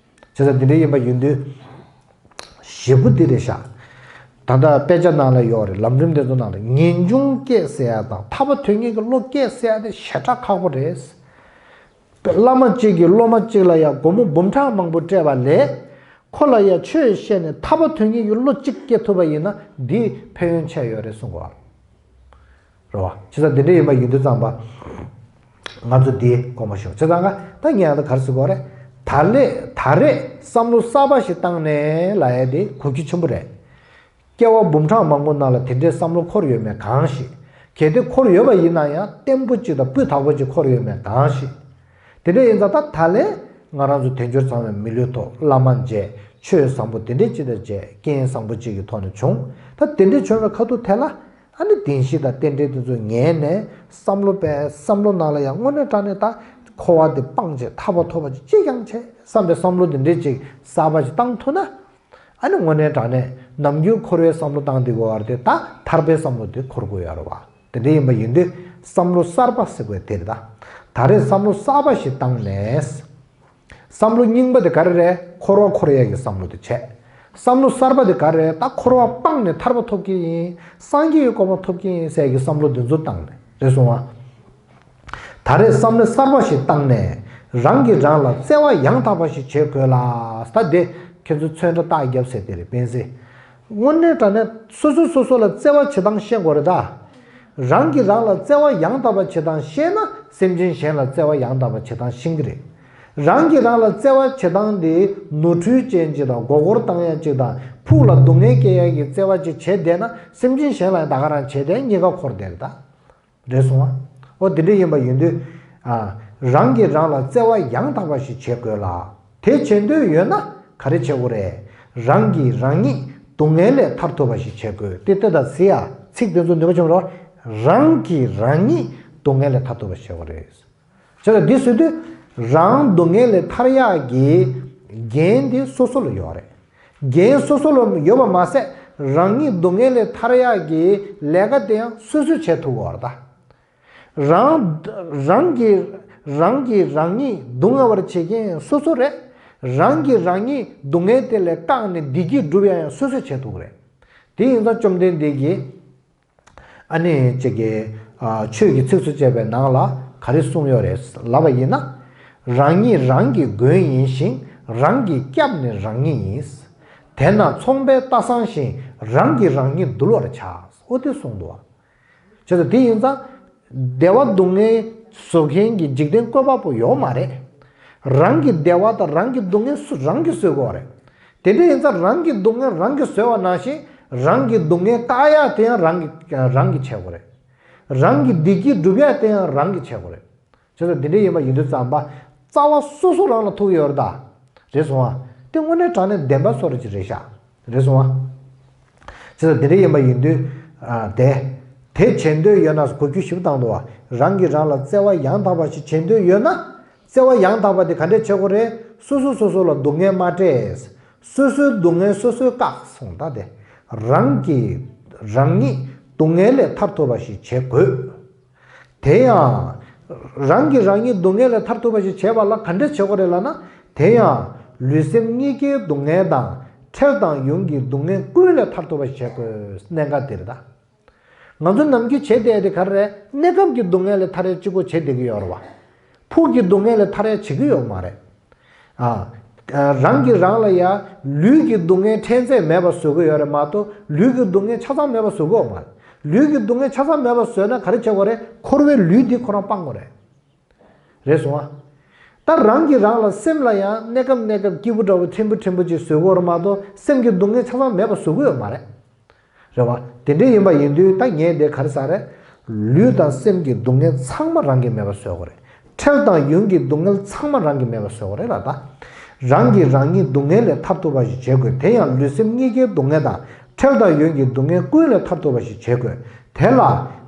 བྱས་ཙང་འདི་འདྲ་ཡིན་པ་ཡིན་དུས་ཞེ་པོ་འདི་རེད་ཤག་ད་ལྟ་དཔེ་ཆ་ནང་ལ་ཡོད་རེད། ལམ་རིམ་དེ་ཚོ་ནང་ལ་ངེས་འབྱུང་སྐྱེ་ཟེར་ཡ་དང་ཐར་པ་དོན་གཉེར་གྱི་བློ་སྐྱེ་ཟེར་ཡ་དེ་ཞེ་དྲག་ཁག་པོ་རེད། བླ་མ་གཅིག་གིས་སློབ་མ་གཅིག་ལ་ཡང་སྒོར་མོ་འབུམ་ཕྲག་མང་པོ་སྤྲད་པ་ལས་ཁོ་ལ་ཡང་ཆོས་བཤད་ནས་ཐར་པ་དོན་གཉེར་གྱི་བློ་གཅིག་སྐྱེ་ཐུབ་པ་ཡིན་ན་འདི་ཕན་ཡོན་ཆེ་ཡོད་རེད་གསུང་གི་ཡོད་རེད། རེད་བ། བྱས་ཙང་འདི་འདྲ་ཡིན་པ་ཡིན་དུས་ཙམ་པ། ང་ཚོ་འདི་དགོངས་པ་ཞུ། བྱས་ཙང་ད་ངས་ད་ག་རེ་ཟེར་དགོས་རེད། ད་ལས་ད་རེས་བསམ་བློ་གསར་པ་ཞིག་བཏང་ནས་ལབ་ཡ་དེ་གོ་རྒྱུ་ཆེན་པོ་རེད། སྐྱེ་བ་འབུམ་ཕྲག་མང་པོ་ནང་ལ་དེ་འདྲའི་བསམ་བློ་འཁོར་ཡོད་མེད་གང་ཤེས། གལ་ཏེ་འཁོར་ཡོད་པ་ཡིན་ན་ཡང་བརྟན་པོ་གཅིག་དང་སྤུས་དག་པོ་གཅིག་འཁོར་ཡོད་མེད་གང་ཤེས། དེ་འདྲ་ཡིན་ཙང་ད་ད་ལན་ང་རང་ཚོ་དལ་འབྱོར་ཚང་བའི་མི་ལུས་ཐོབ། བླ་མ་མཇལ། ཆོས་བཟང་པོ་དེ་འདྲའི་ཅི་འདྲ་མཇལ། རྐྱེན་བཟང་པོ་གཅིག་གི་ཐོག་ནས་བྱུང་། ད་དེ་འདྲའི་བྱུང་བའི་ཁ་ཐུག་དེ་ལ་ཨ་ནི་བདེན་བཞི་དང་རྟེན་འབྲེལ་དེ་ཚོ་ངེས་ནས་བསམ་བློ་སྤེལ། བསམ་བློ་ནང་ལ་ཡང་དངོས་གནས་དྲང་གནས་ད་འཁོར་བ་དེ་སྤངས་བྱས་ཐར་པ་ཐོབ་པ་ཅིག་ཅི་ཡང་བྱས་བསམ་པའི་བསམ་བློ་དེ་འདྲའི་ཅིག་གསར་པ་ཞིག་བཏང་ཐུབ་ན། ཨ་ནི་དངོས་གནས་དྲང་གནས་ནམ་རྒྱུན་འཁོར་བའི་བསམ་བློ་བཏང་བསྡད་དགོས་པ་དེ་ད་ཐར་པའི་བསམ་བློ་དེ་འཁོར་དགོས་ཡ་རེད་བ། དེ་འདྲ་ཡིན་པ་ཡིན་དུས་བསམ་བློ་གསར་པ་ཟེར་དགོས་དེ་རེད་ད། ད་རེས་བསམ་བློ་གསར་པ་ཞིག་བཏང་ནས། བསམ་བློ་རྙིང་པ་དེ་ག་རེ་རེད། འཁོར་བ་འཁོར་ཡ་གི་བསམ་བློ་དེ་བྱས། བསམ་བློ་གསར་པ་དེ་ག་རེ་རེད། ད་འཁོར་བ་སྤངས་ནས་ཐར་པ་ཐོབ་ཀྱི་ཡིན། སངས་རྒྱས་ཀྱི་གོ་འཕང་ཐོབ་ཀྱི་ཡིན་ཟེར་གྱི་བསམ་བློ་འདི་ཚོ་བཏང་ནས་རེད་སོང་བ། ད་རེས་བསམ་བློ་གསར་པ་ཞིག་བཏང་ནས་རང་གིས་རང་ལ་བརྩེ་བ་ཡང་དག་པ་ཞིག་བྱེད་དགོས་ལ། ད་དེ་ཁྱེད་ཚོ་ཚོན་ཁྲ་རྟགས་བརྒྱབ་ཟེར་དེ་རེད་སྤེན་ཚེ། དངོས་གནས་དྲང་གནས་སོ་སོས་སོ་སོ་ལ་བརྩེ་བ་བྱེད་སྟངས་ཤེས་དགོས་རེད་ད། རང་གིས་རང་ལ་བརྩེ་བ་ཡང་དག་པ་བྱེད་སྟངས་ཤེས་ན་སེམས་ཅན་གཞན་ལ་བརྩེ་བ་ཡང་དག་པ་བྱེད་སྟངས་ཤེས་ཀྱི་རེད། རང་གིས་རང་ལ་བརྩེ་བ་བྱེད་སྟངས་དེ་ནོར་འཁྲུལ་ཅན་ཅིག་དང་མགོ་སྐོར་བཏང་ཡ་ཅིག་དང་ཕུགས་ལ་སྡུག་བསྔལ་སྐྱེལ་ཡ་གི་བརྩེ་བ་ཅིག་བྱས་བསྡད་ན་སེམས་ཅན་གཞན་ལ་ཡང་ད་ག་རང་བྱས་ཏེ་གཉིས་ཀ་འཁོར་བསྡད་རེད་ད། རེད་སོང་ཨ། འོ་དེ་འདྲ་ཡིན་པ་ཡིན་དུས། ཨ། རང་གིས་རང་ལ་བརྩེ་བ་ཡང་དག་པ་ཞིག་བྱེད་དགོས་ལ། དེ་བྱེད་འདོད་ཡོད་ན་ག་རེ་བྱེད་དགོས་རེད། རང་གིས་རང་ཉིད་སྡུག་བསྔལ་ལས་ཐར་ཐུབ་པ་ཞིག་བྱེད་དགོས་ཏེ་ལྟ་ད་ཟེར་ཡ་ཚིག་དེ་ཚོ་ནུས་པ་ཆེན་པོ་རོ། རང་གིས་རང་ཉིད་སྡུག་བསྔལ་ལས་ཐར་ཐུབ་པ་བྱེད་དགོས་རེད། བྱས་ཙང་འདི་ཟེར་དུས་རང་སྡུག་བསྔལ་ལས་ཐར་ཡག་གི་འགན་འདི་སོ་སོ་ལ་ཡོད་རེད། འགན་སོ་སོ་ལ་ཡོད་པ་མ་ཟད་རང་ཉིད་སྡུག་བསྔལ་ལས་ཐར་ཡག་གི་ལས་ཀ་དེ་ཡང་སོ་སོས་བྱེད་ཐུབ་དགོས་རེད་ད། རང་རང་གིས་རང་གིས་རང་ཉིད་སྡུག་བསྔལ་བར་བྱེད་མཁན་སོ་སོ་རེད། རང་གིས་རང་ཉིད་སྡུག་བསྔལ་དེ་ལས་བཀག་ནས་བདེ་སྐྱིད་སྒྲུབ་ཡག་ཡང་སོ་སོས་བྱེད་ཐུབ་ཀྱི་རེད། དེ་ཡིན་ཙང་བཅོམ་ལྡན་འདས་ཀྱིས་ཨ་ནི་ཅིག་གི་ཆོས་ཀྱི་ཚིགས་སུ་བཅད་པའི་ནང་ལ་ག་རེ་གསུངས་ཡོད་རེད་ལབ་པ་ཡིན་ན། རང་ཉིད་རང་གི་མགོན་ཡིན་ཞིང་རང་གི་སྐྱབས་ནི་རང་ཉིད་ཡིན། དེས་ན་ཚོང་པས་རྟ་བཟང་བཞིན་རང་གིས་རང་ཉིད་འདུལ་བར་བྱ། འོ་དེ་གསུངས་འདུག་བ། བྱས་ཙང་དེ་ཡིན་ཙང་བདེ་བ་སྡུག་བསྔལ་བཟོ་མཁན་གྱི་འཇིག་རྟེན་བཀོད་པ་པོ་ཡོད་མ་རེད། རང་གི་བདེ་བ་དང་རང་གི་སྡུག་བསྔལ་སུ་རང་གིས་བཟོ་དགོས་རེད། དེ་འདྲ་ཡིན་ཙང་རང་གི་སྡུག་བསྔལ་རང་གིས་བཟོས་པ་ནང་བཞིན་རང་གི་སྡུག་བསྔལ་བཀག་ཡག་དེ་ཡང་རང་གི་རང་གིས་བྱེད་དགོས་རེད། རང་གི་བདེ་སྐྱིད་སྒྲུབ་ཡག་དེ་ཡང་རང་གིས་བྱེད་དགོས་རེད། བྱས་ཙང་འདི་འདྲ་ཡིན་པ་ཡིན་དུས་ཙམ་པ་རྩ་བ་སོ་སོ་རང་ལ་ཐུག་ཡོད་རེད་ད། རེད་སོང་ཨ། དེ་དངོས་གནས་དྲང་གནས་བདེན་པ་བཟོ་འདྲ་ཅིག་རེད་ཤག་རེད་སོང་ཨ། བྱས་ཙང་འདི་འདྲ་ཡིན་པ་ཡིན་དུས། ཨ། དེ། དེ་བྱེད་འདོད་ཡོད་ན་གོ་རྒྱུ་ཞིབ་བཏང་འདུག་བ། རང་གིས་རང་ལ་བརྩེ་བ་ཡང་དག་པ་ཞིག་བྱེད་འདོད་ཡོད་ན། བརྩེ་བ་ཡང་དག་པ་དེ་ག་འདྲས་བྱེད་དགོས་རེད། སོ་སོ་སོ་སོ་ལ་སྡུག་བསྔལ་མ་སྤྲད། སོ་སོའི་སྡུག་བསྔལ་སོ་སོས་བཀག་སོང་ད་དེ། རང་གིས་རང་ཉིད་སྡུག་བསྔལ་ལས་ཐར་ཐུབ་པ་ཞིག་བྱེད་དགོས། དེ་ཡང་། རང་གིས་རང་ཉིད་སྡུག་བསྔལ་ལས་ཐར་ཐུབ་པ་ཞིག་བྱེད་པ་ལ་ག་འདྲས་བྱེད་དགོས་རེད་ལབ་ན། དེ་ཡང་ལུས་སེམས་གཉིས་ཀའི་སྡུག་བསྔལ་དང་ འཕྲལ་དང་ཡུན་གྱི་སྡུག་བསྔལ་ཀུན་ལས་ཐར་ཐུབ་པ་ཞིག་བྱེད་དགོས། གནད་འགག་འདི་རེད་ད། ང་ཚོ་ནམ་རྒྱུན་བྱེད་བསྡད་དེ་ག་རེ་རེད། གནས་སྐབས་ཀྱི་སྡུག་བསྔལ་ལས་ཐར་ཡ་གཅིག་པོ་བྱེད་བསྡད་ཀྱི་ཡོད་རེད་བ། ཕུགས་ཀྱི་སྡུག་བསྔལ་ལས་ཐར་ཡ་བྱེད་ཀྱི་ཡོད་མ་རེད། ཨ། རང་གིས་རང་ལ་ཡ་ལུས་ཀྱི་སྡུག་བསྔལ་ཕྲན་ཚེགས་མེད་པ་བཟོ་གི་ཡོད་རེད་མ་གཏོགས་ལུས་ཀྱི་སྡུག་བསྔལ་ཆ་ཚང་མེད་པ་བཟོ་གི་ཡོད་མ་རེད། ལུས་ཀྱི་སྡུག་བསྔལ་ཆ་ཚང་མེད་པ་བཟོས་ན་ག་རེ་བྱེད་དགོས་རེད། འཁོར་བའི་ལུས་འདི་ཁོ་རང་སྤང་དགོས་རེད། རེད་སོང་ཨ། ད་རང་གིས་རང་ལ་སེམས་ལ་ཡང་གནས་སྐབས་གནས་སྐབས་སྐྱིད་པོ་འདྲ་བོ་ཕྲན་བུ་ཕྲན་བུ་ཅིག་བཟོ་དགོས་རེད་མ་གཏོགས་སེམས་ཀྱི་སྡུག་བསྔལ་ཆ་ཚང་མེད་པ་བཟོ་གི་ཡོད་མ་རེད། རེད་བ། དེ་འདྲ་ཡིན་པ་ཡིན་དུས་ད་ངས་འདི་ག་རེ་ཟེར་རེད། ལུས་དང་སེམས་ཀྱི་སྡུག་བསྔལ་ཚང་མ་རང་གིས་མེད་པ་བཟོ་དགོས་རེད། འཕྲལ་དང་ཡུན་གྱི་སྡུག་བསྔལ་ཚང་མ་རང་གིས་མེད་པ་བཟོ་དགོས་རེད་ལ་ད། རང་གིས་རང་ཉིད་སྡུག་བསྔལ་ལས་ཐར་ཐུབ་པ་ཞིག་བྱེད་དགོས། དེ་ཡང་ལུས་སེམས་གཉིས་ཀའི་སྡུག་བསྔལ་དང་འཕྲལ་དང་ཡུན་གྱི་སྡུག་བསྔལ་ཀུན་ལས་ཐར་ཐུབ་པ་ཞིག་བྱེད་དགོས། དེ་ལ་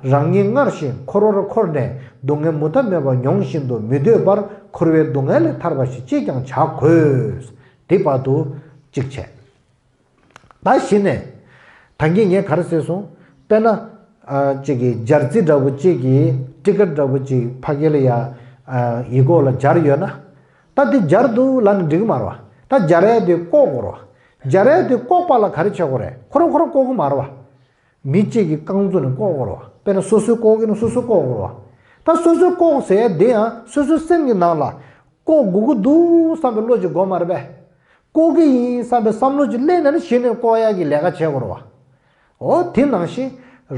རང་ཉིད་སྔར་བཞིན་འཁོར་བར་འཁོར་ནས་སྡུག་བསྔལ་མུ་མཐའ་མེད་པ་མྱོང་བཞིན་དུ་མི་སྡོད་པར་འཁོར་བའི་སྡུག་བསྔལ་ལས་ཐར་བ་ཞིག་ཅིས་ཀྱང་བྱ་དགོས། དེ་བར་དུ་གཅིག་བྱས། ད་གཞི་ནས། ད་གིན་ངས་ག་རེ་ཟེར་སོང་། དཔེར་ན། ཨ། གཅིག་གིས་སྦྱར་རྩི་འདྲ་བོ་གཅིག་གིས་ཊི་ཀཊ་འདྲ་བོ་གཅིག་ཕ་གི་ལ་ཡ། ཨ། ཡི་གོག་ལ་སྦྱར་ཡོད་ན། ད་དེ་སྦྱར་འདུག་ལབ་ན་འགྲིག་གི་མ་རེད་བ། ད་སྦྱར་ཡ་དེ་བཀོག་དགོས་རེད་བ། སྦྱར་ཡ་དེ་བཀོག་པ་ལ་ག་རེ་བྱེད་དགོས་རེད། ཁོ་རང་ཁོ་རང་བཀོག་གི་མ་རེད་བ། མི་གཅིག་གིས་རྐང་བཙུགས་ནས་བཀོག་དགོས་རེད་བ། དཔེར་ན་སོ་སོས་བཀོག་གི་ན་སོ་སོས་བཀོག་དགོས་རེད་བ། ད་སོ་སོས་བཀོག་ཟེར་ཡ་དེ་ཡང་སོ་སོའི་སེམས་ཀྱི་ནང་ལ། བཀོག་དགོས་ཀྱི་འདུག་བསམ་པའི་བློ་ཅིག་དགོས་མ་རེད་པས། བཀོག་གི་ཡིན་བསམ་པའི་བསམ་བློ་ཅིག་སླེབས་ན་ནི་གཞི་ནས་བཀོག་ཡག་གི་ལས་ཀ་བྱེད་དགོས་རེད་བ། འོ་དེ་ནང་བཞིན།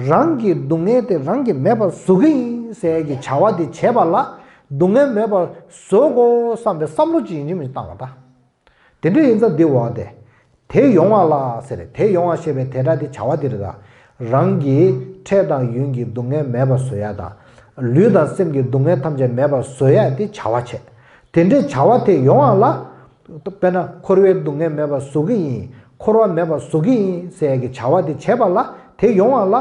རང་གི་སྡུག་བསྔལ་དེ་རང་གིས་མེད་པ་བཟོ་གི་ཡིན་ཟེར་ཡག་གི་བྱ་བ་དེ་བྱེད་པ་ལ། སྡུག་བསྔལ་མེད་པ་བཟོ་དགོས་བསམ་པའི་བསམ་བློ་ཅིག་ཡིན་གཅིག་མིན་གཅིག་བཏང་བ་དང་། དེ་འདྲ་ཡིན་ཙང་འདི་འོག་དེ། དེ་ཡོང་བ་ལ་ཟེར། དེ་ཡོང་བ་ཞེས་པའི་དེ་སྒྲ་དེ་བྱ་བ་དེ་རེད་ད། རང་གིས་འཕྲལ་དང་ཡུན་གྱི་སྡུག་བསྔལ་མེད་པར་བཟོ་ཡ་དང་། ལུས་དང་སེམས་ཀྱི་སྡུག་བསྔལ་ཐམས་ཅད་མེད་པར་བཟོ་ཡ་དེ་བྱ་བ་བྱེད། དེ་འདྲའི་བྱ་བ་དེ་ཡོང་བ་ལ། དཔེར་ན་འཁོར་བའི་སྡུག་བསྔལ་མེད་པར་བཟོ་གི་ཡིན། འཁོར་བ་མེད་པར་བཟོ་གི་ཡིན་ཟེར་ཡ་གི་བྱ་བ་དེ་བྱེད་པ་ལ། དེ་ཡོང་བ་ལ།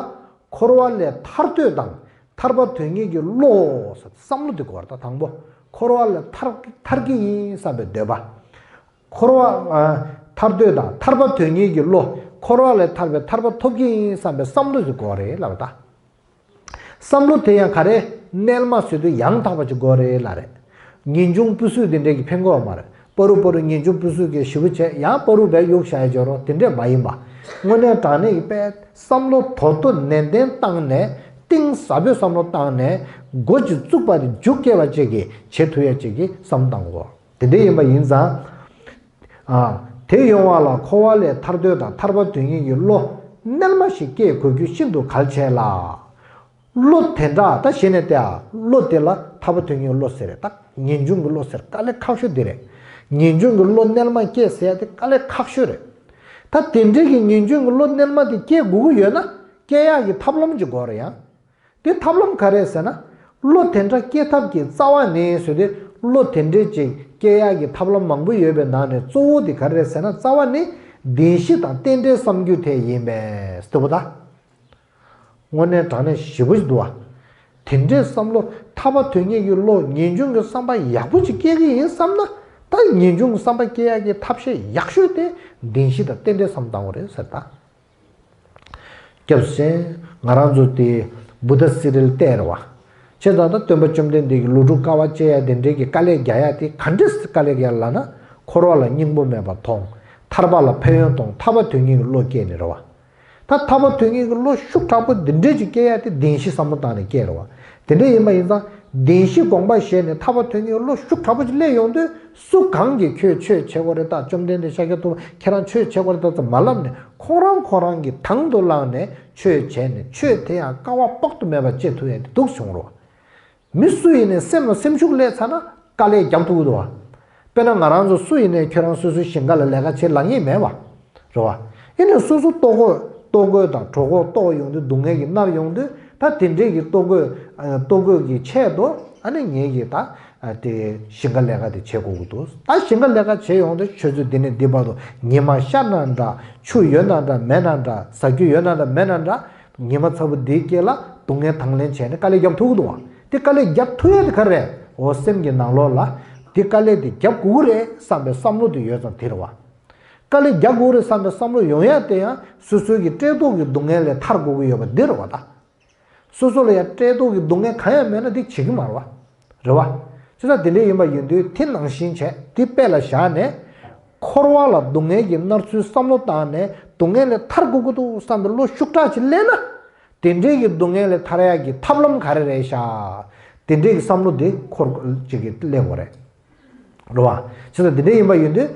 འཁོར་བ་ལས་ཐར་འདོད་དང་ཐར་པ་དོན་གཉེར་གྱི་བློ། བསམ་བློ་དེ་དགོས་པ་རེད་ད་དང་པོ། འཁོར་བ་ལས་ཐར་ཐར་གྱི་ཡིན་བསམ་པའི་འདོད་པ། འཁོར་བ། ཨ། ཐར་འདོད་དང་ཐར་པ་དོན་གཉེར་གྱི་བློ། འཁོར་བ་ལས་ཐར་པའི་ཐར་པ་ཐོབ་ཀྱི་ཡིན་བསམ་པའི་བསམ་བློ་ཞིག་དགོས་རེད་ལབ་ད། བསམ་བློ་དེ་ཡང་ག་རེ། རྣལ་མ་ཟེར་དུས་ཡང་དག་པ་ཅིག་དགོས་རེད་ལབ་རེད། ངེས་འབྱུང་སྤུས་གཟུགས་དེ་འདྲས་ཀྱི་ཕན་གྱི་ཡོད་མ་རེད། པ་རུ་པ་རུ་ངེས་འབྱུང་སྤུས་གཟུགས་ཀྱི་ཞེ་པོ་བྱས་ཡང་པ་རུ་བས་གཡུག་བཞག་ཡ་ཅིག་ཡོད་རེད། དེ་འདྲས་མ་ཡིན་པ། དངོས་གནས་དྲང་གནས་ཀྱི་དཔེ་བསམ་བློ་དོ་དོ་ནན་ཏན་བཏང་ནས་གཏིང་ཟབ་པོའི་བསམ་བློ་བཏང་ནས་འགོ་ཅིག་བཙུགས་པ་དེ་མཇུག་སྐྱེལ་བ་ཅིག་གིས་བྱེད་ཐུབ་ཡ་ཅིག་གི་བསམ་བློ་བཏང་དགོས། དེ་འདྲ་ཡིན་པ་ཡིན་ཙང་། ཨ། དེ་ཡོང་བ་ལ་འཁོར་བ་ལས་ཐར་འདོད་དང་ཐར་པ་དོན་གཉེར་གྱི་བློ་རྣལ་མ་ཞིག་སྐྱེ་དགོས་རྒྱུ་ཤིན་ཏུ་གལ་ཆེ་ལ། བློ་དེ་འདྲ་ད་གཞི་ནས་དེ་ཨ་བློ་དེ་ལ་ཐར་པ་དོན་གཉེར་བློ་ཟེར་རེད་ད། ངེས་འབྱུང་གི་བློ་ཟེར་དཀའ་ལས་ཁག་ཤོས་དེ་རེད། ངེས་འབྱུང་གི་བློ་རྣལ་མ་སྐྱེ་ཟེར་ཡ་དེ་དཀའ་ལས་ཁག་ཤོས་རེད། ད་དེ་འདྲའི་གི་ངེས་འབྱུང་གི་བློ་རྣལ་མ་དེ་སྐྱེ་དགོས་ཀྱི་ཡོད་ན་སྐྱེ་ཡག་གི་ཐབས་ལམ་ཅིག་དགོས་རེད་ཡང་། དེ་ཐབས་ལམ་ག་རེ་ཟེར་ན། བློ་དེ་འདྲ་སྐྱེ་ཐབས་ཀྱི་རྩ་བ་ནི་ཟེར་དུས་བློ་དེ་འདྲས་ཅིག་སྐྱེ་ཡག་གི་ཐབས་ལམ་མང་པོ་ཡོད་པའི་ནང་ནས་གཙོ་བོ་དེ་ག་རེ་ཟེར་ན་རྩ་བ་ནི་བདེན་བཞི་དང་རྟེན་འབྲེལ་བསམ་རྒྱུ་དེ་ཡིན་པས་ཟེར་བ་ད། དངོས་གནས་དྲང་གནས་ཞེ་པོ་ཞིག་འདུག་བ། དེ་འདྲའི་བསམ་བློ་ཐར་པ་དོན་གཉེར་གྱི་བློ་ངེས་འབྱུང་གི་བསམ་པ་ཡག་པོ་ཅིག་སྐྱེ་གི་ཡིན་བསམ་ན་ད་ངེས་འབྱུང་གི་བསམ་པ་སྐྱེ་ཡག་གི་ཐབས་ཤེས་ཡག་ཤོས་དེ་བདེན་བཞི་དང་རྟེན་འབྲེལ་བསམ་བཏང་དགོས་རེད་ཟེར་ད། སྐྱབས་སེ། ང་རང་ཚོ་དེ་བུདྡྷ་སི་རལ་བལྟས་རེད་བ། བྱས་ཙང་ད་སྟོན་པ་བཅོམ་ལྡན་འདས་ཀྱིས་ལོ་དྲུག་དཀའ་བ་སྤྱད་ཡ་དེ་འདྲའི་གི་དཀའ་ལས་རྒྱག་ཡ་དེ་ག་འདྲས་དཀའ་ལས་རྒྱག་ལབ་ན། འཁོར་བ་ལ་སྙིང་པོ་མེད་པ་མཐོང་། ཐར་པ་ལ་ཕན་ཡོན་མཐོང་། ཐར་པ་དོན་གཉེར་གྱི་བློ་སྐྱེས་ནས་རེད་བ། ད་ཐར་པ་དོན་གཉེར་གྱི་བློ་ཤུགས་དྲག་པོ་འདི་འདྲས་ཅིག་སྐྱེ་ཡ་དེ་བདེན་བཞི་བསམ་བློ་བཏང་ནས་སྐྱེས་རེད་བ། དེ་འདྲ་ཡིན་པ་ཡིན་ཙང་བདེན་བཞི་དགོངས་པ་བཞེས་ནས་ཐར་པ་དོན་གཉེར་གྱི་བློ་ཤུགས་དྲག་པོ་ཅིག་སླེབས་ཡོང་དུས་སུ་གང་གིས་ཁྱོད་ཆོས་བྱེད་དགོས་རེད་ད། བཅོམ་ལྡན་འདས་ཤཱཀྱ་ཐུབ་པ་ཁྱེད་རང་ཆོས་བྱེད་དགོས་རེད་ད་ཙམ་མ་ལབ་ནས་ཁོང་རང་ཁོང་རང་གིས་དང་དུ་བླངས་ནས་ཆོས་བྱས་ནས་ཆོས་དེ་ཡང་དཀའ་བ་དཔག་ཏུ་མེད་པ་སྤྱད་ཐུབ་ཡ་དེ་འདུག་བྱུང་རོགས། མི་སུ་ཡིན་ནའི་སེམས་ལ་སེམས་ཤུགས་སླེབས་ཚར་ན་དཀའ་ལས་རྒྱབ་ཐུབ་ཀྱི་འདུག་བ། དཔེར་ན་ང་རང་ཚོ་སུ་ཡིན་ནའི་ཁྱོད་རང་སོ་སོའི་ཞིང་ཁ་ལ་ལས་ཀ་བྱེད་ལབ་ངེས་མེད་བ། རེད་བ། ཡིན་ནའི་སོ་སོ་ལྟོ་གོས་ལྟོ་གོས་དང་གྲོད་ཁོག་ལྟོགས་ཡོང་དུས་སྡུག་བསྔལ་གྱིས་མནར་ཡོང་དུས་ད་དེ་འདྲས་ཀྱི་ལྟོ་གོས་ལྟོ་གོས་ཀྱི་ཆེད་དུ་ཨ་ནི་ངེད་ཀྱིས་ད་དེ་ཞིང་ཁ་ལས་ཀ་དེ་བྱེད་དགོས་ཀྱི་འདུག་ད་ཞིང་ཁ་ལས་ཀ་བྱེད་ཡོང་དུས་ཆུ་ཚོད་འདི་ནས་འདི་བར་དུ་ཉི་མ་ཤར་ན་འདྲ། ཆུ་ཡོད་ན་འདྲ་མེད་ན་འདྲ། ཟ་རྒྱུ་ཡོད་ན་འདྲ་མེད་ན་འདྲ། ཉི་མ་ཚ་པོ་འདིའི་དཀྱིལ་ལ་སྡུག་བསྔལ་དང་ལེན་བྱས་ནས་དཀའ་ལས་རྒྱབ་ཐུབ་ཀྱི་འདུག་བ། དེ་དཀའ་ལས་རྒྱབ་ཐུབ་ཡ་དེ་ག་རེ་རེད། འོ་སེམས་ཀྱི་ནང་ལོགས་ལ་དེ་དཀའ་ལས་དེ་རྒྱབ་དགོས་ཀྱི་རེད་བསམ་པའི་བསམ་བློ་དེ་ཡོད་ཙང་དེ་རེད་བ། དཀའ་ལས་རྒྱག་དགོས་རེད་བསམ་པའི་བསམ་བློ་ཡོང་ཡ་དེ་ཡང་སོ་སོའི་གི་བཀྲེས་ལྟོགས་ཀྱི་སྡུག་བསྔལ་ལས་ཐར་དགོས་ཀྱི་ཡོད་པ་འདི་རེད་བ་ད། སོ་སོ་ལ་ཡང་བཀྲེས་ལྟོགས་ཀྱི་སྡུག་བསྔལ་གང་ཡང་མེད་ན་འདི་བྱེད་ཀྱི་མ་རེད་བ། རེད་བ། བྱས་ཙང་དེ་འདྲ་ཡིན་པ་ཡིན་དུས་དེ་ནང་བཞིན་བྱས་དེ་དཔེ་ལ་བཞག་ནས། འཁོར་བ་ལ་སྡུག་བསྔལ་གྱི་མནར་ཚུལ་བསམ་བློ་བཏང་ནས་སྡུག་བསྔལ་ལས་ཐར་དགོས་ཀྱི་འདུག་བསམ་པའི་བློ་ཤུགས་དྲག་ཅིག་སླེབས་ན། དེ་འདྲའི་གི་སྡུག་བསྔལ་ལས་ཐར་ཡག་གི་ཐབས་ལམ་ག་རེ་རེད་ཤག་དེ་འདྲའི་གི་བསམ་བློ་དེ་འཁོར་ཅིག་གི་སླེབས་དགོས་རེད། རེད་བ། བྱས་ཙང་དེ་འདྲ་ཡིན་པ་ཡིན་དུས་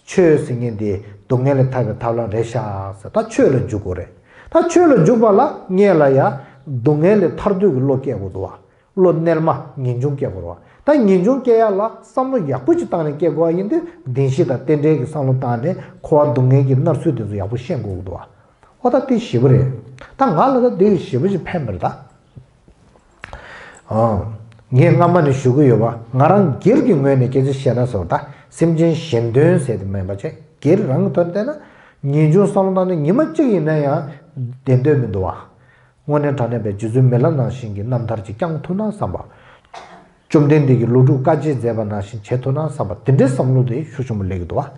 ཆོས་ཟེར་མཁན་དེ་སྡུག་བསྔལ་ལས་ཐར་བའི་ཐབས་ལམ་རེད་ཤག་ཟེར། ད་ཆོས་ལ་འཇུག་དགོས་རེད། ད་ཆོས་ལ་འཇུག་པ་ལ་སྔོན་ལ་ཡ་སྡུག་བསྔལ་ལས་ཐར་འདོད་ཀྱི་བློ་སྐྱེ་དགོས་འདུག་བ། བློ་རྣལ་མ་ངེས་འབྱུང་སྐྱེ་དགོས་རེད་བ། ད་ངེས་འབྱུང་སྐྱེ་ཡག་ལ་བསམ་བློ་ཡག་པོ་ཅིག་བཏང་ནས་སྐྱེ་དགོས་པ་ཡིན་དུས་བདེན་བཞི་དང་རྟེན་འབྲེལ་གྱི་བསམ་བློ་བཏང་ནས་འཁོར་བ་སྡུག་བསྔལ་གྱི་མནར་ཚུལ་དེ་ཚོ་ཡག་པོ་ཤེས་དགོས་ཀྱི་འདུག་བ། ཨོ་ད་དེ་ཞེ་པོ་རེད། ད་ང་ལ་ད་དེ་ཞེ་པོ་ཅིག་ཕན་པ་རེད་ད། ཨང་། ངས་སྔ་མ་ནས་ཞུ་གི་ཡོད་པ། ང་རང་སྒེར་གྱི་ངོས་ནས་སྐད་ཆ་བཤད་ན་ཟེར་བ་ད། སེམས་ཅན་གཞན་དོན་ཟེར་དེ་མིན་པ་བྱས། སྒེར་རང་གི་དོན་བལྟས་ན། ངེས་འབྱུང་བསམ་བློ་བཏང་ན་ཉི་མ་གཅིག་ཡིན་ན་ཡང་བདེ་འདོད་མི་འདུག་བ། དངོས་གནས་དྲང་གནས་པའི་རྗེ་བཙུན་མི་ལ་ནང་བཞིན་གྱི་རྣམ་ཐར་ཅིག་བསྐྱང་ཐུབ་ན་བསམ་པ། བཅོམ་ལྡན་འདས་ཀྱིས་ལོ་དྲུག་དཀའ་སྤྱད་མཛད་པ་ནང་བཞིན་བྱེད་ཐུབ་ན་བསམ་པ་དེ་འདྲའི་བསམ་བློ་དེ་ཤུགས་ཆེན་པོ་སླེབས་ཀྱི་འདུག་བ།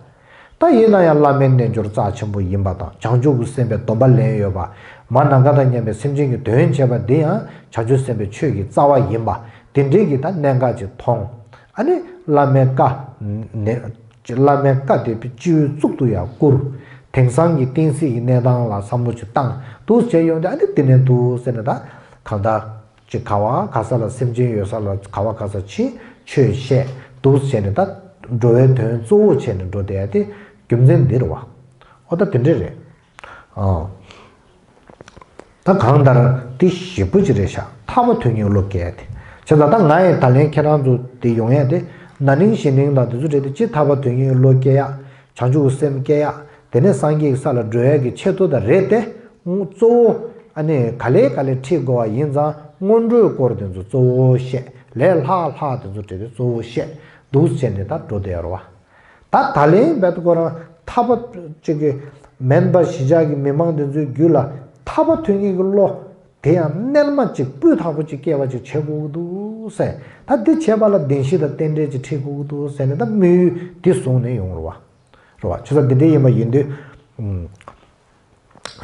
ད་ཡིན་ན་ཡང་བླ་མའི་རྣལ་འབྱོར་རྩ་ཆེན་པོ་ཡིན་པ་དང་བྱང་ཆུབ་ཀྱི་སེམས་དཔའི་སྡོམ་པ་ལེན་ཡོད་པ། མ་ནམ་མཁའ་དང་མཉམ་པའི་སེམས་ཅན་གྱི་དོན་བྱེད་པ་འདི་ཡང་བྱང་ཆུབ་སེམས་དཔའི་ཆོས་ཀྱི་རྩ་བ་ཡིན་པ། དེ་འདྲའི་གི་ད་གནད་འགག་ཅིག་མཐོང་། ཨ་ནི་བླ་མའི་བཀའ་ནས། བླ་མའི་བཀའ་དེ་སྤྱི་བོའི་གཙུག་ཏུ་ཡང་བཀུར། དེང་སང་གི་བསྟན་སྲིད་ཀྱི་གནས་སྟངས་ལ་བསམ་བློ་ཅིག་བཏང་འདུག་བྱས་ཡོང་དུས་ཨ་ནི་དེ་ནས་འདུག་ཟེར་ནས་ད་གང་ལྟར། ཅིག་ག་བ་ག་ས་ལ་སེམས་ཅན་ཡོད་ས་ལ་ག་བ་ག་ས་ཕྱིན་ཆོས་བཤད་འདུག་བྱས་ནས་ད་འགྲོ་བའི་དོན་གཙོ་བོ་བྱས་ནས་འགྲོ་བསྡད་ཡ་དེ་རྒྱུ་མཚན་འདི་རེད་བ། ཨོ་ད་དེ་འདྲས་རེད། ཨང་། ད་གང་ལྟར་དེ་ཞེ་པོ་ཅིག་རེད་ཤག་ཐར་པ་དོན་གཉེར་བློ་སྐྱེ་ཡ་དེ། བྱས་ཙང་ད་ང་ཡི་ད་ལན་ཁྱེད་རང་ཚོ་དེ་ཡོང་ཡ་དེ་ན་ནིང་གཞེས་ནིང་དང་དེ་ཚོ་རེད་དེ་སྤྱིར་ཐར་པ་དོན་གཉེར་བློ་སྐྱེ་ཡ། བྱང་ཆུབ་ཀྱི་སེམས་སྐྱེ་ཡག་དེ་ནས་སངས་རྒྱས་ཀྱི་ས་ལ་འགྲོ་ཡག་གི་ཆེད་དུ་དང་རེད་དེ། གཙོ་བོ་ཨ་ནི་ག་ལེ་ག་ལེ་ཁྲིད་དགོས་པ་ཡིན་ཙང་སྔོན་འགྲོའི་སྐོར་དེ་ཚོ་གཙོ་བོ་བཤད། ལས་ལྷག་ལྷག་དེ་ཚོ་བྲིས་ཏེ་གཙོ་བོ་བཤད་འདུག་བྱས་ནས་ད་འགྲོ་བསྡད་ཡོད་རེད་བ། ད་ད་ལན་རྦད་དེ་ཁོ་རང་ཐར་པ་ཅིག་གི་མིན་པ་གཞིས་ཆགས་ཀྱི་མི་མང་དེ་ཚོའི་རྒྱུད་ལ་ཐར་པ་དོན་གཉེར་གྱི་བློ་དེ་ཡང་རྣལ་མ་ཅིག་སྤུས་དག་པོ་ཅིག་སྐྱེ་བ་ཅིག་བྱེད་དགོས་ཀྱི་འདུག་ཟེར། ད་འདི་བྱེད་པ་ལ་བདེན་བཞི་དང་རྟེན་འབྲེལ་ཅིག་ཁྲིད་དགོས་ཀྱི་འདུག་ཟེར་ནས་ད་དམིགས་ཡུལ་འདི་བཟུང་ནས་ཡོང་རེད་བ། རེད་བ། ཆུ་ཚོད་འདི་འདྲ་ཡིན་པ་ཡིན་དུས། ཨུམ།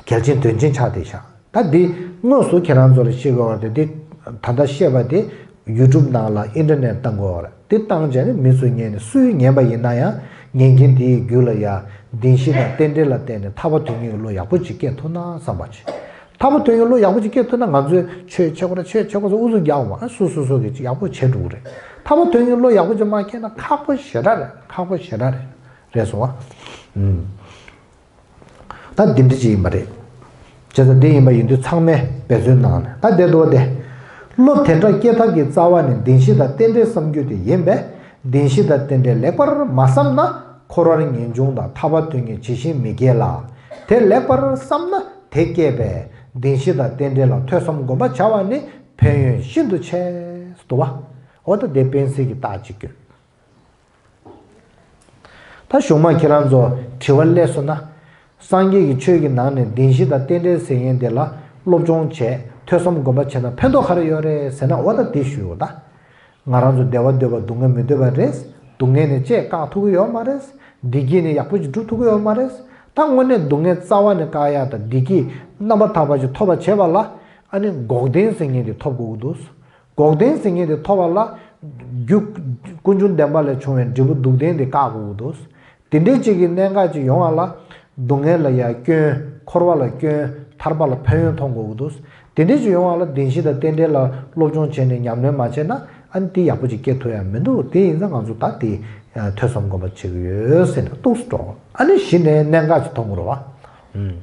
གལ་ཆེན་དོན་ཆེན་ཆགས་བསྡད་ཤག་ད་འདི་དངོས་སུ་ཁྱེད་རང་ཚོ་ལ་བཤད་དགོས་པ་དེ་འདི་ད་ལྟ་བཤད་པ་དེ་ཡུ་ཊུབ་ནང་ལ་ཨིན་ཊར་ནེཊ་བཏང་དགོས་པ་རེད། འདི་བཏང་བྱས་ནས་མི་ཚོས་ཉན་ནས་སུས་ཉན་པ་ཡིན་ན་ཡང་ཉན་མཁན་དེའི་རྒྱུད་ལ་ཡ་བདེན་བཞི་དང་རྟེན་འབྲེལ་ལ་བརྟེན་ནས་ཐར་པ་དོན་གཉེར་གྱི་བློ་ཡག་པོ་ཅིག་སྐྱེ་ཐུབ་ན་བསམ་པ་བྱེད། ཐར་པ་དོན་གཉེར་བློ་ཡག་པོ་ཅིག་སྐྱེ་ཐུབ་ན་ང་ཚོས་ཆོས་བྱེད་དགོས་རེད། ཆོས་བྱེད་དགོས་ཟེར་ཨུ་ཚུགས་རྒྱག་འོང་བ། སོ་སོ་སོ་གིས་ཅིག་ཡག་པོ་བྱེད་འགྲོ་གི་རེད། ཐར་པ་དོན་གཉེར་བློ་ཡག་པོ་ཅིག་མ་སྐྱེས་ན་ཁག་པོ་ཞེ་དྲག་རེད། ཁག་པོ་ཞེ་དྲག་རེད། རེད་སོང་བ། ཨུམ། ད་འདི་འདྲ་ཅིག་ཡིན་པ་རེད། བྱས་ཙང་འདི་ཡིན་པ་ཡིན་དུས་ཚང་མས་འབད་བརྩོན་གནང་ནས་ད་བསྡད་འདུག་བ་དེ། བློ་དེ་འདྲ་སྐྱེ་ཐབས་ཀྱི་རྩ་བ་ནི་བདེན་བཞི་དང་རྟེན་འབྲེལ་བསམ་རྒྱུ་དེ་ཡིན་པས། བདེན་བཞི་དང་རྟེན་འབྲེལ་ལེགས་པར་མ་བསམ་ན་འཁོར་བར་ངེས་འབྱུང་དང་ཐར་པ་དོན་གཉེར་ཇི་བཞིན་མི་སྐྱེ་ལ། དེ་ལེགས་པར་བསམ་ན་དེ་སྐྱེས་པས་བདེན་བཞི་དང་རྟེན་འབྲེལ་ལ་ཐོས་བསམ་སྒོམ་པ་བྱ་བ་ནི་ཕན་ཡོན་ཤིན་ཏུ་ཆེ། འདུག་བ། འོ་ད་དེ་སྤེན་སྲིད་ཀྱི་རྟགས་གཅིག་གྱུར། ད་གཞུག་མ་ཁྱེད་རང་ཚོ་དྲི་བ་སླེབས་སོང་ན། སངས་རྒྱས་ཀྱི་ཆོས་ཀྱི་ནང་ནས་བདེན་བཞི་དང་རྟེན་འབྲེལ་ཟེར་མཁན་དེ་ལ་སློབ་སྦྱོང་བྱས་ཐོས་བསམ་སྒོམ་པ་བྱས་ན་ཕན་ཐོགས་ག་རེ་ཡོད་རེད་ཟེར་ན། འོ་ད་དེ་ཞུ་འོ་ད། ང་རང་ཚོ་བདེ་བ་འདོད་པ་སྡུག་བསྔལ་མི་འདོད་པ་རེད། སྡུག་བསྔལ་ནས་བཅས་བཀག་ཐུབ་ཀྱི་ཡོད་མ་རེད། བདེ་སྐྱིད་ནས་ཡག་པོ་ཅིག་སྒྲུབ་ཐུབ་ཀྱི་ཡོད་མ་རེད། ད་དངོས་གནས་སྡུག་བསྔལ་རྩ་བ་ནས་བཀག་ཡག་དང་བདེ་སྐྱིད་རྣམ་པར་དག་པ་ཅིག་ཐོབ་པ་བྱེད་པ་ལ་ཨ་ནི་འགོག་བདེན་ཟེར་མཁན་དེ་ཐོབ་དགོས་ཀྱི་འདུག་འགོག་བདེན་ཟེར་མཁན་དེ་ཐོབ་པ་ལ། རྒྱུ་ཀུན་འབྱུང་བདེན་པ་ལས་བྱུང་བའི་འབྲས་བུ་སྡུག་བདེན་དེ་བཀག་དགོས་ཀྱི་འདུག་དེ་འདྲའི་ཅིག་གི་གནད་འགག་ཅིག་ཡོང་བ་ལ། སྡུག་བསྔལ་ལ་ཡང་སྐྱོན། འཁོར་བ་ལ་སྐྱོན། ཐར་པ་ལ་ཕན་ཡོན་མཐོང་དགོས་ཀྱི་འདུག་དེ་འདྲའི་ཅིག་ཡོང་བ་ལ་བདེན་བཞི་དང་རྟེན་འབྲེལ་ལ་སློབ་སྦྱོང་བྱས་ནས་ཉམས་ལེན་མ་བྱས་ན་ཨ་ནི་དེ་ཡག་པོ་ཅིག་སྐྱེ་ཐུབ་ཡ་མི་འདུག་དེ་ཡིན་ཙང་ང་ཚོ་ད་དེ་ཐོས་བསམ་སྒོམ་པ་བྱེད་ཀྱི་ཡོད་ཟེར་ནས་ཏོག་ཙམ་སྤྲོ། ཨ་ནི་གཞི་ནས་གནད་འགག་ཅིག་མཐོང་གི་རེད་བ། ཨུམ།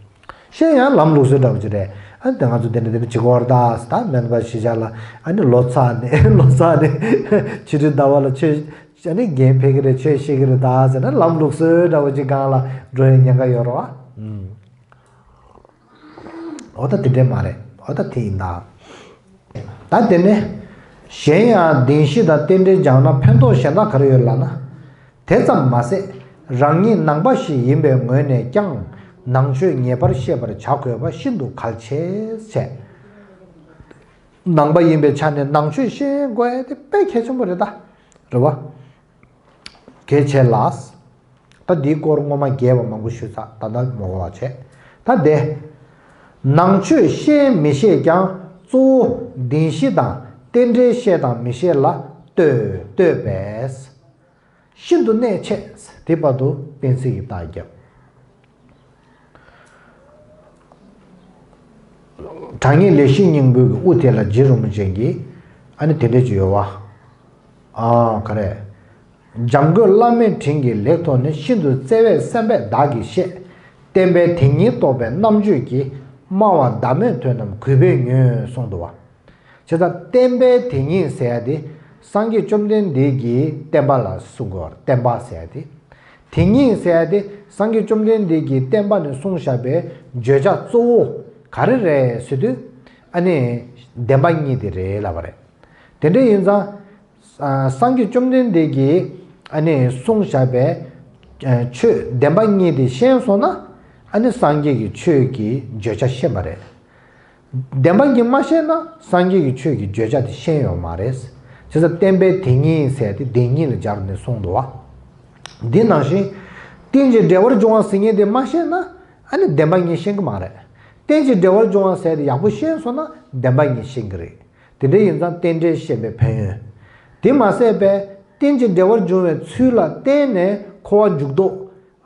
གཞན་ཡང་ལམ་ལུགས་སྲོལ་འདྲ་བོ་ཅིག་རེད། ཨ་ནི་དེ་ང་ཚོ་དེ་འདྲ་དེ་འདྲ་བྱེད་དགོས་རེད་ད་ཟེར། ད་སྨན་པ་གཞིས་ཆགས་ལ་ཨ་ནི་ལོ་ཚར་ནས་ལོ་ཚར་ནས་ཕྱི་དྲོ་ཟླ་བ་ལ་ཆོས་ཨ་ནི་རྒན་ཕེབས་ཀྱི་རེད། ཆོས་བཤད་ཀྱི་རེད་ད་ཟེར་ན་ལམ་ལུགས་སྲོལ་འདྲ་བོ་ཅིག་སྒང་ལ་འགྲོ་ཡའི་ཉེན་ཁ་ཡོད་རེད་བ། ཨུམ། འོ་ད་དེ་འདྲས་མ་རེད། འོ་ད་དེ་ཡིན་ད། ད་དེ་ནས་གཞན་ཡང་བདེན་བཞི་དང་རྟེན་འབྲེལ་སྦྱངས་ན་ཕན་ཐོགས་གཞན་དག་ག་རེ་ཡོད་ལབ་ན། དེ་ཙམ་མ་ཟད་རང་ཉིད་ནང་པ་ཞིག་ཡིན་པའི་ངོས་ནས་ཀྱང་ནང་ཆོས་ངེས་པར་ཤེས་པར་བྱ་དགོས་པ་ཤིན་ཏུ་གལ་ཆེ་བྱས། ནང་པ་ཡིན་པའི་ཆ་ནས་ནང་ཆོས་ཤེས་དགོས་ཡ་དེ་དཔེ་གལ་ཆེན་པོ་རེད་ད། རེད་བ། གལ་ཆེ་ལ། ད་འདིའི་སྐོར་སྔོན་མ་རྒྱས་པ་མང་པོ་ཞུས་ཚར། ད་ལྟ་མ་གོ་བ་བྱས། ད་དེ། ནང་ཆོས་ཤེས་མི་ཤེས་ཀྱང་གཙོ་བོ་བདེན་བཞི་དང་རྟེན་འབྲེལ་ཤེས་དང་མི་ཤེས་ལ་ལྟོས་ལྟོས་པས། ཤིན་ཏུ་གནད་ཆེ། དེ་བར་དུ་ པན་སྲིད་ཀྱིས་རྟགས་བརྒྱབ། དྲང་ངེས་ལེགས་བཤད་སྙིང་པོའི་གི་དབུ་དེ་ལ་རྗེ་རིན་པོ་ཆེ་གིས་ཨ་ནི་དེ་འདྲས་ཅིག་ཡོད་བ། ཨ་ག་རེ། འཇམ་མགོན་བླ་མའི་དྲིན་གྱིས་ལེགས་མཐོང་ནས། ཤིན་ཏུ་བརྩེ་བས་སེམས་དཔའ་བདག་གིས་བཤད། བསྟན་པའི་དེ་ཉིད་རྟོགས་པའི་རྣམ་དཔྱོད་ཀྱིས། སྨྲ་བ་ཟླ་མེད་དོན་རྣམས་གུས་པས་ཉོན་གསུངས་འདུག་བ། བྱས་ཙང་བསྟན་པའི་དེ་ཉིད་ཟེར་ཡ་དེ་སངས་རྒྱས་བཅོམ་ལྡན་འདས་ཀྱི་བསྟན་པ་ལ་གསུང་གི་ཡོད་རེད། བསྟན་པ་ཟེར་ཡ་དེ། དེ་ཉིད་ཟེར་ཡ་དེ་སངས་རྒྱས་བཅོམ་ལྡན་འདས་ཀྱི་བསྟན་པ་ནས་གསུངས་བཞག་པའི་བརྗོད་བྱ་གཙོ་བོ་ག་རེ་རེད་ཟེར་དུས། ཨ་ནི་བདེན་པ་གཉིས་དེ་རེད་ལབ་པ་རེད། དེ་འདྲ་ཡིན་ཙང་། ཨ་སངས་རྒྱས་བཅོམ་ལྡན་འདས་ཀྱིས་ཨ་ནི་གསུངས་བཞག་པའི་ཨ་ཆོས་བདེན་པ་གཉིས་དེ་ཤེས་སོང་ན། ཨ་ནི་སངས་རྒྱས་ཀྱི་ཆོས་ཀྱི་བརྗོད་བྱ་ཤེས་པ་རེད། བདེན་པ་གཉིས་མ་ཤེས་ན་སངས་རྒྱས་ཀྱི་ཆོས་ཀྱི་བརྗོད་བྱ་དེ་ཤེས་ཡོད་མ་རེད། བྱས་ཙང་བསྟན་པའི་དེ་ཉིད་ཟེར་དེ་བདེན་གཉིས་ལ་སྦྱར་ནས་གསུངས་འདུག་བ། འདི་ནང་བཞིན་རྟེན་ཅིང་འབྲེལ་བར་འབྱུང་བ་ཟེར་མཁན་དེ་མ་ཤེས་ན་ཨ་ནི་བདེན་པ་གཉིས་ཤེས་ཀྱི་མ་རེད། རྟེན་ཅིང་འབྲེལ་བར་འབྱུང་བ་ཟེར་དེ་ཡག་པོ་ཤེས་སོང་ན་བདེན་པ་གཉིས་ཤེས་ཀྱི་རེད། དེ་འདྲ་ཡིན་ཙང་རྟེན་འབྲེལ་ཤེས་པའི་ཕན་ཡོན། དེ་མ་ཟད་པའི་རྟེན་ཅིང་འབྲེལ་བར་འབྱུང་བའི་ཚུལ་ལ་བརྟེན་ནས་འཁོར་བ་འཇུག་ལྡོག་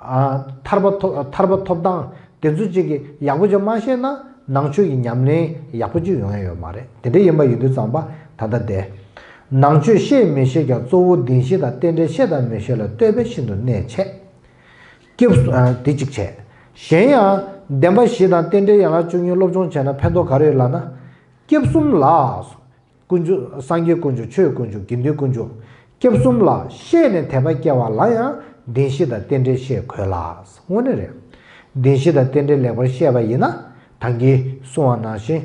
ཨ་ཐར་པ་ཐོབ་ཐར་པ་ཐོབ་སྟངས་དེ་ཚོ་གཅིག་གི་ཡག་པོ་ཅིག་མ་ཤེས་ན་ནང་ཆོས་ཀྱི་ཉམས་ལེན་ཡག་པོ་ཅིག་ཡོང་ཡ་ཡོད་མ་རེད། དེ་འདྲ་ཡིན་པ་ཡིན་དུས་ཙམ་པ་ད་ལྟ་དེ། ནང་ཆོས་ཤེས་མི་ཤེས་ཀྱང་གཙོ་བོ་བདེན་བཞི་དང་རྟེན་འབྲེལ་ཤེས་དང་མི་ཤེས་ལ་ལྟོས་པས་ཤིན་ཏུ་གནད་ཆེ། སྐྱབས་ཨ་དེ་གཅིག་བྱས། གཞན་ཡང་བདེན་པ་བཞི་དང་རྟེན་འབྲེལ་ཡན་ལག་བཅུ་གཉིས་སློབ་སྦྱོང་བྱས་ན་ཕན་ཐོགས་ག་རེ་ཡོད་ལབ་ན། སྐྱབས་གསུམ་ལ། དཀོན་མཆོག་སངས་རྒྱས་དཀོན་མཆོག་ཆོས་དཀོན་མཆོག་དགེ་འདུན་དཀོན་མཆོག་སྐྱབས་གསུམ་ལ་ཤེས་ནས་དད་པ་སྐྱེ་བ་ལ་ཡང་བདེན་བཞི་དང་རྟེན་འབྲེལ་ཤེས་དགོས་ལ། དངོས་གནས་རེད། བདེན་བཞི་དང་རྟེན་འབྲེལ་ལེགས་པར་ཤེས་པ་ཡིན་ན་ད་གིན་གསུངས་པ་ནང་བཞིན།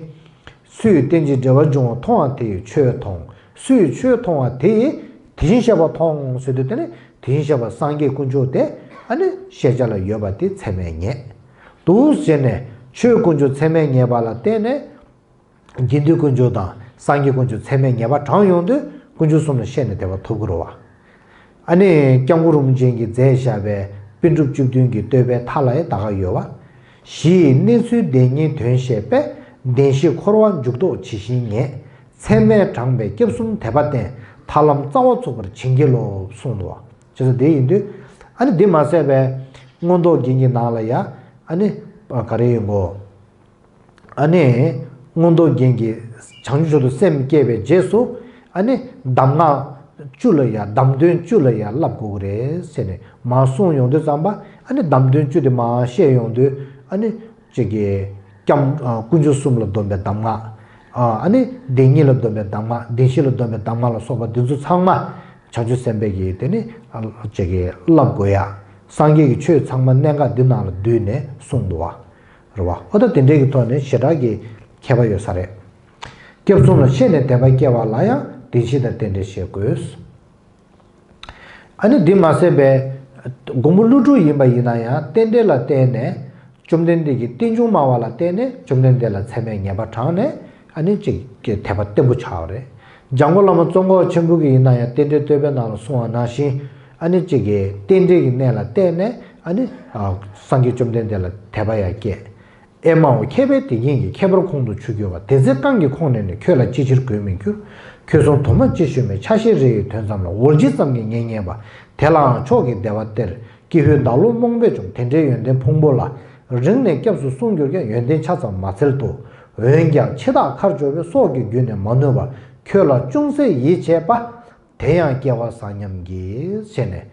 སུས་རྟེན་ཅིང་འབྲེལ་བར་འབྱུང་བ་མཐོང་བ་དེ་ཡིས་ཆོས་མཐོང་། སུས་ཆོས་མཐོང་བ་དེ་ཡིས་དེ་བཞིན་གཤེགས་པ་མཐོང་ཟེར་དུས་དེ་ནི་དེ་བཞིན་གཤེགས་པ་སངས་རྒྱས་དཀོན་མཆོག་དེ་ཨ་ནི་ཤེས་བྱ་ལ་ཡོད་པ་དེ་ཚད་མས་ངེས། འདུག་ཟེར་ནས་ཆོས་དཀོན་མཆོག་ཚད་མས་ངེས་པ་ལ་བརྟེན་ནས། དགེ་འདུན་དཀོན་མཆོག་དང་སངས་རྒྱས་དཀོན་མཆོག་ཚད་མས་ངེས་པ་དྲངས་ཡོང་དུས་དཀོན་མཆོག་གསུམ་ལ་ཤེས་ནས་དད་པ་ཐོབ་ཀྱི་རེད་བ། ཨ་ནི་སྐྱབས་མགོན་རིན་པོ་ཆེ་གིས་མཛད་བཞག་པའི་པཎ་གྲུབ་བཅུ་བདུན་གྱི་བསྟོད་པའི་མཐའ་ལ་ཡང་ད་ག་ཡོད་བ། གཞི་ཡི་གནས་ཚུལ་བདེན་གཉིས་དོན་ཤེས་པས། བདེན་བཞི་འཁོར་བ་འཇུག་ལྡོག་ཇི་བཞིན་ངེས། ཚད་མས་དྲངས་པའི་སྐྱབས་གསུམ་དད་པ་བརྟན། ཐར་ལམ་རྩ་བ་ཚུགས་པར་བྱིན་གྱིས་རློབས་གསུངས་འདུག་བ། བྱས་ཙང་དེ་ཡིན་དུས་ཨ་ནི་འདི་མ་ཟད་པའི་མངོན་རྟོགས་རྒྱན་གྱི་ནང་ལ་ཡང་ཨ་ནི་ག་རེ་ཡིན་གོ། ཨ་ནི། མངོན་རྟོགས་རྒྱན་གྱིས་བྱང་ཆུབ་མཆོག་ཏུ་སེམས་བསྐྱེད་པའི་རྗེས་སུ། ཨ་ནི། གདམས་ངག་བཅུ་ལ་ཡང་གདམས་དོན་བཅུ་ལ་ཡང་བསླབ་དགོས་ཀྱི་རེད་ཟེར་ནས་མར་གསུངས་ཡོང་དུས་ཙམ་པ། ཨ་ནི་གདམས་དོན་བཅུ་དེ་མར་བཤད་ཡོང་དུས། ཨ་ནི། གཅིག་གིས། སྐྱབས། དཀོན་མཆོག་གསུམ་ལ་སྡོམ་པའི་གདམས་ངག་ཨ་ནི། བདེན་གཉིས་ལ་སྡོམ་པའི་གདམས་ངག་བདེན་བཞི་ལ་སྡོམ་པའི་གདམས་ངག་ལ་སོགས་པ་འདི་ཚོ་ཚང་མ། བྱང་ཆུབ་སེམས་དཔའ་གིས་དེ་ནི། གཅིག་གིས་བསླབ་དགོས་ཡ། སངས་རྒྱས་ཀྱི་ཆོས་ཚང་མ་གནད་འགག་འདི་ནང་ལ་བསྡུས་ནས་གསུངས་འདུག་བ། རེད་བ། ཨོ་ད་དེ་འདྲའི་གི་ཐོག་ནས་ཞེ་དྲག་གི་ཁྱད་པར་ཡོད་ས་རེད། སྐྱབས་གསུམ་ལ་ཤེས་ནས་དད་པ་སྐྱེ་བ་ལ་ཡང་བདེན་བཞི་དང་རྟེན་འབྲེལ་ཤེས་དགོས། ཨ་ནི་འདི་མ་ཟད་པའི་མགོན་པོ་ཀླུ་སྒྲུབ་ཡིན་པ་ཡིན་ན་ཡང་རྟེན་འབྲེལ་ལ་བརྟེན་ནས་བཅོམ་ལྡན་འདས་ཀྱིས་རྟེན་འབྱུང་སྨྲ་བ་ལ་བརྟེན་ནས་བཅོམ་ལྡན་འདས་ལ་ཚད་མས་ངེས་པ་དྲངས་ནས་ཨ་ནི་གཅིག་གི་དད་པ་བརྟན་པོ་ཆགས་པ་རེད། འཇམ་མགོན་བླ་མ་ཙོང་ཁ་པ་ཆེན་པོ་གི་ཡིན་ན་ཡང་རྟེན་འབྲེལ་བསྟོད་པའི་ནང་ལ་གསུངས་པ་ནང་བཞིན་ཨ་ནི་གཅིག་གི་རྟེན་འབྲེལ་གྱི་གནད་ལ་བརྟེན་ནས་ཨ་ནི་སངས་རྒྱས་བཅོམ་ལྡན་འདས་ལ་དད་པ་ཡང་སྐྱེས། ཨེ་མའོ། མཁས་པས་དེ་ཉིད་ཀྱི། ཁྱད་པར་ཁོང་དུ་ཆུད་གྱུར་པ། དེ་ཚེ་རྐང་གིས་ཁོང་ནས་ནི། ཁྱོད་ལ་ཅི་ཕྱིར་གུས་མི་འགྱུར། ཁྱོད་གསུང་དུ་མ་ཅི་ཞུ་མིན། ཆ་ཤས་རེ་ཡི་དོན་ཙམ་ལ། འོལ་སྤྱི་ཙམ་གྱིས་ངེས་ངེས་པ། དེ་ལའང་མཆོག་གི་བདེ་བ་སྟེར། ཀྱི་ཧུད་བདག་བློ་རྨོངས་པས་བཅོམ། དེ་འདྲའི་ཡོན་ཏན་ཕུང་པོ་ལ། རིང་ནས་སྐྱབས་སུ་སོང་གྱུར་ཀྱང་། ཡོན་ཏན་ཆ་ཙམ་མ་འཚལ་དུ། འོན་ཀྱང་འཆི་བདག་ཁར་འབྱོར་བས། སྲོག་གི་རྒྱུ་ནི་མ་ནུས་པར། ཁྱོད་ལ་ཅུང་ཟད་ཡིད་ཆེས་པ། དེ་ཡང་སྐལ་བ་བཟང་སྙམ་གྱིས། ཞེས་ནས།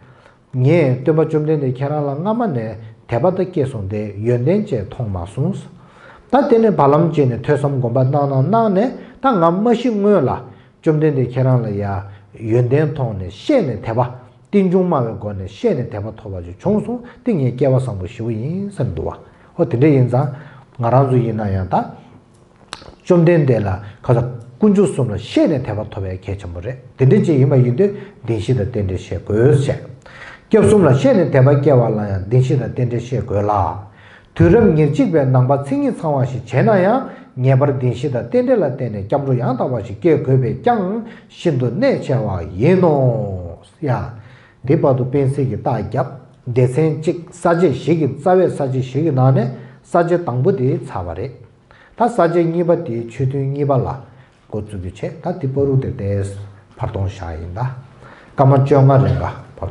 ངས་སྟོན་པ་བཅོམ་ལྡན་འདས་ཁྱེད་རང་ལ་སྔ་མ་ནས་དད་པ་དང་སྐྱེས་སོང་སྟེ་ཡོན་ཏན་ཅིག་མཐོང་མ་སོང་། ད་དེ་ནས་བར་ལམ་ཅིག་ནས་ཐོས་བསམ་སྒོམ་པ་གནང་གནང་གནང་ནས་ད་ང་མ་ཤི་སྔོན་ལ་བཅོམ་ལྡན་འདས་ཁྱེད་རང་ལ་ཡ་ཡོན་ཏན་མཐོང་ནས་ཤེས་ནས་དད་པ། རྟེན་འབྱུང་སྨྲ་བའི་སྒོ་ནས་ཤེས་ནས་དད་པ་ཐོབ་པ་ཅིག་བྱུང་སོང་། དེ་ངའི་སྐལ་བ་བཟང་པོ་ཞེ་པོ་ཡིན་བསམ་འདུག་བ། ཨོ་དེ་འདྲ་ཡིན་ཙང་ང་རང་ཚོ་ཡིན་ན་ཡང་ད། བཅོམ་ལྡན་འདས་ལ་ཁ་ས་དཀོན་མཆོག་གསུམ་ལ་ཤེས་ནས་དད་པ་ཐོབ་པའི་གལ་ཆེན་པོ་རེད། དེ་འདྲ་ཅིག་ཡིན་པ་ཡིན་དུས་བདེན་བཞི་དང་རྟེན་འབྲེལ་ཤེས་དགོས་ཞེས། སྐྱབས་གསུམ་ལ་ཤེས་ནས་དད་པ་སྐྱེ་བ་ལ་ཡང་བདེན་བཞི་དང་རྟེན་འབྲེལ་ཤེས་དགོས་ལ། དུས་རབས་ཉེར་གཅིག་པའི་ནང་པ་མཚན་ཉིད་ཚང་བ་ཞིག་བྱས་ན་ཡང་ངེས་པར་བདེན་བཞི་དང་རྟེན་འབྲེལ་ལ་བརྟེན་ནས་སྐྱབས་འགྲོ་ཡང་དག་པ་ཞིག་སྐྱེ་དགོས་པས་ཀྱང་ཤིན་ཏུ་གནད་ཆེ་བ་ཡིན་ནོ། ཡ། དེ་བར་དུ་པན་སྲིད་ཀྱིས་རྟགས་བརྒྱབ། སྡེ་ཚན་གཅིག་ས་བཅད་བཞི་གི་རྩ་བའི་ས་བཅད་བཞི་གི་ནང་ནས་ས་བཅད་དང་པོ་དེ་ཚར་བ་རེད། ད་ས་བཅད་གཉིས་པ་དེའི་ཆོས་ཐུན་གཉིས་པ་ལ་འགོ་བཙུགས་རྒྱུ་བྱས། ད་དེ་བར་དུ་དེ་ལྟའི་ཕར་གཏོང་བཞག་ཡིན་ད། སྐར་མ་བཅོ་ལྔ་རིང་ག་